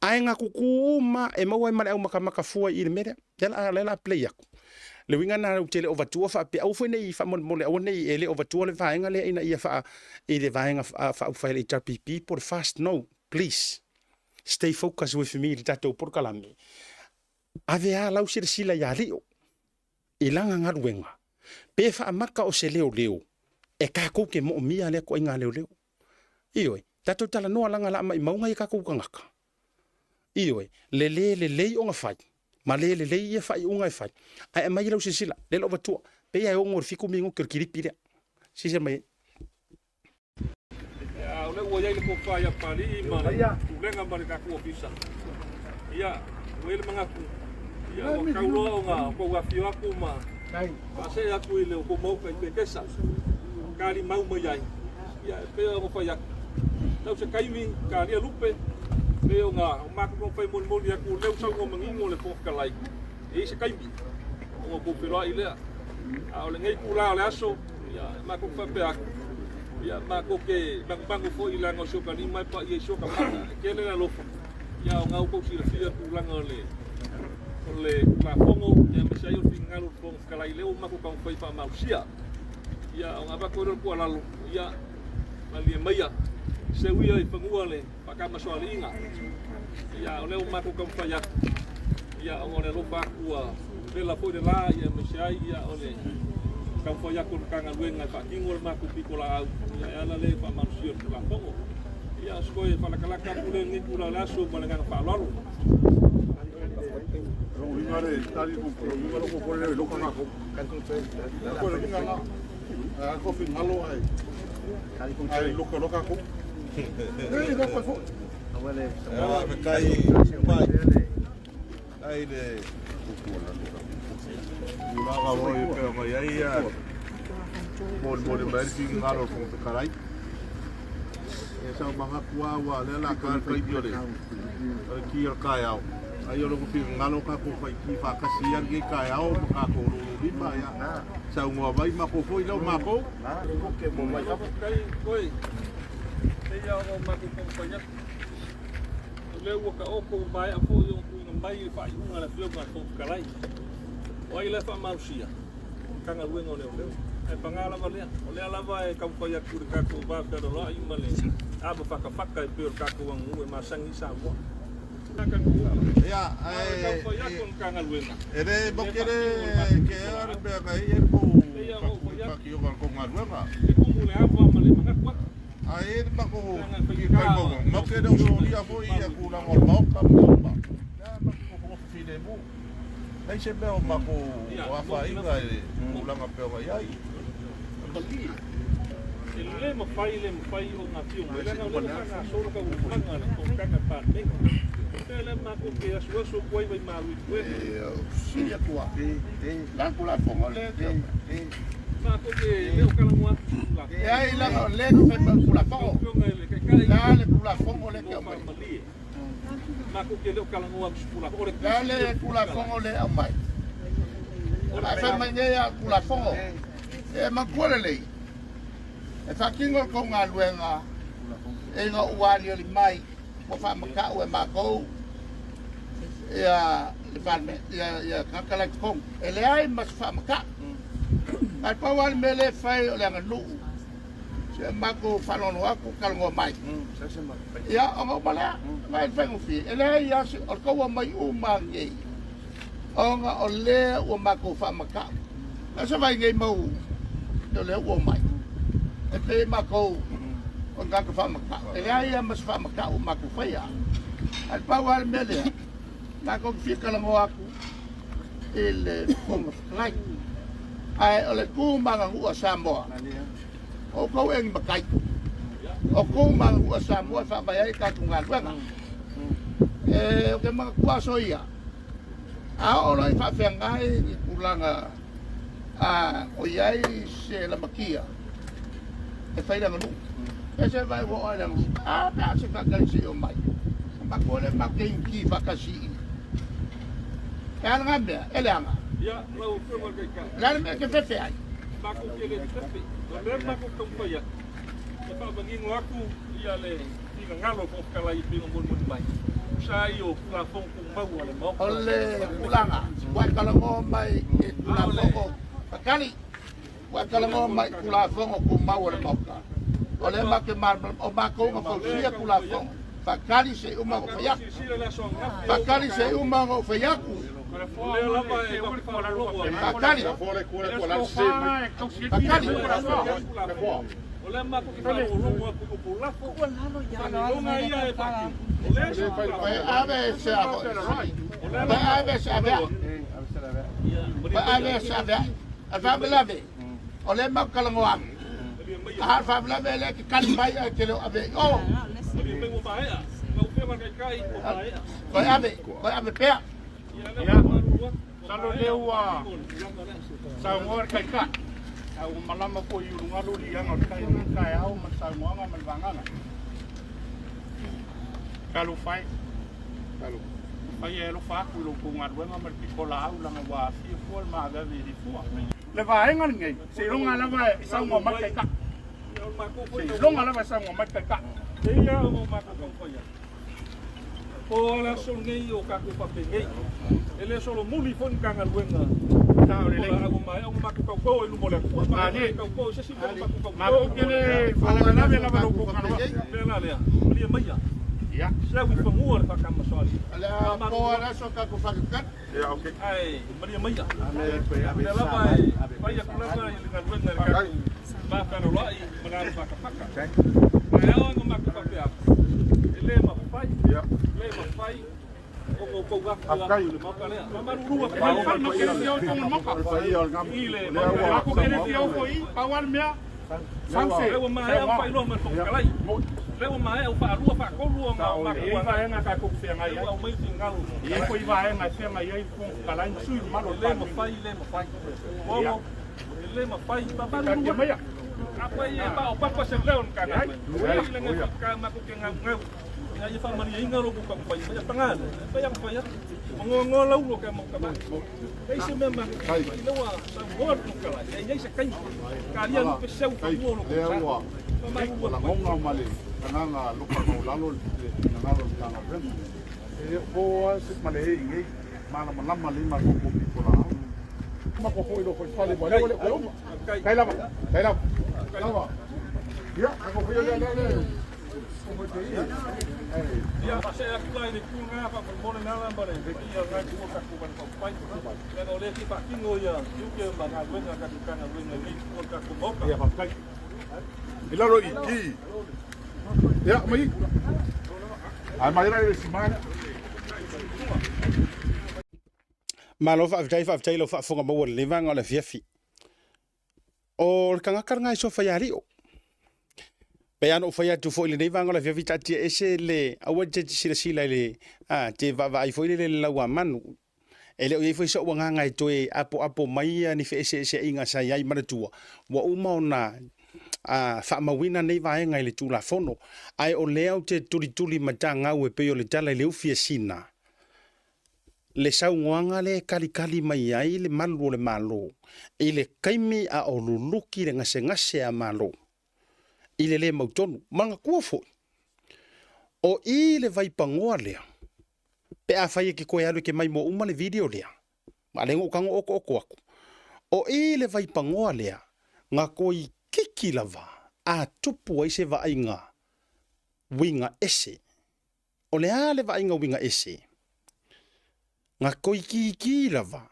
Ae na tutu uma e maua ai ma le aumakamaka fua i le mea lea. Lea la, lea la play aku. Le uiga na ou te le o vatua faapea, aua foi nei faamolemole, aua nei e le o vatua le vaega lea ina ia faa, i le vaega faaupufai a le HRPP po o le FAST. No, please, stay focus with me i le tatou polokalame. Ave a lau silasila ia Lio i lana galuega, pe faamata o se leoleo e tatou te moomia lea toaiga leoleo. Ioe, tatou talanoa lana la maimauga ia tatou tagata. Ioe, le le lelei ona fai, ma le lelei ia faaiuga e fai, ae aumai lau silasila, lea la ua vatua, pei lava e 6 i le 7 minute o le kilipi lea. Silasila mai ai. O lea ua i ai le tofa ia Papalii ma le Pulega ma le tatou Ofisa, ia, ua i ai le manatu, ia, ua tau loa ona outou afifio atu ma faasee atu i le outou Maota i Petesa, talimau mai ai, ia, e pei ona fai atu, tau se taimi, talia lupe, pei ona o matou taumafai molimoli atu, o lea ua saunoa manino le Fofoga Fetalai, e i ai se taimi ona outou feiloai lea. A o lenei itula o le aso, ia, e matou te faapea atu, ia, matou te manumanu foi leaga o si ota lima e paia i si ota mata, e tele le alofa, ia, o lena ua outou silafia le tulaga o le o le Tulafono, ia, aemaise ai o le finagalo o le Fofoga Fetalai, lea ua matou taumafai e faamalosia. Ia, ona avatu ai lea o le tuualalo, ia, malie maia, seu ia i fanua le faatamasoaliiga. Ia, o lea ua matou taumafai atu, ia, ona o le alofa atu ua vela foi le la, ia, aemaise ai, ia, o le taumafai atu o le Matagaluega e faatino le matou pitolaau, ia, e ala lea i le faamalosia o le Tulafono. Ia, o se toe faalatalata atu lea i lenei itula o le aso ma le agaga faaaloalo. O lea ua taoto ua maea foi ona tuuina mai le faaiuga a le Afioga i le Fofoga Fetalai. O ai la e faamalosia? O le Matagaluega o Leoleo. Ae paga lava lea, o lea lava e taumafai atu i le tatou va fealoaloai ma le ava fatafata e pei o le tatou aganuu e masani i Samoa. Ia, ae e le mautele ke ea le mea na i ai le kou pakioga o le kou galuega. Ae i ai le matou i faimauga, maute le o solia foi ia tulaga o le maota ma mea uma. Lea matou nofonofo filemu. Leai se mea o matou afaina i le tulaga pei ona i ai. E le mafai le mafai ona afio mai leaga o lea ua faagasolo taualumaga a le fonotaga a le Palemene. E pei o lea matou te asuasu atu ai vaimalu i puega. Matou te le o talanoa atu i Tulafono. Lau Afioga i le Taitai, mo faamalie. Matou te le o talanoa atu i se Tulafono. O le tusi lea o le Fofoga Fetalai. E matua lelei, e faatino le tou galuega ina ua aliali mai ua faamatau e matou ia le Palemene, ia tagata la i totonu. E leai ma se faamatau. Ae pau lava le mea lea e fai o le aganuu, se matou faalogologo atu talanoa mai. Ia ona uma lea, vaai i le faigofie. E leai lava se, o le tou omai uma nei, ona o lea ua matou faamatau. Na se vai nei mau o lea ua omai. E pei matou o ni tagata faamatau. E leai lava ma se faamatau o matou faia. Ae pau lava le mea lea, matou te fia talanoa atu i le Fofoga Fetalai. Ae o le tu ma aganuu a Samoa, o outou e ni matai. O tu ma aganuu a Samoa e faavae ai tatou galuega. E, ou te manatua aso ia, A oo loa i faafeagai ni tulaga a o i ai se lamatia e fai le aganuu, e se vae ua oo ai le aganuu, a pe a se faatali se i omai, matou le matou te iuti faatasi i i. E a lena mea, e leaga. Ia, lau Afioga i le Taitai. O le a le mea e te fefe ai? Matou te le fefe. O lea matou te taumafai atu e faamanino atu ia le finagalo o le Fofoga Fetalai e pei ona molimoli mai. Tusa ai o Tulafono Tumau a le Maota. O le tulaga ua e talanoa mai i Tulafono Faatali, ua e talanoa mai i Tulafono Tumau a le Maota. O lea matou te malamalama, o matou na fausia Tulafono Faatali se i uma ona ou fai atu. Faatali se i uma ona ou fai atu. Faatali. Faatali. Toe ave se a foi. Toe ave se avea'i. Toe ave se avea'i. A faalavelave, o lea matou te talanoa atu. A o le faalavelave o lea e te tali mai ae te le o ave i o. Toe ave, toe ave pea. Ia, masalo o lea ua saunoa le Taitai, a ua malama foi i ulugalu liaga o le tai i lenei taeao ma le saunoaga ma le vagaga. Talofa e, afai e alofa atu i lo outou galuega ma le pitolaau leaga ua aafia fua le maaveave i le fua. Le vaega lenei, seiloga lava e saunoa mai le Taitai. Seiloga lava e saunoa mai le Taitai. Po le aso lenei o tatou faapenei, e le solomuli foi ni ta galuega o le a maea ona matou tauto i luma o le Atua, matou le tauto i se isi mea, matou tauto. Matou te le faalavelave lava i lo outou galuega. Pea la lea, malie maia, seu i fanua le faatamasoalii. O le a po le aso tatou faatalitali. Ae malie maia, o lea lava e fai atu lava i le galuega i le tatou va fealoaloai ma le alo fatafata. Ae ao ona matou faapea atu, e le mafai, le mafai ona outou afifio atu i le Maota lea. Faamalulu atu ai i le Maota lea. Matou te le fia ofo i i, pau lava le mea, sau se Lea ua maea ona faailoa mai e le Fofoga Fetalai. Lea ua maea ua faalua faatolu ona E i ai vaega tatou te feagai ai. E i ai foi vaega e feagai ai le Fofoga Fetalai ma sui usufono mamalu o le Le Palemene. mafai, le mafai. Ono, e le mafai. Taatia maia. Afai e paopapa se leo o le Matagaluega, e i ai le matou te gaugau ina ia faamalieina lo outou taumafai mai. A paga lea, e mafai ona fai atu. Ua goagoa laulo ke mau tama. E i se mea matou te fai, ina ua saunoa le Fofoga Fetalai, e i ai se taimi, talia lupe seu fanua o lo outou sa. Faamalulu atu ai. Ia, faasee atu la i le itu lena faamolemole Nala ma le paia o lena itu o le tatou Vale Faaupufai, leaga o lea e fia faatino tiute ma galuega a le tatou Matagaluega i lenei itu o le tatou Maota. I lalo i i. Ia, mai i. Ai mai la i le simana. Malo faafetai, faafetai i lau faafofoga maua i lenei vaega o le afiafi. O le tagata lena e sofa ia Lio. Pei lava ona ou fai atu foi i lenei vaega o le afiafi, taatia ese le, aua e te silasila i le, a, te vaavaai foi lele i le lauamanu. E le o i ai foi so'u agaga e toe apoapo mai ni feeseeseaiga sa i ai. Manatua, ua uma ona faamauina nei vaega i le Tulafono, ae o lea ou te tulituli matagau e pei o le tala i le ufi a Sina, le saunoaga lea e kalikali mai ai le malu o le Malo i le taimi a o luluki le gasegase a Malo i le le mautonu. Manatua foi, o i le vaipanoa lea, pe afai e te toe alu e te maimoa uma le video lea, ma lea na ou tago otooto atu, o i le vaipanoa lea, na toeitiiti lava a tupu ai se vaaiga uiga ese. O le a le vaaiga uiga ese? Na toeitiiti lava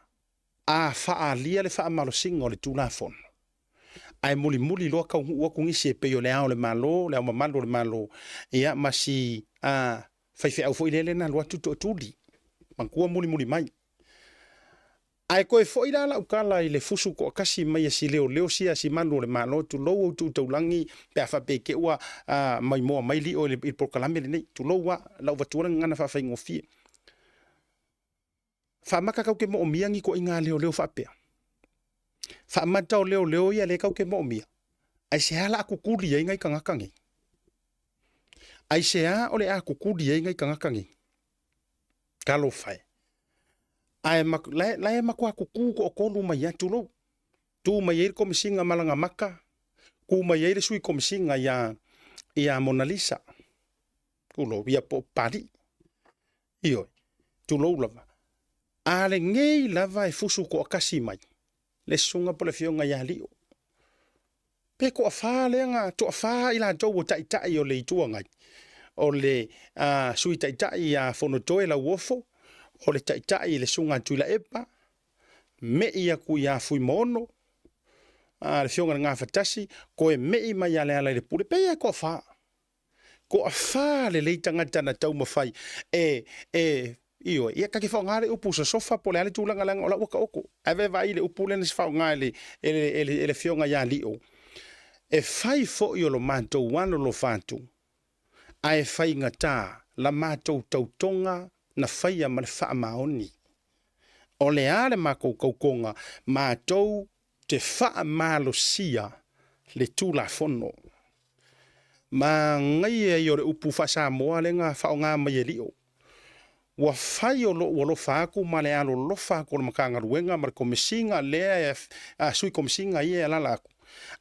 a faaalia le faamalosiga o le Tulafono, ae mulimuli loa taunuu atu nisi e pei o Le Ao o le Malo, Le Ao Mamalu o le Malo, ia ma si a faifeau foi lele na alu atu tootuli, manatua mulimuli mai. Ae toe foi la lau tala i le fusu toatasi mai a si leoleo sia a si malu o le Malo, tulou ou tuu taulagi pe a faapea i te ua maimoa mai lio i le polokalame lenei, tulou a, lau vatua le gagana faafaigofie. Faamata kau te moomia ni toaiga leoleo faapea. Faamata o leoleo ia lea kau te moomia. Aisea la a kukuli ai nai tagata nei? Aisea o le a kukuli ai nai tagata nei? Talofa e. Ae la, la e matua kukū toʻatolu mai atu lou. Tu mai ai le komisiga ma lana maka, ku mai ai le sui komisiga iā iā Monalisa. Tulou, ia po o Papali'i. Ioe, tulou lava. A lenei lava e fusu toʻatasi mai le susuga po o le afioga ia Lio. Pe toafa lea na toafa i latou o taitai o le Itu Agai, o le Sui Taitai ia Fonotoe Lauofo, o le Taitai le Susuga Tuilaepa, me'i atu ia Fuimaono, le Afioga i le Gafatasi, toe me'i mai ia Lealailepule, pei e toafa. Toafa lelei tagata na taumafai e, e, ioe, ia ta te faaaoga le upu sosofa po o le a le tulaga leaga o la ua taoto. Ae vaevaai i le upu lea na faaaoga e le, e le, e le, e le afioga ia Lio, e fai foi o lo matou alolofa atu, ae faigata la matou tautoga na faia ma le faamaoni. O le a le matou tautoga? Matou te faamalosia le Tulafono. Manaia ia o le upu faa-Samoa lea na faaaoga mai e Lio. Ua fai o lou alofa atu ma le alolofa atu o le Matagaluega ma le Komesina lea e a Sui Komesina ia e alaala atu,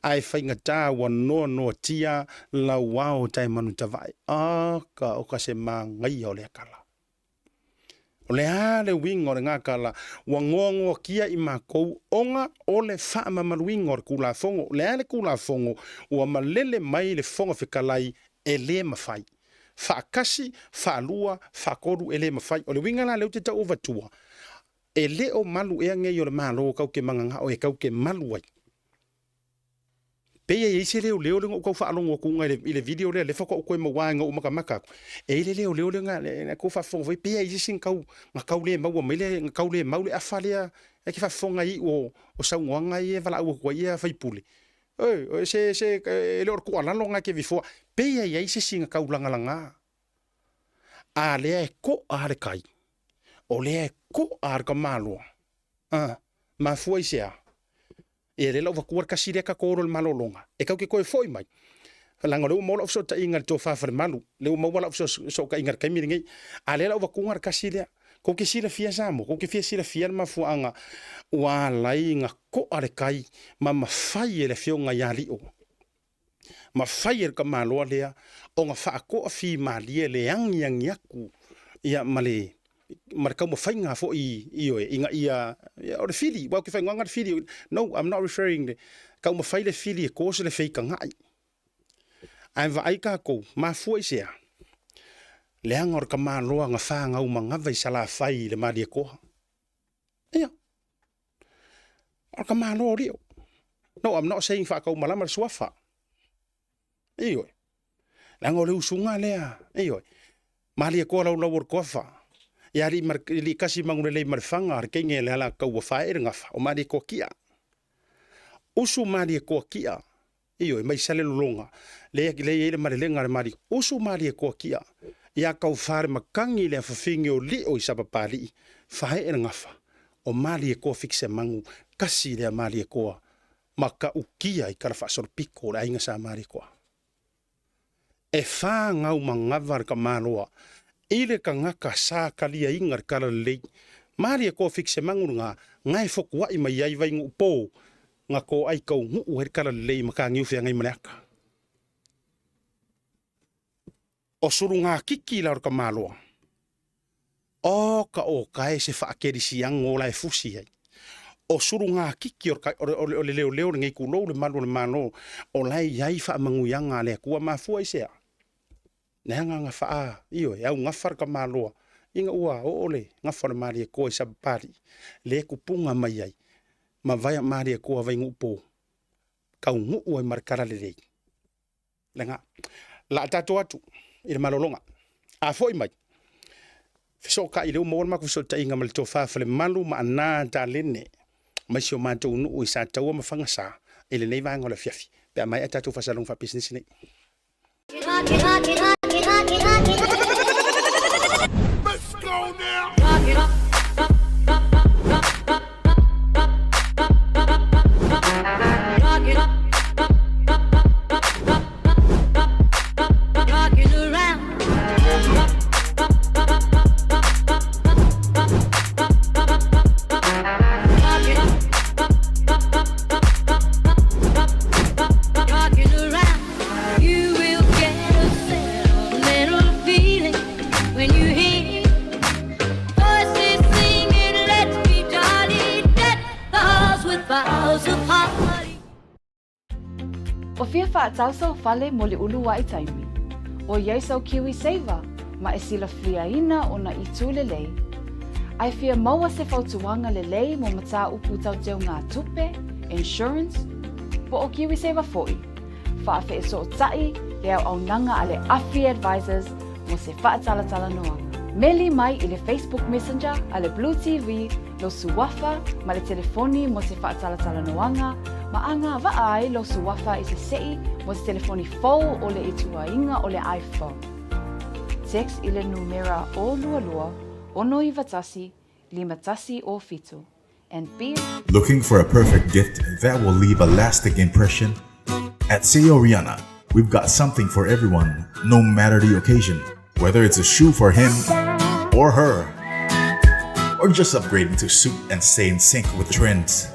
ae faigata ua noanoatia lau ao taemanutavae. Oka oka se manaia o lea tala. O le a le uiga o lena tala? Ua noanoatia i matou ona o le faamamaluina o le Tulafono. O le a le Tulafono? Ua malele mai le Fofoga Fetalai e le mafai. Faatasi, faalua, faatolu e le mafai. O le uiga la lea ou te tau avatua, e le o malu ea nei o le Malo tatou te mananao e tatou te malu ai. Pei e i ai se leoleo lea na ou tau faalogo atu i le video lea, lea faatoa ou toe maua ina ou matamata atu. E i ai le leoleo lea na tou faafofoga foi, pei e i ai se isi na tau, na tau le maua mai le, na tau le mau le afa lea, e te faafofoga i iu o saunoaga ia e valaau atu ai ia sui usufono. Oi, se, se, e le o le tuualalo lena e te vifoa. Pei e i ai se isi na tau lagalaga. A lea e to'a le kai, o lea e to'a le tamaloa. A, mafua i se a? Ia lea la ua vatua le tasi lea tatou o loa i le malologa, e tatou te toe foi mai, leaga o lea ua maua lau fesootaiga i le tofa Falemalu, lea ua maua lau fesootaiga i le taimi lenei, a lea la ua vatua le tasi lea. Tou te silafia Samoa, tou te fia silafia le mafuaaga ua ala ai na to'a le tai ma mafai e le afioga ia Lio, mafai e le tamaloa lea ona faatoa fimalie le agiagi atu ia ma le ma le taumafaiga foi ioe ina ia o le fili aua ou te faigata le fili no I'm not referring le taumafai le fili e cause le feitaga'i ae vaai tatou mafua i se a leaga o le tamaloa na fanau manava i Salafai i le Malietoa ia o le tamaloa o Lio no I'm not saying faataumalama le suafa Ioe. Leaga o le usuga lea, ioe. Malie koa laulau o le toafa. Ia alii ma alii kasi manulelei ma le faga, le teine le ala taua faee le gafa, o malie koa kia. Usu malie koa kia, ioe, mai Salelologa, lea lea i ai le malelega a le malie. Usu malie koa kia, ia kau fa le makangi le afafine o lio i Sapapalii, faee le gafa, o malie koa fikse mangu, kasi lea malie koa ma ka ukia i kala faasolopito o le aiga sa Marikoa. E fanau manava le tamaloa i le tagata sa taliaina le talalelei. Malie koa fikisemangu lena na e fotuaʻi mai ai Vainuʻu po na toʻai taunuu ai le talalelei ma Taniu feagai ma le ata. O sulugatiki la o le tamaloa. O ka oka e se faakelisiano la e fusi ai. O sulugatiki o le, o le leoleo lenei tulou le malu o le Malo, o la e i ai faamanuiaga a le Atua. Mafua i se a? Leaga na faa, ioe, au gafa le tamaloa, ina ua oo le gafa o le Malietoa i Sapapalii, le tupuga mai ai, ma vaea Malietoa Vainuupo, taunuu ai ma le talalelei. Lena. La tatou atu i le malologa. A foi mai, fesootai lea ua maua le matou fesootaiga ma le tofa Falemalu ma Ana Talene mai si o matou nuu i Sataua ma Fagasa i lenei vaega o le afiafi pe a maea tatou faasalalauga faapisinisi nei. Let's go now! O fia fa'atau sau fale mo le ulua'i taimi? ʻOiai sau KiwiSaver ma e silafiaina ona itu lelei. A e fia maua se fautuaga lelei mo mataupu tau teugatupe, insurance, po o KiwiSaver fo'i, Faafeesootaʻi le auaunaga a le Afi Advisors mo se faatalatalanoaga. Meli mai i le Facebook Messenger a le Blue TV lou suafa ma le telefoni mo se faatalatalanoaga ma agavaa ai lou suafa i se seʻi mo se telefoni fou o le ituaiga o le iPhone. Text i le numera 022 691 5107 and be Looking for a perfect gift that will leave a lasting impression? At Seoriana, we've got something for everyone, no matter the occasion. Whether it's a shoe for him or her, or just upgrading to suit and stay in sync with trends.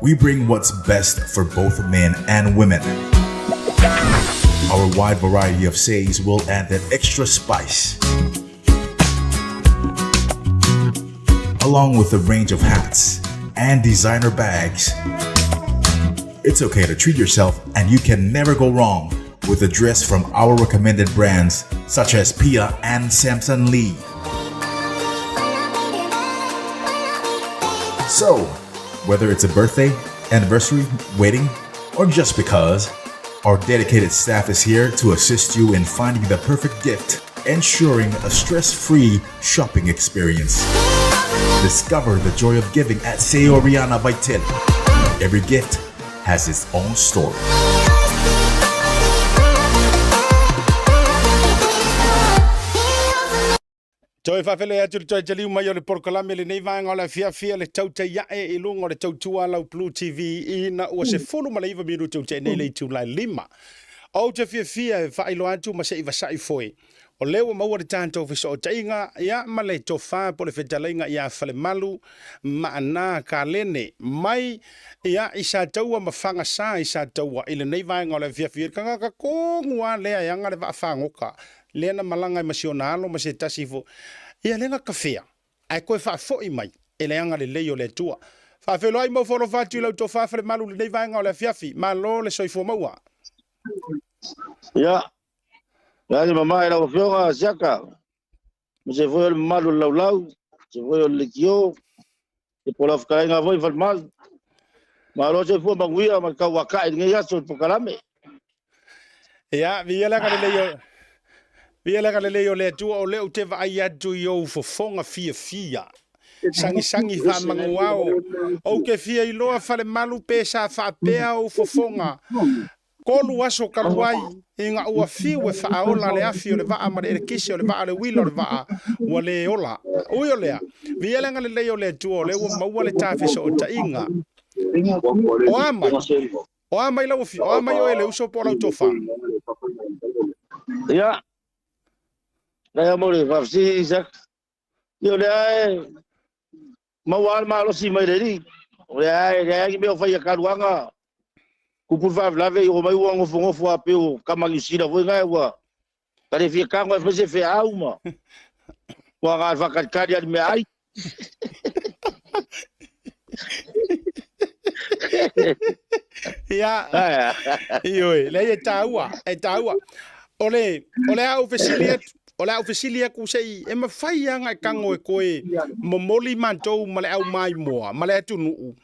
We bring what's best for both men and women. Our wide variety of says will add that extra spice. Along with a range of hats and designer bags. It's okay to treat yourself, and you can never go wrong with a dress from our recommended brands such as Pia and Samson Lee. So, whether it's a birthday, anniversary, wedding, or just because, our dedicated staff is here to assist you in finding the perfect gift, ensuring a stress free shopping experience. Discover the joy of giving at Seoriana Vital. Every gift has its own story. Toe faafeiloai atu le toe taliu mai o le polokalame lenei vaega o le afiafi a le tautai ae i luga o le tautua a lau Blue TV ina ua 19 minute ua tea nei le itula e 5. Ou te fiafia e faailoa atu ma se i vasa'i foe. O lea ua maua le tatou fesootaiga ia ma le tofa po o le fetalaiga ia Falemalu Maana Kalene mai ia i Sataua ma Fagasa i Sataua i lenei vaega o le afiafi. O le tagata tonu lava lea e aga le vaa fagota lea na malaga ai ma si ona alo ma se tasi fo ia lea na tafea ae toe faafoi mai e le agalelei o le Atua. Faafeiloai ma ofo alofa atu i lau tofa Falemalu i lenei vaega o le afiafi. Malo le soifua maua. Ia, le mamae lau Afioga Siaka, ma se foi o le mamalu o le laulau, se foi o le leitio, se po lau fetalaiga foi Falemalu. Malo soifua manuia ma le tauakai i lenei aso i le polokalame. Ia, viia le agalelei o Viia le agalelei o le Atua o lea ou te vaai atu i ou fofoga fiafia. Sagisagi faamanuao. Ou te fia iloa Falemalu pe sa faapea ou fofoga. Tolu aso talu ai, ina ua fiu e faaola le afi o le vaa ma le elekise o le vaa le uila o le vaa, ua le ola. Ui o lea, viia le agalelei o le Atua o lea ua maua le ta fesootaiga. O a mai? O a mai lau afio? O a mai oe le uso po o lau tofa? Ia, nai mo le faafesili Isaac. Ia o lea e maua lava le malosi mai le alii. O lea e leai ni mea o fai a taluaga tupu le faalavelave i oo mai ua nofonofo lava pei o tama Niu Sila foi na ua ta le fia tago e fai se feau ma ua na o le faatalitali lava i le meaai. Ia, ioe, leai e taua, e taua. O le, o le a ou fesili atu, o le a ou fesili atu se i, e mafai lava ona e tago e toe momoli matou ma le aumaimoa ma le atunuu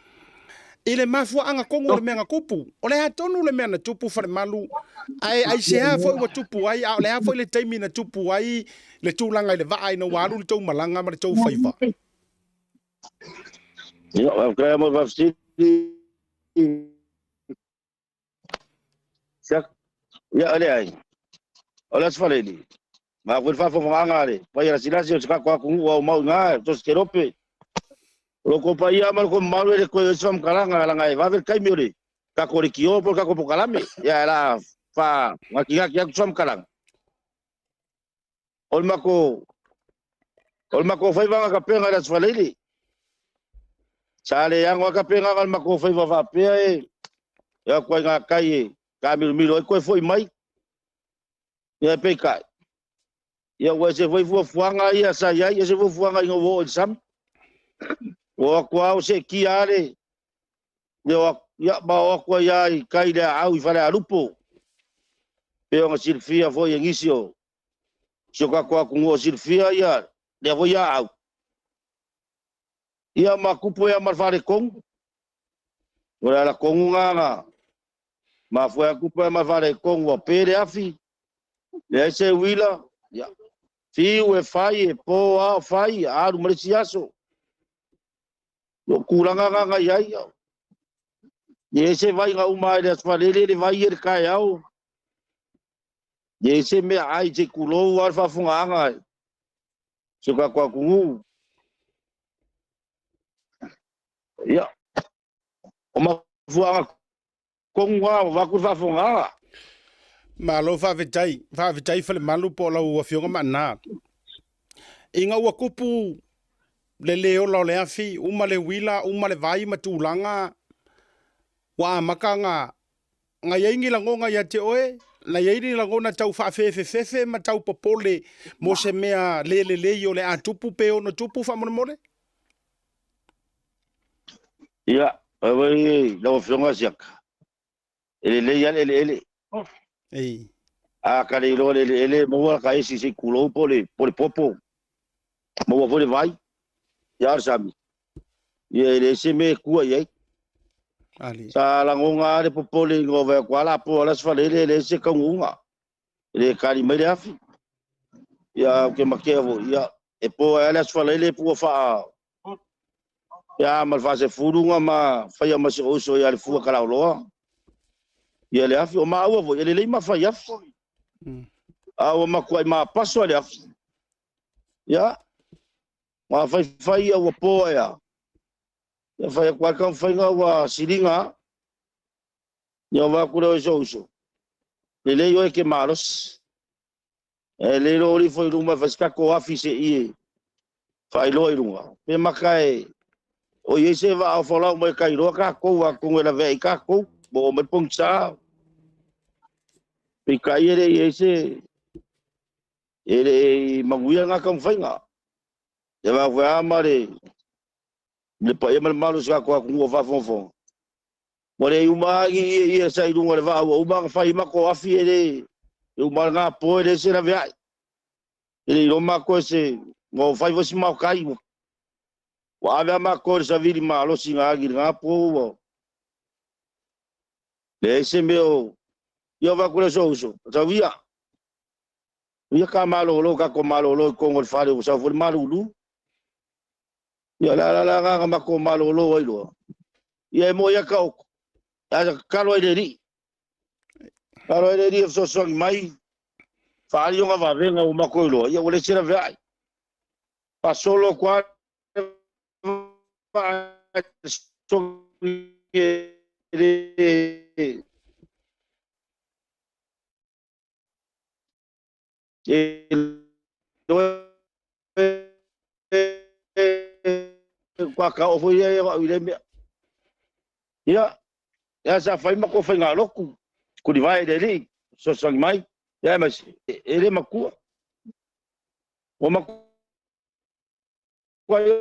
i le mafuaaga tonu o le mea na tupu. O le a tonu le mea na tupu Falemalu, ae aisea foi ua tupu ai, a o le a foi le taimi na tupu ai le tulaga i le vaa ina ua alu le tou malaga ma le tou faiva? Ia, faafetai mo le faafesili. Ia, leai. O le Aso Faraile, ma foi le faafofogaaga a le paia lasilasi o si tatou atunuu o aumau i ina, tosi kelope. O lo outou paia ma lo outou mamalu e le toe i ai se faamatalaga leaga e vave le taimi o le tatou leitio po o le tatou polokalame. Ia ae o le a faanatinati atu se faamatalaga. O le matou o le matou faiva na tapena i le Aso Faraile. Sa le ano lava tapenaga o le matou faiva faapea e o atu ai i gatai e taamilomilo ai toe foi mai. Ia peitai, ia ua ese foi fuafuaga ia sa i ai, ese fuafuaga ina ua oo i le sami. Ua o atu lava ua seetia lava le o atu. Ia, ma oo atu ai lava i tai i le aau i Falealupo, pei ona silafia foi e nisi o si o tatou atunuu o silafia ia lea foi aau. Ia ma tupu ai lava ma le faaletonu. O le ala tonu lena na mafua ai tupu ai ma le faaletonu ua pe le afi, leai se uila, ia, fiu e fai, e po lava o fai, alu ma le isi aso. O tulaga na na i ai, e leai se vai na uma ai i le Aso Faraile le vai ia i le taeao. E leai se meaai se i tulou lava le faafofogaaga a si o tatou atunuu. Ia, o mafuaaga tonu lava ua avatu le faafofogaaga. Malo faafetai, faafetai Falemalu po o lau Afioga Maana. Ina ua tupu le le ola o le afi, uma le uila, uma le vai ma tulaga, ua amata ona na i ai ni lagona ia te oe, na i ai ni lagona tau faafefefefe ma tau popole mo se mea le lelei o le a tupu pe ono tupu faamolemole? Ia, oi lau Afioga Siaka, e lelei lava le eleele. Ei. A ka le iloa le eleele, e maua ka esi se i tulou po o le popo, maua foi le vai, ia o le sami. Ia e leai se mea e tua i ai. Ali. Sa lagona lava le popole ina ua vaai atu lava la po le Aso Faraile e leai se taunuuga, e le tali mai le afi. Ia ou te matea foi, ia e po ai lava le Aso Faraile pua faa Ia ma le faasefulu na ma faia ma si ou uso ia le fua kalaoloa. Ia le afi, o maua foi, e lelei ma fai afi. A ua matuai mapaso le afi. Ia, ma fai fai ia ua po ia. Ia fai atu ai taumafaiga ua siliga. Ia o atu lea i sou uso. Lelei oe ke malosi. E le iloa oli foi i luma e fai se tatou afi se i e faailoa i luga. Pe maka e o i ai se vaa o folau mai ka iloa tatou atonu e lavea i tatou. Mo o mai pogisa. Peitai e le i ai se e le i manuia ngā taumafaiga. Ia vaa foi a ma le le paia ma le mamalu o si o tatou atunuu o faafogafoga. Ua le uma lava ni ieie sa i luga o le vaa ua uma ona fai matou afi e le uma lena po e leai se laveai. E le iloa matou e se ua fai foi si maotai ua ave lava matou i le savili malosi na agi i lena po ua leai se mea o ia vaai atu lea o si ou uso, tau ia. Ia ka malolo tatou malolo i totonu o le fale ua sau foi le malulu. Ia o le ala la lena na matou malolo ai loa. Ia e moi lava taoto, ae tatalo ai i le Alii. Tatalo ai le Alii e fesoasoani mai, faaali ona vavega ua matou iloa, ia ua leai se laveai. Faasolo atu lava le vaa e sogi e le e ka oo foi ia au i lea mea. Ia, ia sa fai ma ko faigalotu, tulivae i le Alii, fesoasoani mai, ia aemaise, e le matua. Ua matua le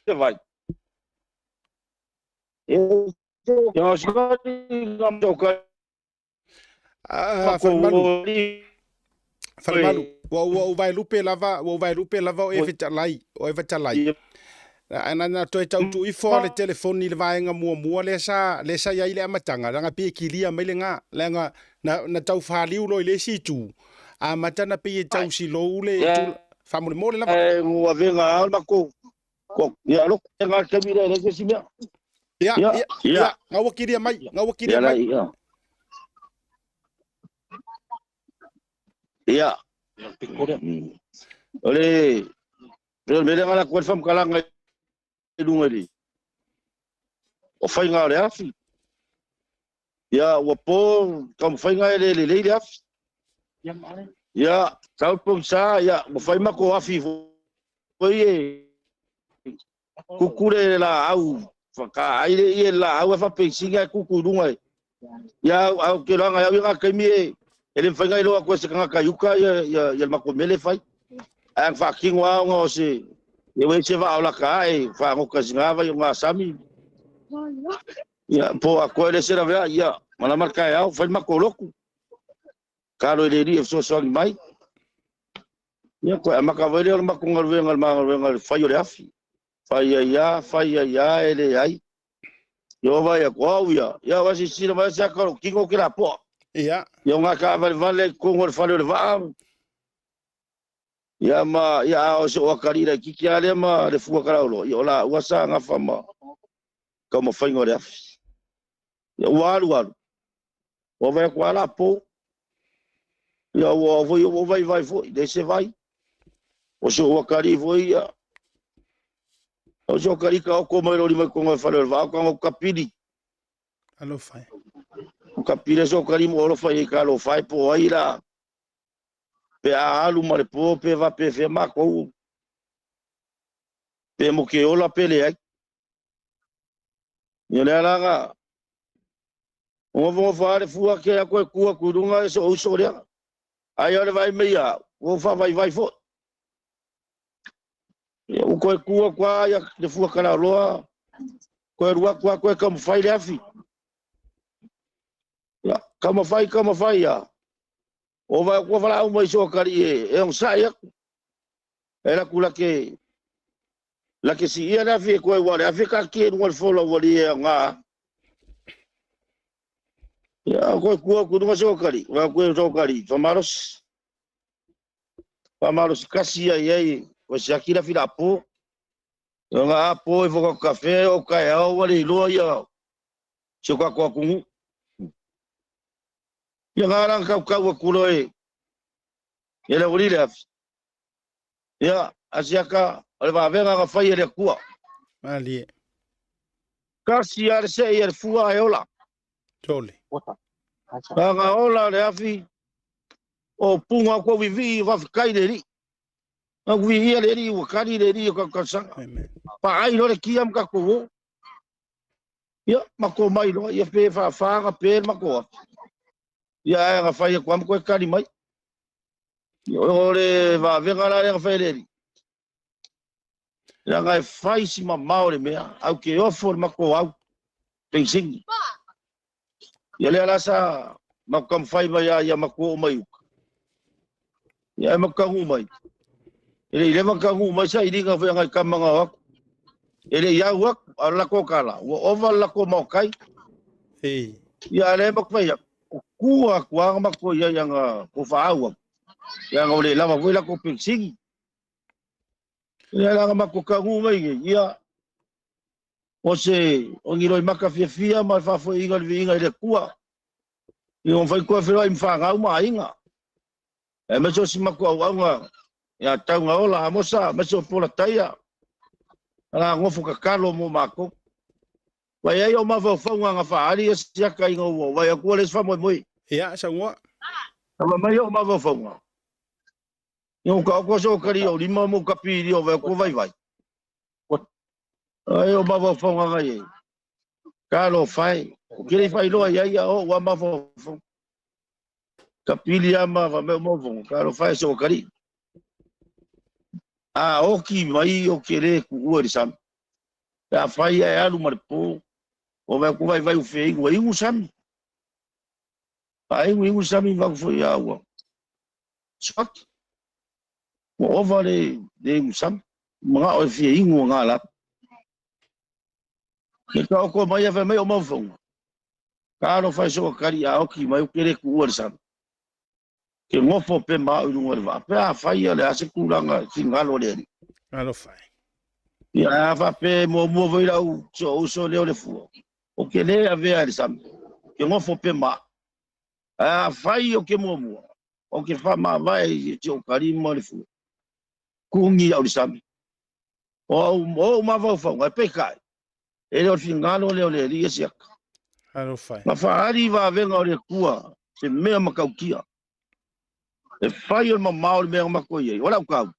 se vai. Falemalu, Falemalu, ua ou vaelupe lava, ua ou vaelupe lava o e fetalai, o e fetalai. Na na toe tau tuu ifo le telefoni i le vaega muamua lea sa lea sa i ai le amataga, leaga pei e kilia mai lena, leaga na na tau faliu loa i le isi itu, amata na pei e tau silou le itu faamolemole lava. Ua avega lava le matou ia lotu nga le taimi lea e leai se isi mea. Ia, ia, ia, nga ua kilia mai, nga ua kilia mai. Ia. O le le mea lea na latou ai le faamatalaga i luga i le o faiga o le afi. Ia ua po taumafaiga e le lelei le afi. Ia sau le pogisa, ia ua fai matou afi foi e kuku le laau whakaai le ia le laau e whapeisina e kuku i lunga e. Ia au au ke loanga au ia ngā taimi e e le mawhai ngai loa koe se kangaka i uka ia ia ia le matou mea le fai. Ae na faatino lava ona o se e ua i ai se vaa o lata ae faagoto i sina vai o Gasami. Ia, po atoa e le se laveai, ia, malama le taeao, fai le matou lotu. Talo i le Alii e fesoasoani mai. Ia, toe amata foi lea o le matou galuega, le ma galuega i le fai o le afi. Fai ai lava, fai ai lava, e leai. Ia ua vaai atu, o au ia, ia ua silasila mai se ata o lou tino ou te lapoa. Ia. Ia o gataavalevale ai i totonu o le fale o le vaa. Ia ma, ia a o se o atalii laitiiti lava lea ma le fua kalaoloa, ia o laua sa gafa ma taumafaiga o le afi. Ia ua alu alu, ua vaai atu lava la po. Ia ua foi ua vaivai foi, leai se vai. O se o atalii foi ia, o se o atalii taoto mai lou lima i totonu o le fale o le vaa, o tago kapili. Alofa e. O kapili se o atalii mo alofa i ka alofa e po ai la. Pe a alu ma le po pe faapefea matou, pe mo ke ola pe leai. Ia lea la na nofonofo lava le fua ke atu e tu atu i luga e soo uso lea. Ai o le vaai mai ia, ua ou faavaivai foi. Ia ua toe tu atu lava ia le fua kalaoloa, toe alu atu lava toe taumafai le afi. Ia, taumafai, taumafai ia. O vaai atu valaau mai so atalii e onosai atu. E alu atu lake lake siia le afi e koe ua le afi e taatia i luga o le fola ua le aoga. Ia, koe kua atu i luga so atalii, vaai atu e so atalii, faamalosi. Faamalosi kasi ia i ai, koe siaki le afi la po. Ia nga a po e foka kafe o kaeao ua le iloa ia si o tatou atunuu. Ia nga la kaukau atu loa e le aualii le afi. Ia, asiaka o le vavega na fai e le Atua. Malie. Kasi lava le sei a le fua ae ola. Tole. Nga ola le afi o punga o kou vivii faafetai le Alii. Na viia le Alii ua kali le Alii o tatou talosaga. Amen. Paai loa le kia ma tatou o. Ia, matou mai loa, ia pe faafaga pe le matou afi. Ia ae na fai atu lava ma toe kali mai. Ia, o le vavega la lea na fai e le Alii. Leaga e fai si mamao le mea, au ke ofo le matou au penisini. Ia lea la sa matou taumafai mai lava ia matou oo mai uka. Ia ae matou taunuu mai. E le i leva ona taunuu mai sailiga foi a nai tama na o atu. E le i au atu, a o le latou tala, ua ova le latou maokai. Ei. Ia a o lea matou fai atu, o tua atu lava na matou i ai ana tou faaau atu. Leaga ua le lava foi latou penisini. Ia la na matou taunuu mai nei, ia o se o ni loimata fiafia ma le faafoeina o le viiga i le Atua. Ia ua mafai toe feiloai ma fanau ma aiga. Aemaise o si matou auauna ia Taugaola Amosa, aemaise o Pola Taia, na nofo tatalo mo matou. Vai ai o mafaufauga na faaali ia siaka ina ua vaai atu ua leai se faamoemoe. Ia, saunoa. Tama mai o mafaufauga. Ia ua taoto se okali o lima mo kapili o vai atu vaivai. Ai o mafaufauga na i ai. Talofa e. Ou te le i faailoa i ai ia o ua mafaufauga. Kapili lava ma fai mai o mafaufauga. Talofa e se okali. A oki mai o ke le kuua i le sami. Pe a fai ae alu ma le po. O vai atu vaivai u feigu ua igu sami. A igu igu sami vau foi a ua. Siaki. Ua ova le igu sami. Manao e fia igu o ngā la. Ke ka oko mai a fai mai o mafaufauga. Ka alofa e soa kari a oki mai o ke le kuua le sami. Ke ngofo pe ma au i lunga o le vaa. Pe a fai ia le a se tulaga fingalo le Alii. Alofa e. Ia a faapea e muamua foi lau si ou uso lea o le fua. O ke le avea e le sami. Ke ngofo pe ma. Ae afai o ke muamua, o ke faamavae i si ou kali ma le fua. Kugi au le sami. O au, o ou mafaufauga, e peitai, e le o le fingalo lea o le Alii e siaka. Alofa e. Na faaali i vavega o le Atua se mea matautia. E fai o le mamao le mea na matou i ai. O lau tau,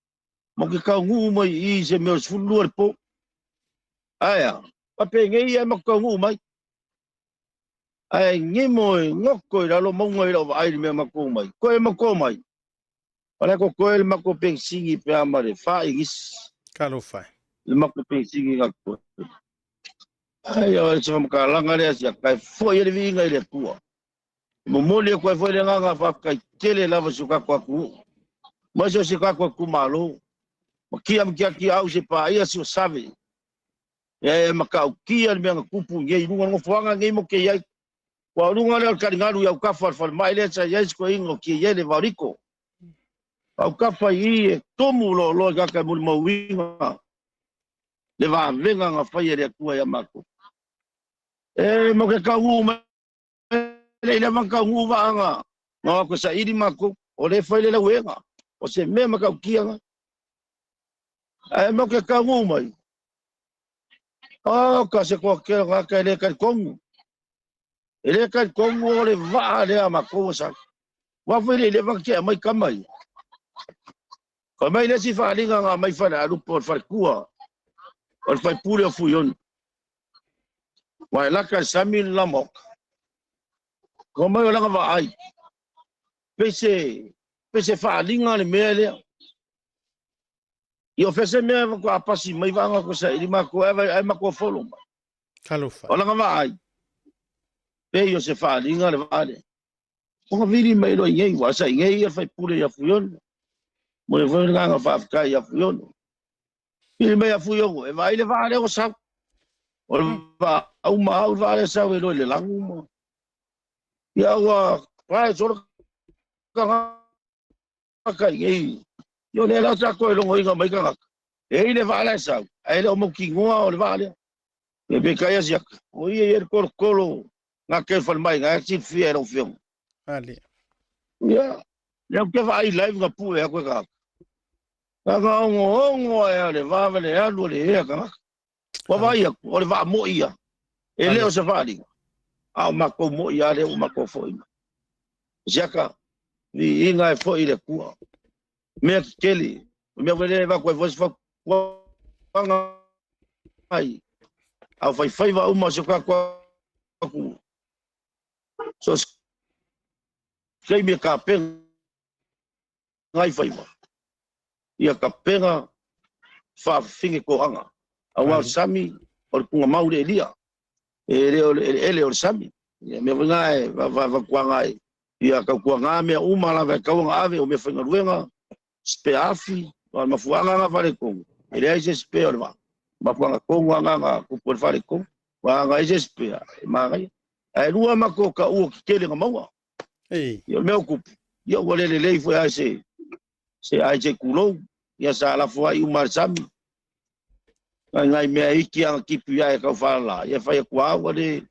ma ke taunuu mai i i se mea o le 12 le po. Ae a, faapenei ae matou taunuu mai. Ae gemo e goto i lalo mauga i lau vaai i le mea matou mai. Koe matou mai. O le kokoe le matou penisini pe a ma le 4 inisi. Talofa. Le matou penisini ga koe. Ai o se famakalaga lea sia kai foi le viiga i le Atua. Momoli aku ai foi le agaga faafetai tele lava si o tatou atunuu. Ma se o se tatou itumalo. Ma kia ma kia kia au se paia si o save. E matautia le mea na tupu i nei luga o le nofoaga nei mo ke i ai. Ua o luga lea o le taligalu i autafa o le falemai lea sa i ai si toeaina o Tiaiele Vaoliko. Autafa i i e tumu loaloa i tagata e molimauina le vavega na faia e le Atua ia matou. E mo ke taunuu mai le i leva ona taunuu vaaga na o atu e saili matou, o lea e fai le lauega, o se mea matautia na. Ae mo ke taunuu mai, o ka se toatele o tagata e le talitonu. E le talitonu o le vaa lea a matou ua sau. Ua foi le i leva ona tea mai tama ia. Fai mai le isi faaaliga na aumai Falealupo o le faletua o le faipule o Fuiono. Ua e laka i le sami le la maota. Fai mai o lana vaai, pei se faaaliga le mea lea. Ia o fea se mea faatoa pasi mai vaaga ko saili matou ae matou folo mai. Talofa. O lana vaai, pei o se faaaliga le vaa lea. Ona vili mai loa i nei, ua sa i nei ia le faipule ia Fuiono. Mo le foi le agaga faafetai ia Fuiono. Vili mai ia Fuiono, e vaai le vaa lea ua sau. O le vaa uma au le vaa lea sau e loa i le lagu ma. Ia ua pae solo tagata i nei. Ia o lea la sa toe logoina mai tagata. E i le vaa lea sau, ae le o mautinoa o le vaa lea. E pe kai asiaka. O ia ia le kolokolo ngā ke falemai ngā silafia e lau afioga. Ali. Ia, lea ou te vaai live nga pue aku e tagata. Aga ongo ongo e o le vava le alu o le ea tagata. Ua vaai aku, o le vaa moi ia. E le o se faaliga. A o matou moi a lea ua matou foi mai. Siaka, viiga e foi i le Atua. Mea tetele, o mea foi lea e avatu ai foi se fautuaga ai au faifaiva uma o si o tatou atunuu. So se taimi e tapena ai faiva, ia tapena faafafine toaga. Aua o le sami, o le tugamau le elia. E le o le eleele o le sami. Ia mea foi na e fautuaga ai. Ia tautuaga mea uma lava e tatau ona ave o mea faigaluega, spare afi, o le mafuaaga na faaletonu, e leai se spare o le vaa. Mafuaaga tonu lava na na tupu ai le faaletonu. Ua aga ai se spare, e manaia. Ae lua matou taua tetele na maua. Ei. Ia o le mea o tupu, ia ua le lelei foi lava se se ai se tulou, ia sa lafo ai uma le sami. Ngai ngai mea iti aga tipi ae tau faalala, ia fai atu lava ua le.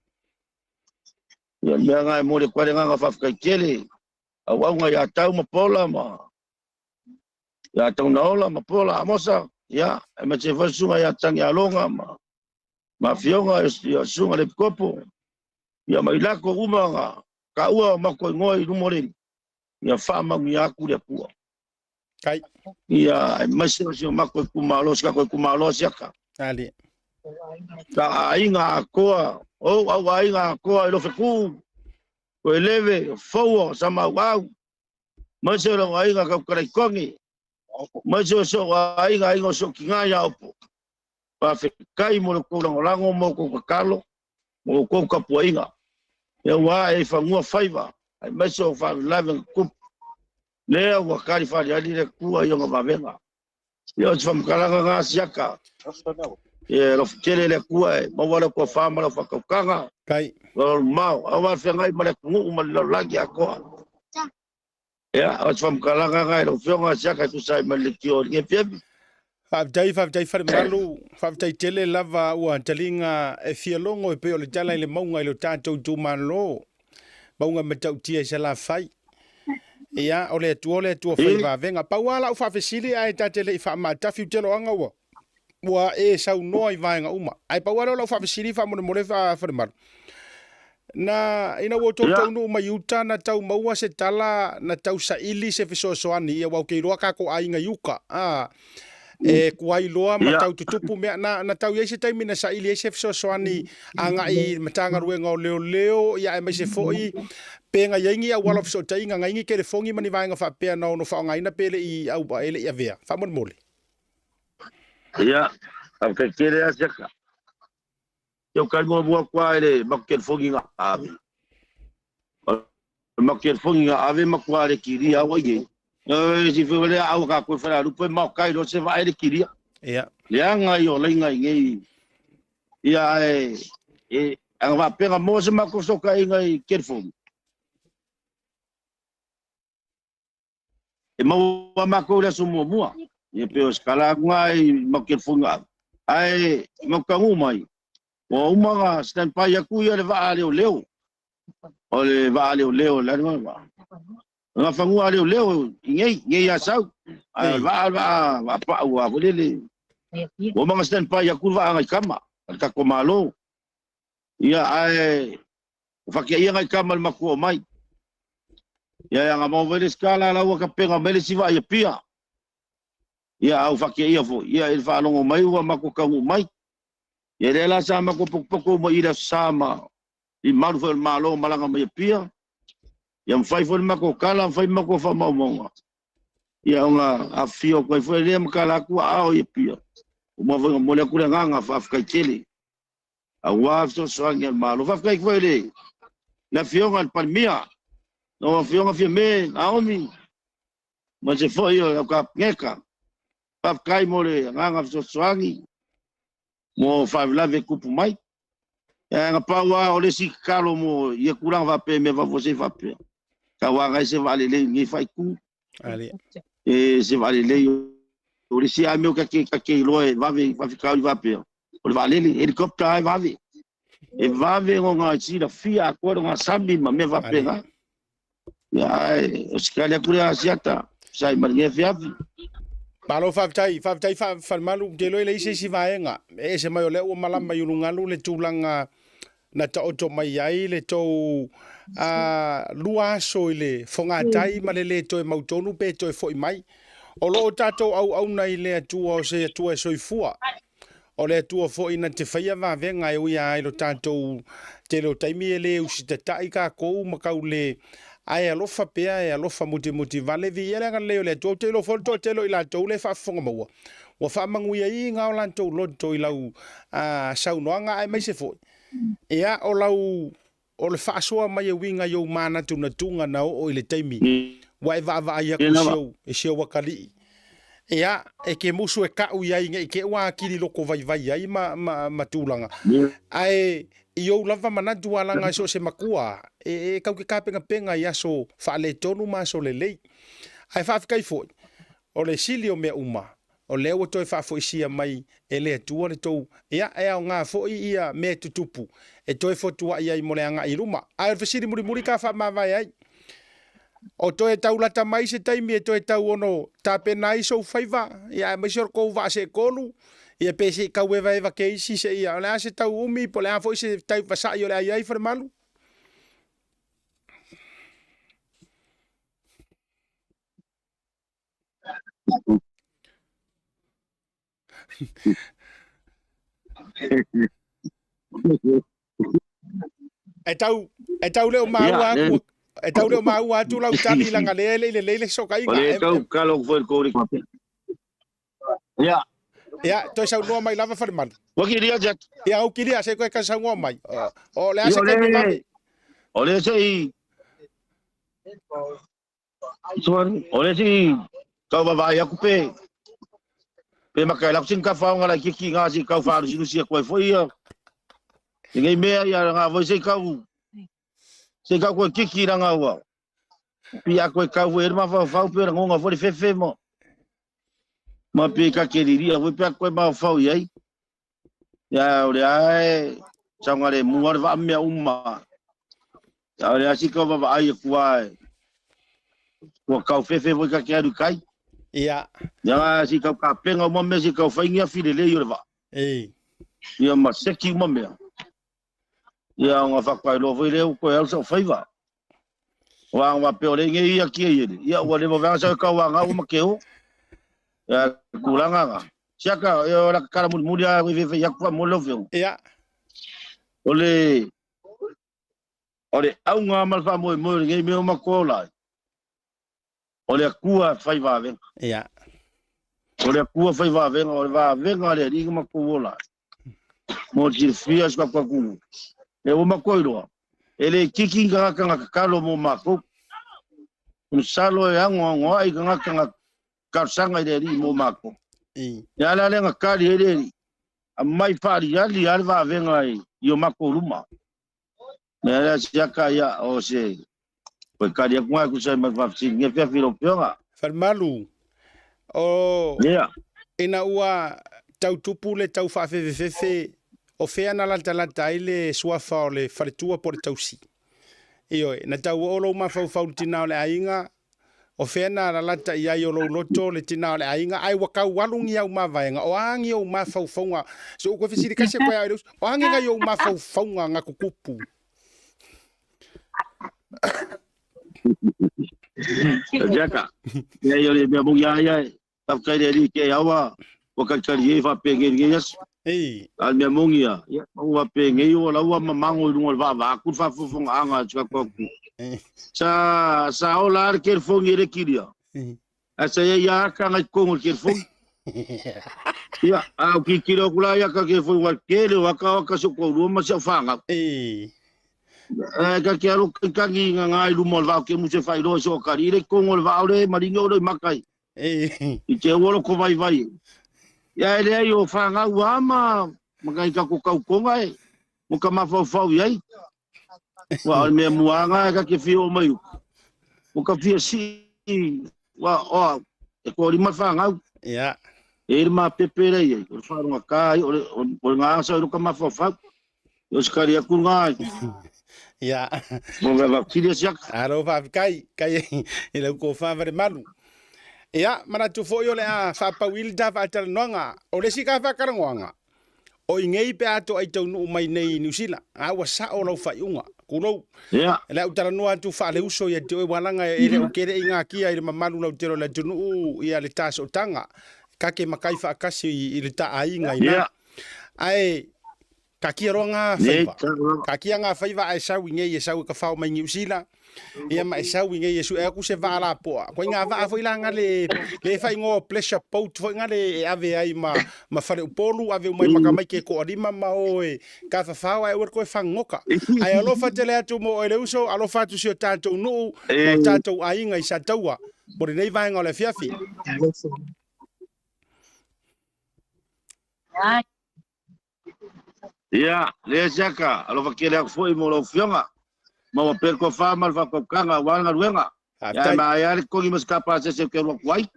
Ia le mea na e momoli atu ai le agaga faafetai tele, auauna ia Tau ma Pola ma ia Taunaola ma Pola Amosa, ia aemaise foi le susuga ia Tagialoga ma ma Afioga ia susuga le Epikopo, ia ma i latou uma na taua o matou igoa i luma o le Alii, ia faamanuia atu le Atua. Kai. Ia aemaise o si o matou itumalo, si tatou itumalo Asiata. Ali. Ka aiga atoa, o au aiga atoa i Lofekuu, o Eleve, o Foua, o Samauau, maise o lau aiga Kaukalaikogi, maise o sou aiga, aiga o Sootiga ia Opo. Faafetai mo le tou lagolago ma outou tatalo, ma outou tapuaiga. Ia ua ae i fanua faiva, aemaise o faalavelave na tutupu. Lea ua tali faliali le Atua i ona vavega. Ia o se faamatalaga na Asiata. Ia alofa tele le Atua e maua lau tofa ma lau faatautaga. Kai. Lalomao, aua le feagai ma le atunuu ma le lalolagi atoa. Ia, o se faamatalaga na i lau Afioga Asiata e tusa ai ma le leitio o lenei afiafi. Faafetai, faafetai Falemalu, faafetai tele lava ua taliga e fia logo e pei o le tala i le mauga i lo tatou itumalo. Mauga matautia i Salafai. Ia, o le Atua o le Atua fai vavega. Pau lava lau faafesili ae ta te le i faamatafi ou te loaga ua ua e saunoa i vaega uma. Ae pau lava lea o lau faafesili faamolemole Falemalu. Na ina ua outou taunuu mai uta na tau maua se tala na tau saili se fesoasoani ia aua ou te iloa tatou aiga i uka. E kuai loa ma tau tutupu mea na, na tau i ai se taimi na saili ai se fesoasoani agai i le Matagaluega o Leoleo, ia aemaise foi pe na i ai ni auala o fesootaiga, na i ai ni telefoni ma ni vaega faapea na ono faaaogaina pe le i au, e le i avea. Faamolemole. Ia, faafetai tele lava Siaka. Ia o tali muamua atu lava i le matou telefoni na ave. O le matou telefoni na ave matua le kilia ua i nei. E si fai le au ka koe fala lupe ma kai lo se vae le kilia. Ia. Leaga i o lainga i nei. Ia e e anga faapea mo se matou fesootaiga i telefoni. E maua matou i le aso muamua. Ia pei o se tala atu lena i matou telefoni na ave. Ae matou taunuu mai, ua uma ona stand by atu ia le vaa a leoleo. O le vaa a leoleo, le a le vaa? Gafanua a leoleo i nei, nei Asau. Ae o le vaa, o le vaa, vaa pau a foi lele. Ua uma ona stand by atu le vaa a nai tama, a le tatou Malo. Ia ae ua fatiaia nai tama i le matua o mai. Ia e aga maua mai le isi tala la ua tapena mai le isi vaa i Apia. Ia a ua fatiaia foi, ia i le faalogo mai ua matou taunuu mai. Ia lea la sa matou potopoto uma i le Aso Sa ma i malu foi o le Malo malaga mai Apia. Ia mafai foi le matou tala, mafai matou faamaumauga. Ia ona afifio atu ai foi lea ma tala atu aao i Apia. Uma foi ona momoli atu le agaga faafetai tele aua fesoasoani a le Malo. Faafetai foi i le, le Afioga i le Palemia, lau Afioga Fiame Naomi, aemaise foi o lau Kapeneta. Faafetai mo le agaga fesoasoani mo faalavelave e tupu mai. Ae na pau lava o le isi tatalo mo ia tulaga faapea i mea faafuasei faapea, tauaga ai se vaalelei i lenei faaitu. E se vaalelei o le isi lava mea ta te iloa e vave faafitauli faapea, o le vaalele, helicopter lava e vave. E vave ona silafia atoa le ogasami ma mea faapena. Ia, ae o se tali atu lea a Asiata, sai ma lenei afiafi. Malo faafetai, faafetai Falemalu, ou te iloa e leai se isi vaega e ese mai o lea ua malama i ulugalu le tulaga na taoto mai ai le tou lua aso i le fogatai ma le le toe mautonu pe toe foi mai. O lo o tatou auauna i le Atua o se Atua e soifua. O le Atua foi na te faia vavega e ui lava i lo tatou tele o taimi e le usitatai takou ma tau le ae alofa pea e alofa mutimuti vale viia le agalelei o le Atua. Ou te iloa foi le toatele o i latou lea e faafofoga maua ua faamanuiaina o latou loto i lau saunoaga aemaise foi ia o lau o le faasoa mai e uiga i ou manatunatuga na oo i le taimi ua e vaavaai atu i si ou, i si ou atalii. Ia, e ke musu e kaʻu i ai nei te ua atili loko vaivai ai ma, ma, ma tulaga. Ae i ou lava manatu a laga e so o se matua, e, e kau ke kapengapenga i aso faaletonu ma aso lelei. Ae faafetai foi, o le sili o mea uma, O lea ua toe faafoisia mai e le Atua le tou, ia, e aoga foi ia mea e tutupu e toe fotuai ai mo le agai i luma. Ae o le fesili mulimuli ka faamavae ai, O toe tau lata mai se taimi e toe tau ono tapena ai sou faiva, ia, aemaise o le tou vaa seetolu, ia, pe se i tau evaeva keisi seia, o le a se tau umi, po o le a foi se tai vasai o le a i ai Falemalu? E tau, e tau le o maua atu, e tau le o maua atu lau tali langa lea e le i lelei le fesootaiga. O le tau kalo foi le kori. Ia. Ia, toe saunoa mai lava Falemalu. Ua kilia Jack. Ia, au kilia, se koe ka saunoa mai. O le a se taimi vave. O le se i O le isi tau vaavaai atu pe pe maka e laku sini tafaoga laitiiti i na se i tau faalusilusi atu ai foi ia lenei mea ia na foi se i tau se i tau toe kiki leaga ua pei a toe tau foi i ai le mafaufau pe lagona foi le fefe ma ma pei ta te lilia foi pe a toe mafaufau i ai. Ia o lea e saogalemu lava le vaa ma mea uma. A o lea si tau vaavaai atu lava e ua tau fefe foi ta te alu i tai. Ia. Ia si tau tapena uma mea si tau fai ni afi lelei o le vaa. Ei. Ia ma seki uma mea. Ia ona faatoa iloa foi lea ua toe alu sau faiva. Aua a faapea o lea nei ia kia i ele, ia ua leva vea sau e tau anga ua make o. Ia tulaga na. Siaka, ia o la kala mulimuli a i fai aku fa mo le fio. Ia. O le o le auga ma le faamoemoe o lenei mea o matou ola ai, o le Atua e fai vavega. Ia. O le Atua fai vavega, o le vavega a le Alii na matou ola ai. Mo le silafia si tatou atunuu, lea ua matou iloa, e le itiiti ni tagata na tatalo mo matou. Masalo e anoanoai tagata na talosaga i le Alii mo matou. Ia a la lea na tali ai le Alii, aumai faaliali lava le vavega i o matou luma. Mea lea siaka ia o se koe kali atu ngai kusa mai faafesili nge fia filo pioga. Falemalu, o yeah. Ina ua tau tupu le tau faafefefefe, o fea na latalata ai le suafa o le faletua po o le tausi? Ioe, na tau oo lou mafaufau i le tina o le aiga, O fea na lalata i ai o lou loto le tina o le aiga, ae ua tau alu ni au mavaega, o a ni ou mafaufauga, se ou koe fesili kasi koe a o a ni ngai ou mafaufauga nga kukupu? Jaka, ia ia le mea mongi a ia, faafetai le Alii ke aua, ua kalikali ei faapengei lenei aso. Ei. A le mea moni ia, ia, ua faapengei ua laua mamago i luga o le vaavaa atu le faafofogaaga a si tatou atunuu. Sa, sa ola lava le telefoni e le kilia, ae sa i ai lava ata na i totonu o le telefoni. Ia, a ou tilotilo atu la i ata o le telefoni, aua o le tele o ata o ata a si ou toalua ma si au fanau. Ei. Ae ta te alu tagitagi gaga i luma o le vaa o Kemusa e faailoa i si ou atalii le i totonu o le vaa o le maligi o le maka i. I te ua loko vaivai. Ia e leai o fanau a ma ma nai tatou tautoga e mo ka mafaufau i ai. Ua o le mea muaga e ta te fia oo mai uka. Mo ka fia sii ua o e toalima le fanau. Ia. E i le mapepe lea i ai, o le faalogata ai, o le, o le gā sa i lo ka mafaufau. O se kari aku ngā. Ia. Mo vea vautili asiaka. Alo faafetai, kai i lau tofa Falemalu. Ia, manatu foi o le a faapau i le ta faatalanoaga. O le isi ka faatalanoaga, o i nei pe a toai taunuu mai nei i Niu Sila, a ua sao lau faaiuga. Kulou. Ia. Le au talanoa atu faaleuso ia te oe walaga e le o kele i ngā kia i le mamalu lau tele o le atunuu ia le tā sootaga. Kake makai faakasi i le tā aiga ina. Ia. Ae Ka kia roa ngā Nei, whaiva. ka roa. Ka kia ngā whaiva a e sau i ngei e sau e ka whao mai Niu Sila. Ia ma e sau i ngei e su e aku se vaa la poa. Koe ngā vaa foi la ngā le, le whai ngoa pleasure boat foi ngā le e ave ai ma, ma whare upolu, ave umai maka mai ke koa lima ma oe ka whawhao ai ua koe whangoka. Ai alofa tele atu mo oe le uso, alofa atu si o tātou nuu, ma o tātou aiga i Sataua. Mo lenei vaega o le afiafi. Ia, lea siaka, alofa tele atu foi mo lau Afioga. Maua pea le tofa ma le faautautaga aua le galuega. Ia, e maea le totogi ma se kapasese ou te alu atu ai.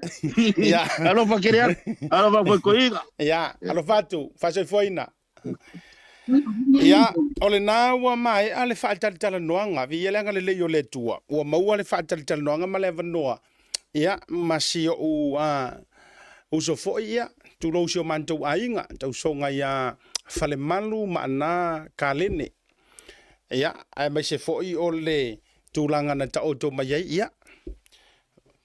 Ia. Alofa tele atu, alofa foi toeaina. Ia, alofa atu, faasoifuaina. Ia, o lena ua maea le faatalatalanoaga, viia le agalelei o le Atua, ua maua le faatalatalanoaga ma le avanoa, ia, ma si ou uso foi, ia, tulou si o matou aiga, tausoga ia Falemalu ma ana Kalene. Ia, aemaise foi o le tulaga na taoto mai ai, ia,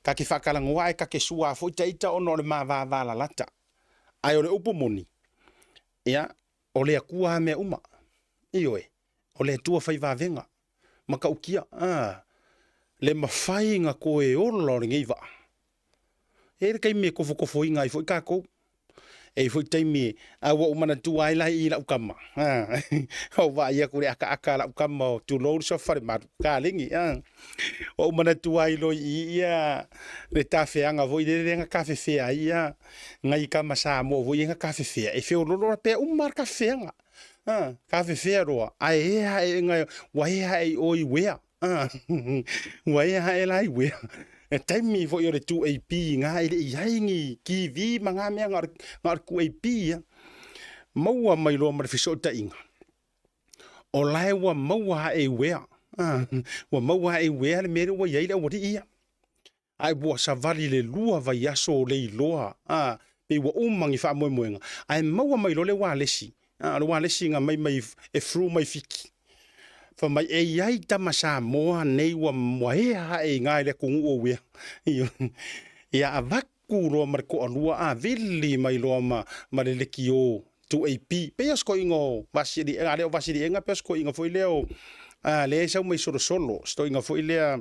ka ke faakalagoa ae ka ke sua foi ta ita ona o le mavava lalata. Ae o le upu moni, ia, o le Atua a mea uma. Ioe, o le Atua fai vavega, matautia, a, le mafai na toe ola o lenei vaa. E i ai le taimi e tofotofoina ai foi tatou. E i ai foi taimi a ua ou manatua ai la i lau tama. Ou vaai atu i le akaaka a lau tama o tulou le suafa Falemalu, Kaleni. Ua ou manatua ai loa i i ia le tafeaga foi lele lea na tafefea ai ia nai tama Samoa foi ia na tafefea. E feololo la pea uma lava le tafefeaga. Tafefea loa ae ea ae ua ea ae i o i uea. Ua ea ae la i uea. E taimi foi o le 2AP ngā e le i ai ni TV ma ngā mea na o le 2AP ia. Maua mai loa ma le fesootaiga. O la e ua maua ae i uea. Ua maua ae i uea le mea lea ua i ai le aualii ia. Ae ua savali le lua vaiaso o le iloa, a, pei ua uma ni faamoemoega, ae maua mai loa le ualesi, a, o le ualesi na mai mai e flew mai Fiti. Fai mai, e i ai tama Samoa nei ua ea ae i ina i le atunuu o uea. Ia avatu. Vaku loa ma le toalua a vili mai loa ma ma le lekiō 2AP. Pei o se toeaina o Vasiliega, a le o Vasiliega pei o se toeaina foi lea o a lea e sau mai Solosolo, se toeaina foi lea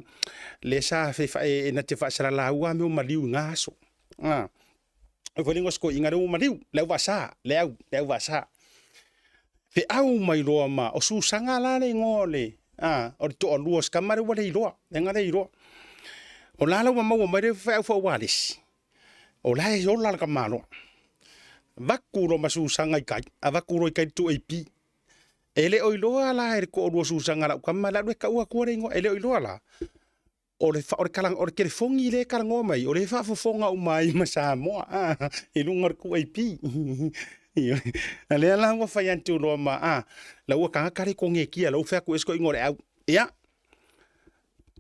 lea sa fai e na te faasalalau lava mea o maliu i na aso. A, o foi lea o se toeaina lea ua maliu, le au vaasa, le au, le au vaasa. Feau mai loa ma, o Susaga la le igoa o le, a, o le toalua o si tama lea ua le iloa, leaga le iloa. O la la ua maua mai le feau faualesi, o la e ola le tamaloa. Vaku loa ma Susaga i tai, avatu loa i tai le 2AP. E le o iloa la e le toalua o Susaga lau tama, le alu e tau atua le igoa, e le o iloa la, o le, o le, o le telefoni lea e talanoa mai, o lea e faafofoga uma ai ma Samoa a, i luga o le 2AP. A lea la ua fai atu loa ma, a, la ua tagata le konekia, la ua fai atu e se toeaina o le au. Ia,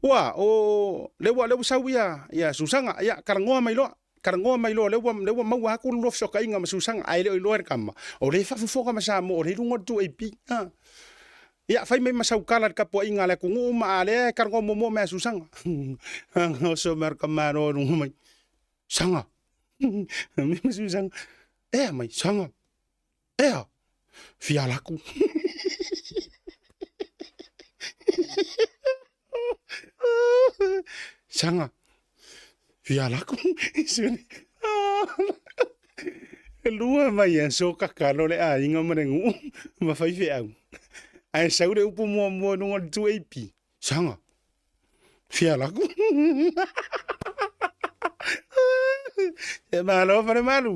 ua, o, lea ua, lea ua sau ia, ia Susaga, ia, talanoa mai loa, talanoa mai loa, lea ua, lea ua maua atu le lua fesootaiga ma Susaga, ae le o iloa e le tama, o lea e faafofoga ma Samoa, o lea e i luga o le 2AP. A. Ia, fai mai ma sau tala i le tapuaiga a le atunuu ma a lea e talanoa muamua mai a Susaga. Oso mai le tamaloa i luga mai, Saga. Mai ma Susaga, ea mai, Saga, ea, fia ala atu. Saga, fia ala atu. E lua mai aso kakalo le aiga ma le nuu ma faifeau. Ae sau le upu muamua i luga o le 2AP. Saga, fia ala atu. E malo Falemalu.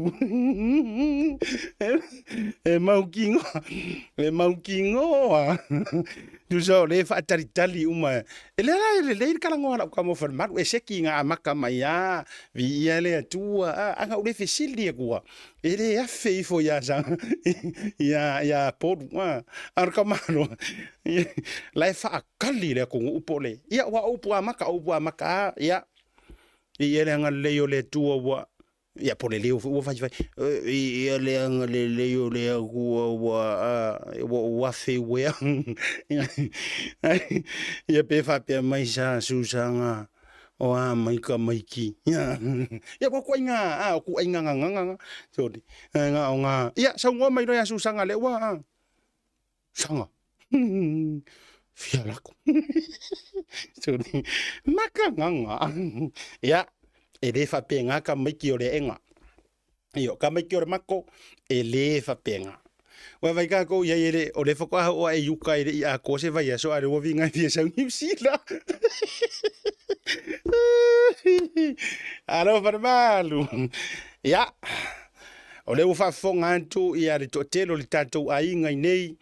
E maukinoa, e maukinoa. Tusa o lea e faatalitali uma. E lea la e lelei le talanoa a lau tama o Falemalu, e seki ina amata mai a, viia le Atua, a, ana ou le fesili atua, e le afe ifo ia sa, ia, ia Polu, a, a o le tamaloa, la e faatali le atunuu po o le, ia, aua o upu amata, o upu amata a, ia, viia le agalelei o le Atua ua, Ia po o le leo foi ua faifai, ia le agalelei o le Atua ua, ua ou afe uea. Ia pe faapea mai sa Susaga, o a mai ka maiki. Ia ua kuaiga, a, o kuaiga gagaga na. Sorry. Na o ngā, ia saunoa mai loa ia Susaga lea ua, Saga. Fia lako. Sorry. Makagaga. Ia, e le faapena ka maiki o le aega. Io, ka maiki o le mako, e le faapena. Ua vai kākou i ai e le, o le faatoa oo ae i uka e le i atoa se vaiaso a le ua viga e fia sau Niu Sila. Alofa le malu. Ia, O lea ua faafofoga atu ia le toatele o le tatou aiga i nei,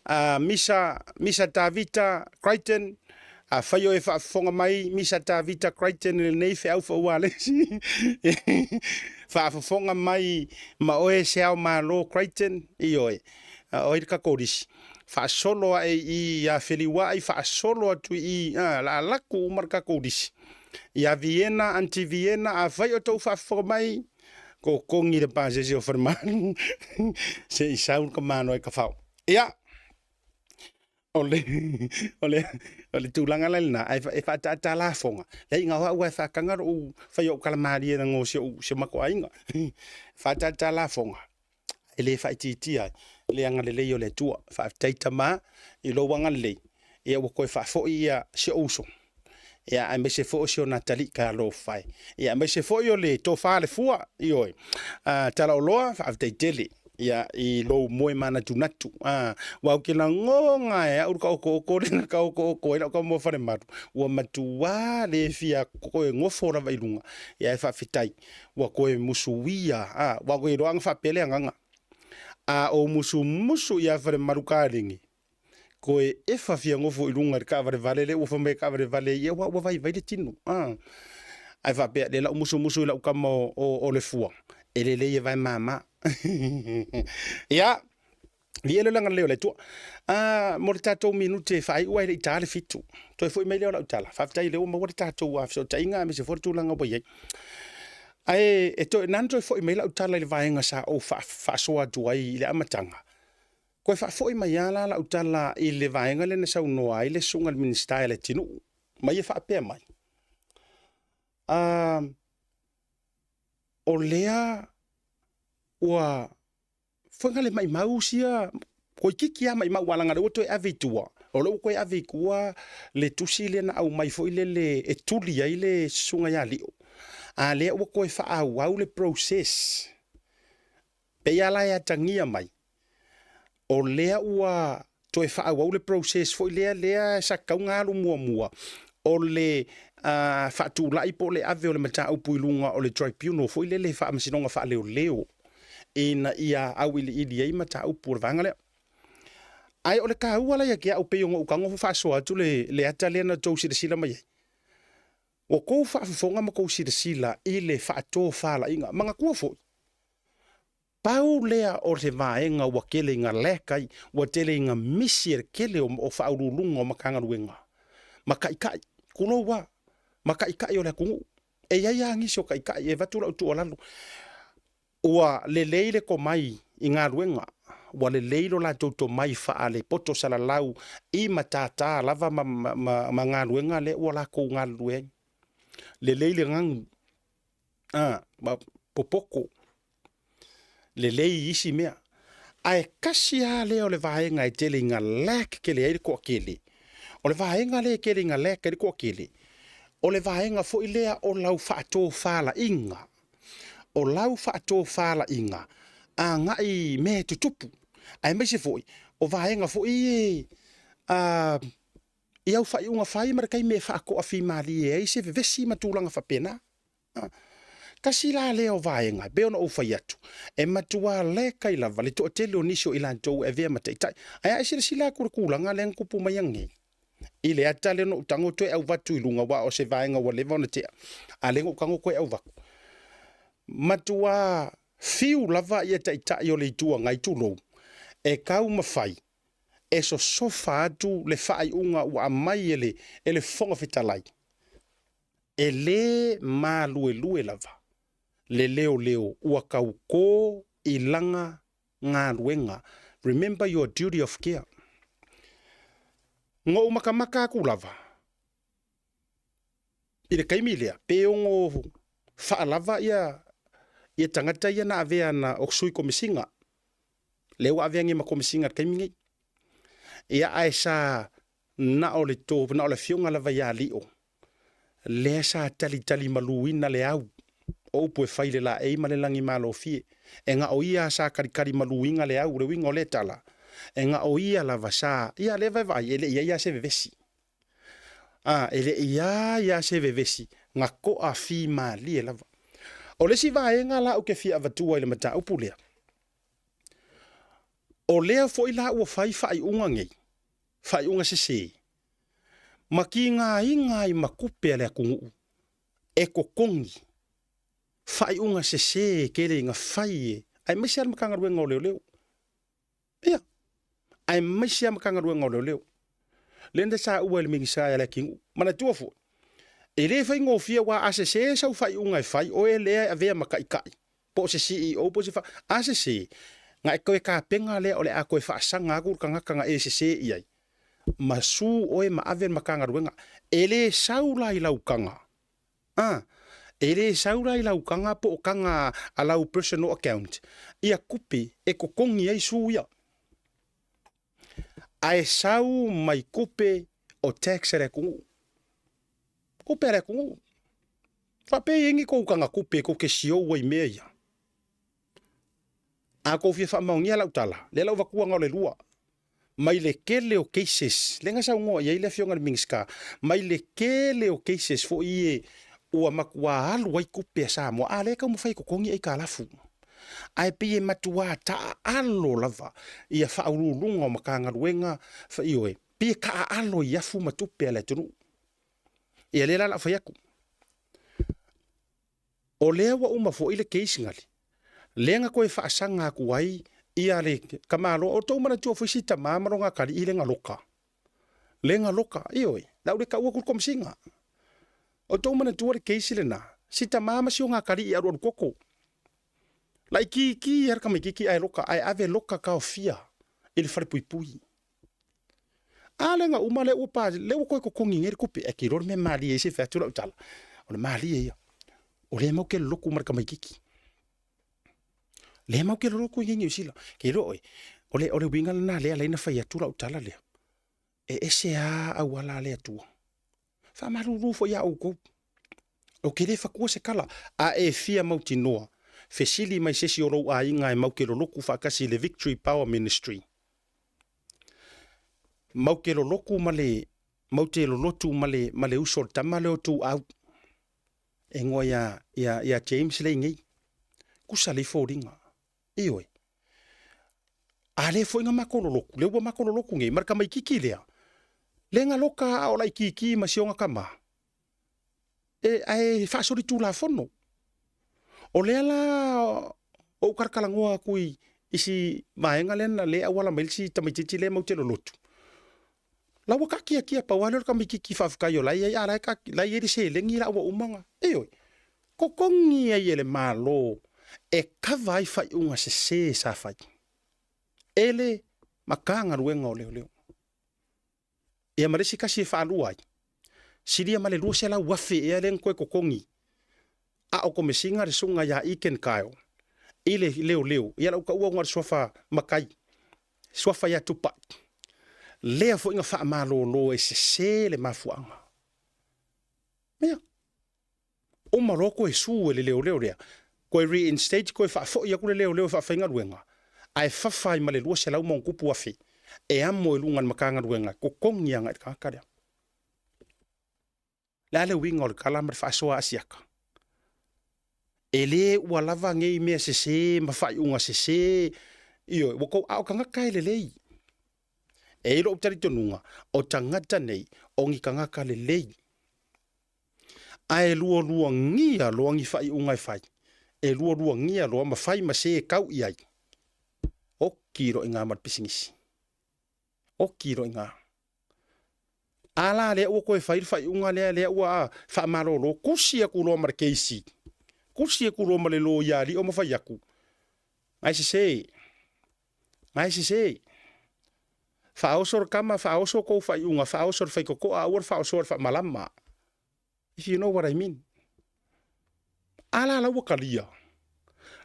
a Misa, Misa Tavita Crichton, afai o e faafofoga mai, Misa Tavita Crichton i lenei feau faualesi, faafofoga mai ma oe se ao malo Crichton, ioe, o ai le Kakolisi, faasolo ae i i ia Feliuai, faasolo atu i i, a, la laku uma le Kakolisi. Ia Viena, Aunty Viena, afai o tou faafofoga mai, Kokongi le pasese o Falemalu se i sau le kamano e kafao. Ia, o le, o le, o le tulaga la lena, ae e faataata lafoga. Leai, na o au lava e faataga lou fai o kalamalie na o si ou, si o matou aiga. Faataata lafoga, e le faaitiitia ai le agalelei o le Atua. Faafetai Tama i lou agalelei, ia ua toe faafoi ia si ou uso, ia aemaise foi o si ona atalii talofa e. Ia aemaise foi o le tofa a le fua, ioe, a Talaoloa, faafetai tele ia i lou moe manatunatu. A, aua ou te lagona e au le taotooko lea na taotooko ai lau tama o Falemalu, ua matua le fia toe nofo lava i luga, ia ae faafetai ua toe musuia, a, aua ou te iloa ana faapea le agaga, a ou musumusu ia Falemalu Kalegi, Koe efa fia nofo i luga i le taavalevale lea ua fai mai e taavalevale ai, aua ua vaivai le tino. A. Ae faapea, lea la u musumusu i lau tama o, o, o le fua, e lelei e vae mama. Ia, viia le agalelei o le Atua. A, mo le tatou minute e faaiu ai le i ta le fitu. Toe foi mai lea o lau tala. Faafetai o lea ua maua le tatou fesootaiga aemaise foi le tulaga ua i ai. Ae e toe, na ona toe foi mai lau tala i le vaega sa ou faasoa atu ai i le amataga, Toe faafoi mai lava la lau tala i le vaega lea na saunoa ai le susuga i le Minisita e Leatinuu ma ia faapea mai, O lea ua foiga le maimau sia toeitiiti lava maimau aua leaga o lea ua toe ave i tua, o lea ua toe ave i tua le tusi lea na aumai foi lele e tuli ai le susuga ia Lio, a lea ua toe faaauau le process. Pei lava la e atagia mai, o lea ua toe faaauau le process foi lea lea sa tatau ona alu muamua, o le faatulai po o le ave o le mataupu i luga o le tribunal foi lele faamasinoga faaleoleo ina ia auiliili ai mataupu o le vaega lea. Ae o le taua la ia te au pei ona ou tago faasoa atu le ata lea na outou silasila mai ai. Ua outou faafofoga ma outou silasila i le faatofalaiga. Manatua foi, pau lea o se vaega ua tele ina lack ai, ua tele ina misi e le tele o faauluuluga o Matagaluega ma taitai, tulou lava, ma taitai o le atunuu. E i ai lava nisi o taitai, e avatu lau tuualalo, Ua lelei le tomai i galuega, ua lelei lo latou tomai faale-poto salalau i matata lava ma galuega lea ua latou galulue ai. Lelei le ganu, a, ma popoto, lelei i isi mea. Ae tasi lava lea o le vaega e tele ina lack tele ai le toatele, o le vaega lea e tele ina lack ai le toatele, o le vaega foi lea o lau faatofalaiga. O lau faatofalaiga agai i mea e tutupu, aemaise foi o vaega foi ia i au faaiuga fai ma le taimi e faatoafimalie ai se vevesi ma tulaga faapena. Tasi la lea o vaega e pei ona ou fai atu, e matua lack ai lava le toatele o nisi o i latou e avea ma taitai. Ae a e silasila atu i le tulaga lea na tupu mai ananei, i le ata lea na ou tago toe auvatu i luga, aua o se vaega ua leva ona tea, a lea na ou tago toe auvatu. Matua fiu lava ia taitai o le Itu Agai tulou, e taumafai e sosofa atu le faaiuga ua aumai e le, e le Fofoga Fetalai. E le maluelue lava le leoleo ua tautō i lana galuega. Remember your duty of care. Na ou makamaka atu lava i le taimi lea, pe ono faalava ia ia tagata ia na avea na o sui komesina, lea ua avea nei ma komesina i le taimi nei. Ia ae sa na o le to, na o le afioga lava ia Lio, lea sa talitali maluina le au o upu e fai i le laei ma le lagimalofie. E na o ia sa talitali maluina le au, o le uiga o lea tala, e na o ia lava sa, ia lea vaevaai, e le i i ai lava se vevesi. A, e le i i ai lava se vevesi, na toafimalie lava. O le isi vaega la ou te fia avatua i le mataupu lea, o lea foi la ua fai faaiuga nei, faaiuga sese, ma tigaina ai ma tupe a le atunuu e totogi faaiuga sese e tele ina fai e, aemaise lava le Matagaluega o Leoleo. Ia, aemaise lava Matagaluega o Leoleo. Lea na saua e le Minisita ia Leatinuu. Manatua foi, e le faigofie aua a sese sau faaiuga e fai, oe lea e avea ma taitai, po o se CEO po o se fa... A sese, na e toe tapena lea o le a toe faasaga atu le tagata na e sese i ai, ma su oe ma ave le Matagaluega. E le sau la i lau taga, a, e le sau la i lau taga po o taga a lau personal account ia tupe e totogi ai su ia. Ae sau mai tupe o tax a le atunuu. Tupe a le atunuu. Faapea e i ai ni tou taga tupe tou te siou ai i mea ia. A tou fia faamaonia lau tala, lea la ua vatua na o le lua. Mai le tele o cases, lea na saunoa i ai le Afioga i le Minisita, mai le tele o cases foi ia ua matua alu ai tupe a Samoa, a lea e taumafai e totogi aitalafu. Ae pei e matua taaalo lava ia faauluuluga o Matagaluega, ioe, pei e taaalo i afu ma tupe a le atunuu. Ia lea la o le a fai atu. O lea ua uma foi le case nale, lea na toe faasaga atu ai ia le tamaloa. O tou manatua foi si tama ma lona atalii lea na loka, lea na loka, ioe, le au le tau atu le komesina. O tou manatua le case lena, si tama ma si ona atalii alualu koko. Laitiiti lava le tamaititi ae loka, ae ave loka taofia i le falepuipui. A lea na uma lea ua pa, lea ua toe totogi nei le tupe. Ae te iloa le mea malie ai se i fai atu lau tala, o le malie ia. O lea matou te lotu ma le tamaititi. Lea mau ke loloku i Niu Sila. Ke iloa oe, o le, o le uiga lena lea ala ai na fai atu lau tala lea. E ese a auala a le Atua. Faamalulu foi iā oukou. Ou te le fatua se tala, a e fia mautinoa, fesili mai se isi o lou aiga e mau te lolotu faatasi i le Victory Power Ministry. Mau te lolotu ma le, mau te lolotu ma le, ma le uso o le tama lea o Tuuau, e igoa ia, ia, ia James lea i nei. Kusa lei foliga. Ioe. A lea foi na matou lolotu, lea ua matou lolotu nei, ma le tamaititi lea, lea na loka a o laitiiti ma si ona tama, e, ae faasolitulafono. O lea la ou talatalanoa atu i i si vaega lea na lea e auala mai ai si tamaitiiti lea matou te lolotu, la ua taatiatia pau lava lea o le tamaitiiti faafetai o la e i ai, a o la e la e i ai le seleni la ua uma ona, ioe, totogi ai e le Malo e kava ai faaiuga sese sa fai e le Matagaluega o Leoleo. Ia ma le isi tasi e faalua ai, silia ma le 200,000 ea lea na toe totogi a o Komesina le susuga ia Egan Kyle i le leoleo, ia lau taua ona o le suafa matai, suafa ia Tupai, lea foi na faamalolo e sese le mafuaaga. Ia, uma loa toe sue e le leoleo lea, toe reinstate, toe faafoi atu le leoleo e faafaigaluega, ae fafa ai ma le 200 ma ona tupu afe e amo i luga o le Matagaluega e totogi agai i le tagata lea. Le a le uiga o le tala ma le faasoa asiata? E le ua lava nei mea sese ma faaiuga sese, ioe, ua tou, a o tagata e lelei. E i ai lou talitonuga, o tagata nei, o ni tagata lelei. Ae lualuagia loa ni faaiuga e fai, e lualuagia loa ma fai ma se e tau i ai. Oki loa i ina ma le pisinisi. Oki loa i ina. A la lea ua toe fai le faaiuga lea, lea ua faamalolo, tusi atu loa ma le keisi, tusi atu loa ma le loia alii o ma fai atu, Ngai sese, ngai sese, faaoso le tama, faaoso tou faaiuga, faaoso le faitotoa, aua le faaosoa le faamalama. If you know what I mean. A la la ua talia,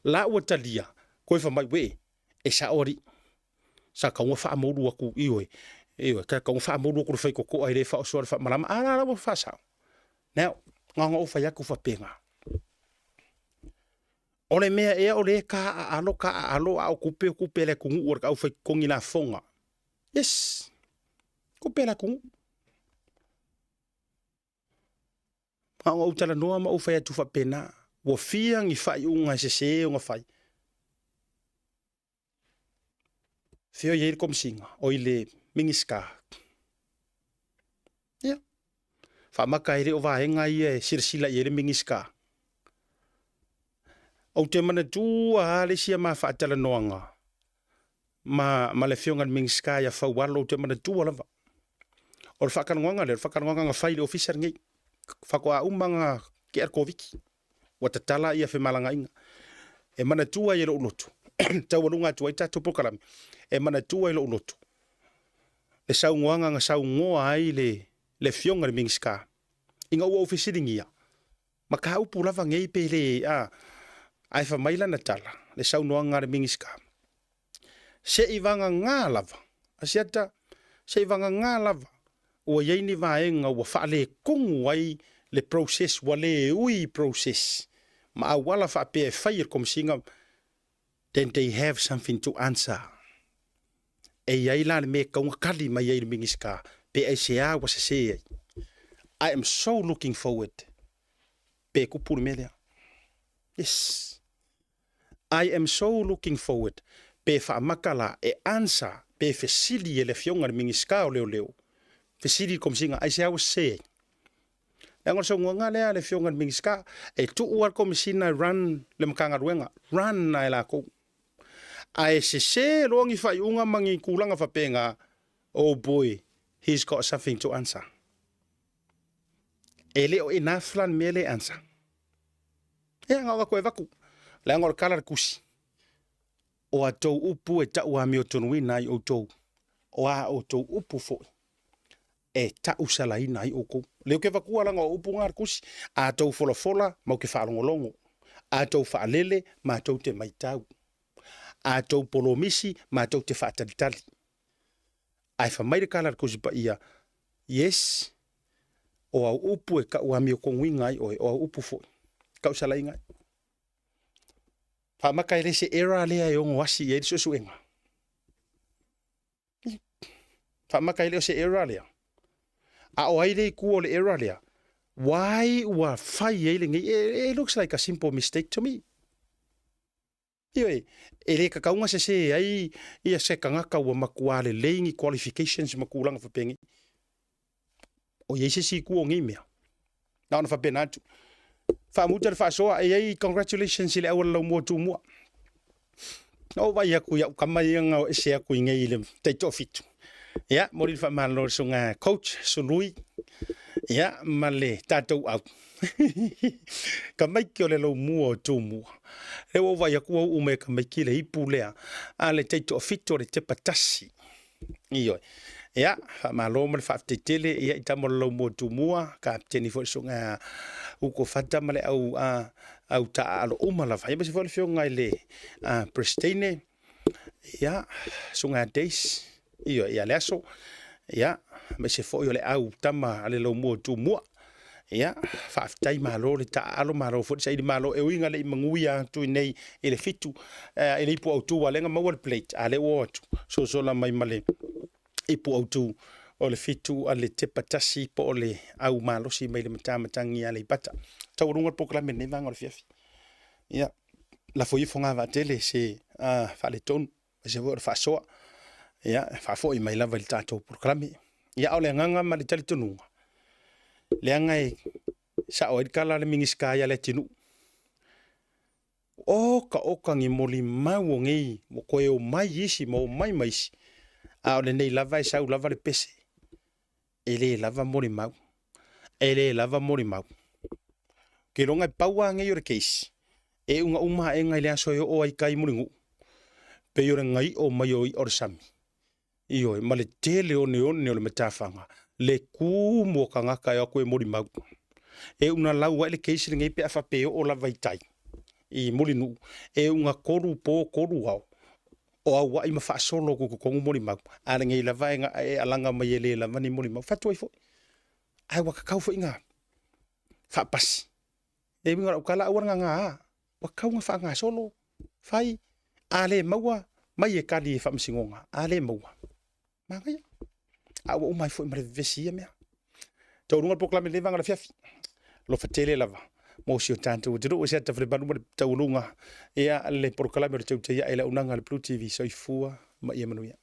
la ua talia, koe fai mai, wee, e sao alii, sa tatau ona faamoulu atu, ioe, ioe, sa tatau ona faamoulu atu le faitotoa e le faaosoa le faamalama, a la la ua faasao. Now, na ona ou fai atu faapena. O le mea ea o lea e taaalo, taaalo, a o tupe o tupe a le atunuu a le aufai-totogi lafoga. Yes, tupe a le atunuu. Na ona ou talanoa ma ou fai atu faapena, ua fia ni faaiuga e sese ona fai. Fea o i ai le Komesina, o i le Minisita. Ia, faamata e le o vaega ia e silasila i ai le Minisita. Ou te manatua lava le isi a ma faatalanoaga ma, ma le Afioga i le Minisita ia Faualo, ou te manatua lava. O le faatalanoaga lea, o le faatalanoaga na fai i le ofisa lenei, faatoa uma ona tea le Koviti, ua tatala ia femalagaaiga. E manatua ai e lou loto, taualuga atu ai tatou polokalame, e manatua i lou loto le saunoaga na saunoa ai le, le Afioga i le Minisita, ina ua ou fesiligia, mataupu lava nei pe le, a, ae fai mai lana tala, le saunoaga a le Minisita, Se i vagagā lava, Asiata, se i vagagā lava, ua i ai ni vaega ua faaletonu ai le process, ua le ui process ma auala faapea e fai e le Komesina, then they have something to answer. E i ai la le mea e tatau ona tali mai ai le Minisita, pe aisea ua sese ai. I am so looking forward pe tupu le mea lea. Yes. I am so looking forward pe faamata la e answer pe fesili e le afioga i le Minisita o Leoleo, fesili i le Komesina aisea ua sese ai. Leaga o le saunoaga lea a le afioga i le Minisita, e tuu lava le Komesina e run le Matagaluega, run lava e latou. Ae sese loa ni faaiuga ma ni tulaga faapena, oh boy, he's got something to answer. E le o enough la le mea lea e answer. Ia, na ona toe avatu, leaga o le tala a le tusi, o a outou upu e tau amiotonuina ai outou, o a outou upu foi e tausalaina ai outou. Lea ou te avatua leaga o upu na a le tusi, a outou folafola matou te faalogologo, a outou faalele matou te matau. A tou polomisi matou te faatalitali. Ae fai mai le kala a le Tusi Paia, Yes, o au upu e kau amiotonuina ai oe, o au upu foi, kau salaina ai. Faamaka e le se error lea e ono asi i ai le suesuega. Faamaka e le o se error lea. A o ai le itu o le error lea? Why ua fai ai lenei? It looks like a simple mistake to me. Ioe, e le tatau ona sese ai ia se tagata ua matua lelei ni qualifications ma tulaga faapenei. O i ai se isi itu o nei mea. Na ona faapena atu. Faamuta le faasoa, e i ai congratulations i le auala laumua Tumua. Na ou vaai atu i au tama ia na o ese atu i nei i le taitoafitu. Ia, momoli le faamalo i le susuga coach Sului, ia, ma le tatou au. Tamaiti o le laumua o Tumua. Lea ua ou vaai atu ua uu mai e tamaiti le ipu lea a le taitoafitu o le tepa tasi. Ioe. Ia, faamalo ma le faafetai tele ia i tama o le laumua o Tumua, kapeteni foi le susuga Uko Fata ma le au a au taaalo uma lava. Ia aemaise foi le afioga i le Peresetene, ia, susuga Dace, ioe, ia Leaso, ia, aemaise foi o le au tama a le laumua o Tumua. Ia, faafetai malo le taaalo, malo foi le saili malo. E ui ina le i manuia atu i nei i le fitu, i le ipu autu, a o lea na maua le plate, a o lea ua o atu, sosola mai ma le ipu autu o le fitu a le tepa tasi po o le au malosi mai le matamatagi ia Aleipata. Taualuga le polokalame i lenei vaega o le afiafi. Ia, lafo ifo gavaatele se faaletonu aemaise foi o le faasoa, ia, e faafoi mai lava i le tatou polokalame. Ia, a o le agaga ma le talitonuga, leaga e sao ai le tala a le Minisita ia Leatinuu, oka oka ni molimau o nei ua toe omai isi ma omai ma isi, a o lenei lava e sau lava le pese, e le lava molimau, e le lava molimau. Ou te iloa e pau lava nei o le case, e iuga uma aega i le aso e oo ai i tai Mulinuu, pei o le gai'o mai o i'a o le sami, ioe, ma le tele oneone o le matafaga, le tumu o tagata e o atu e molimau. E una lau ai le case lenei pe a faapea e oo lava i tai i Mulinuu, e una tolu po tolu ao, o aua'i ma faasolo atu i totonu molimau, a lenei lava e alaga mai e le lava ni molimau. Fatu ai foi, ae ua tatau foi ona faapasi. E uiga o lau tala, aua le gagā, ua tatau ona faagasolo, fai, a le maua, mai e tali e faamasinoga, a le maua, manaia. A ua uma ai foi ma le vevesi ia mea. Taualuga le polokalame i lenei vaega o le afiafi. Alofa tele lava mo si o tatou atunuu. E se ata falemalu ma le taualuga ia le polokalame o le tautai ae le auaunaga a le Blue TV. Soifua ma ia manuia.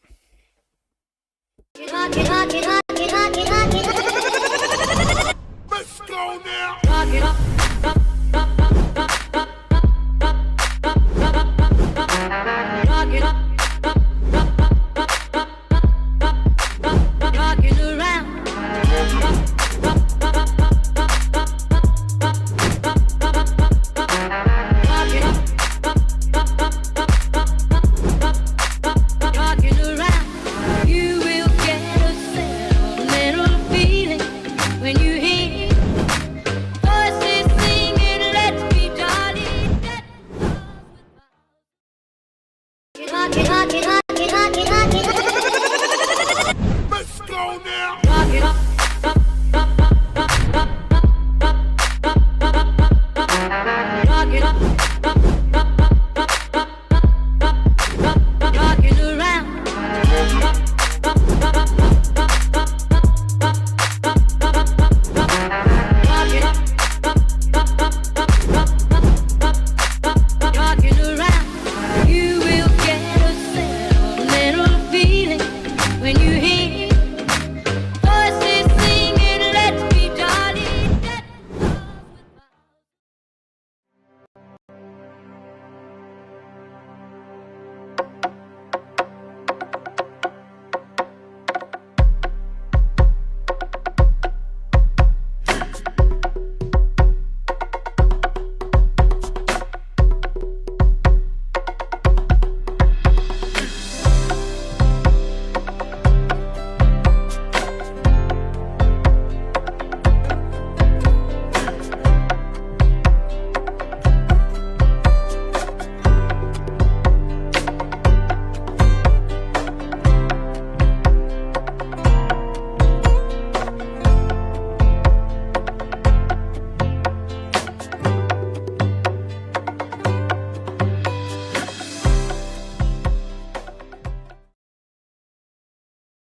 Let's go now!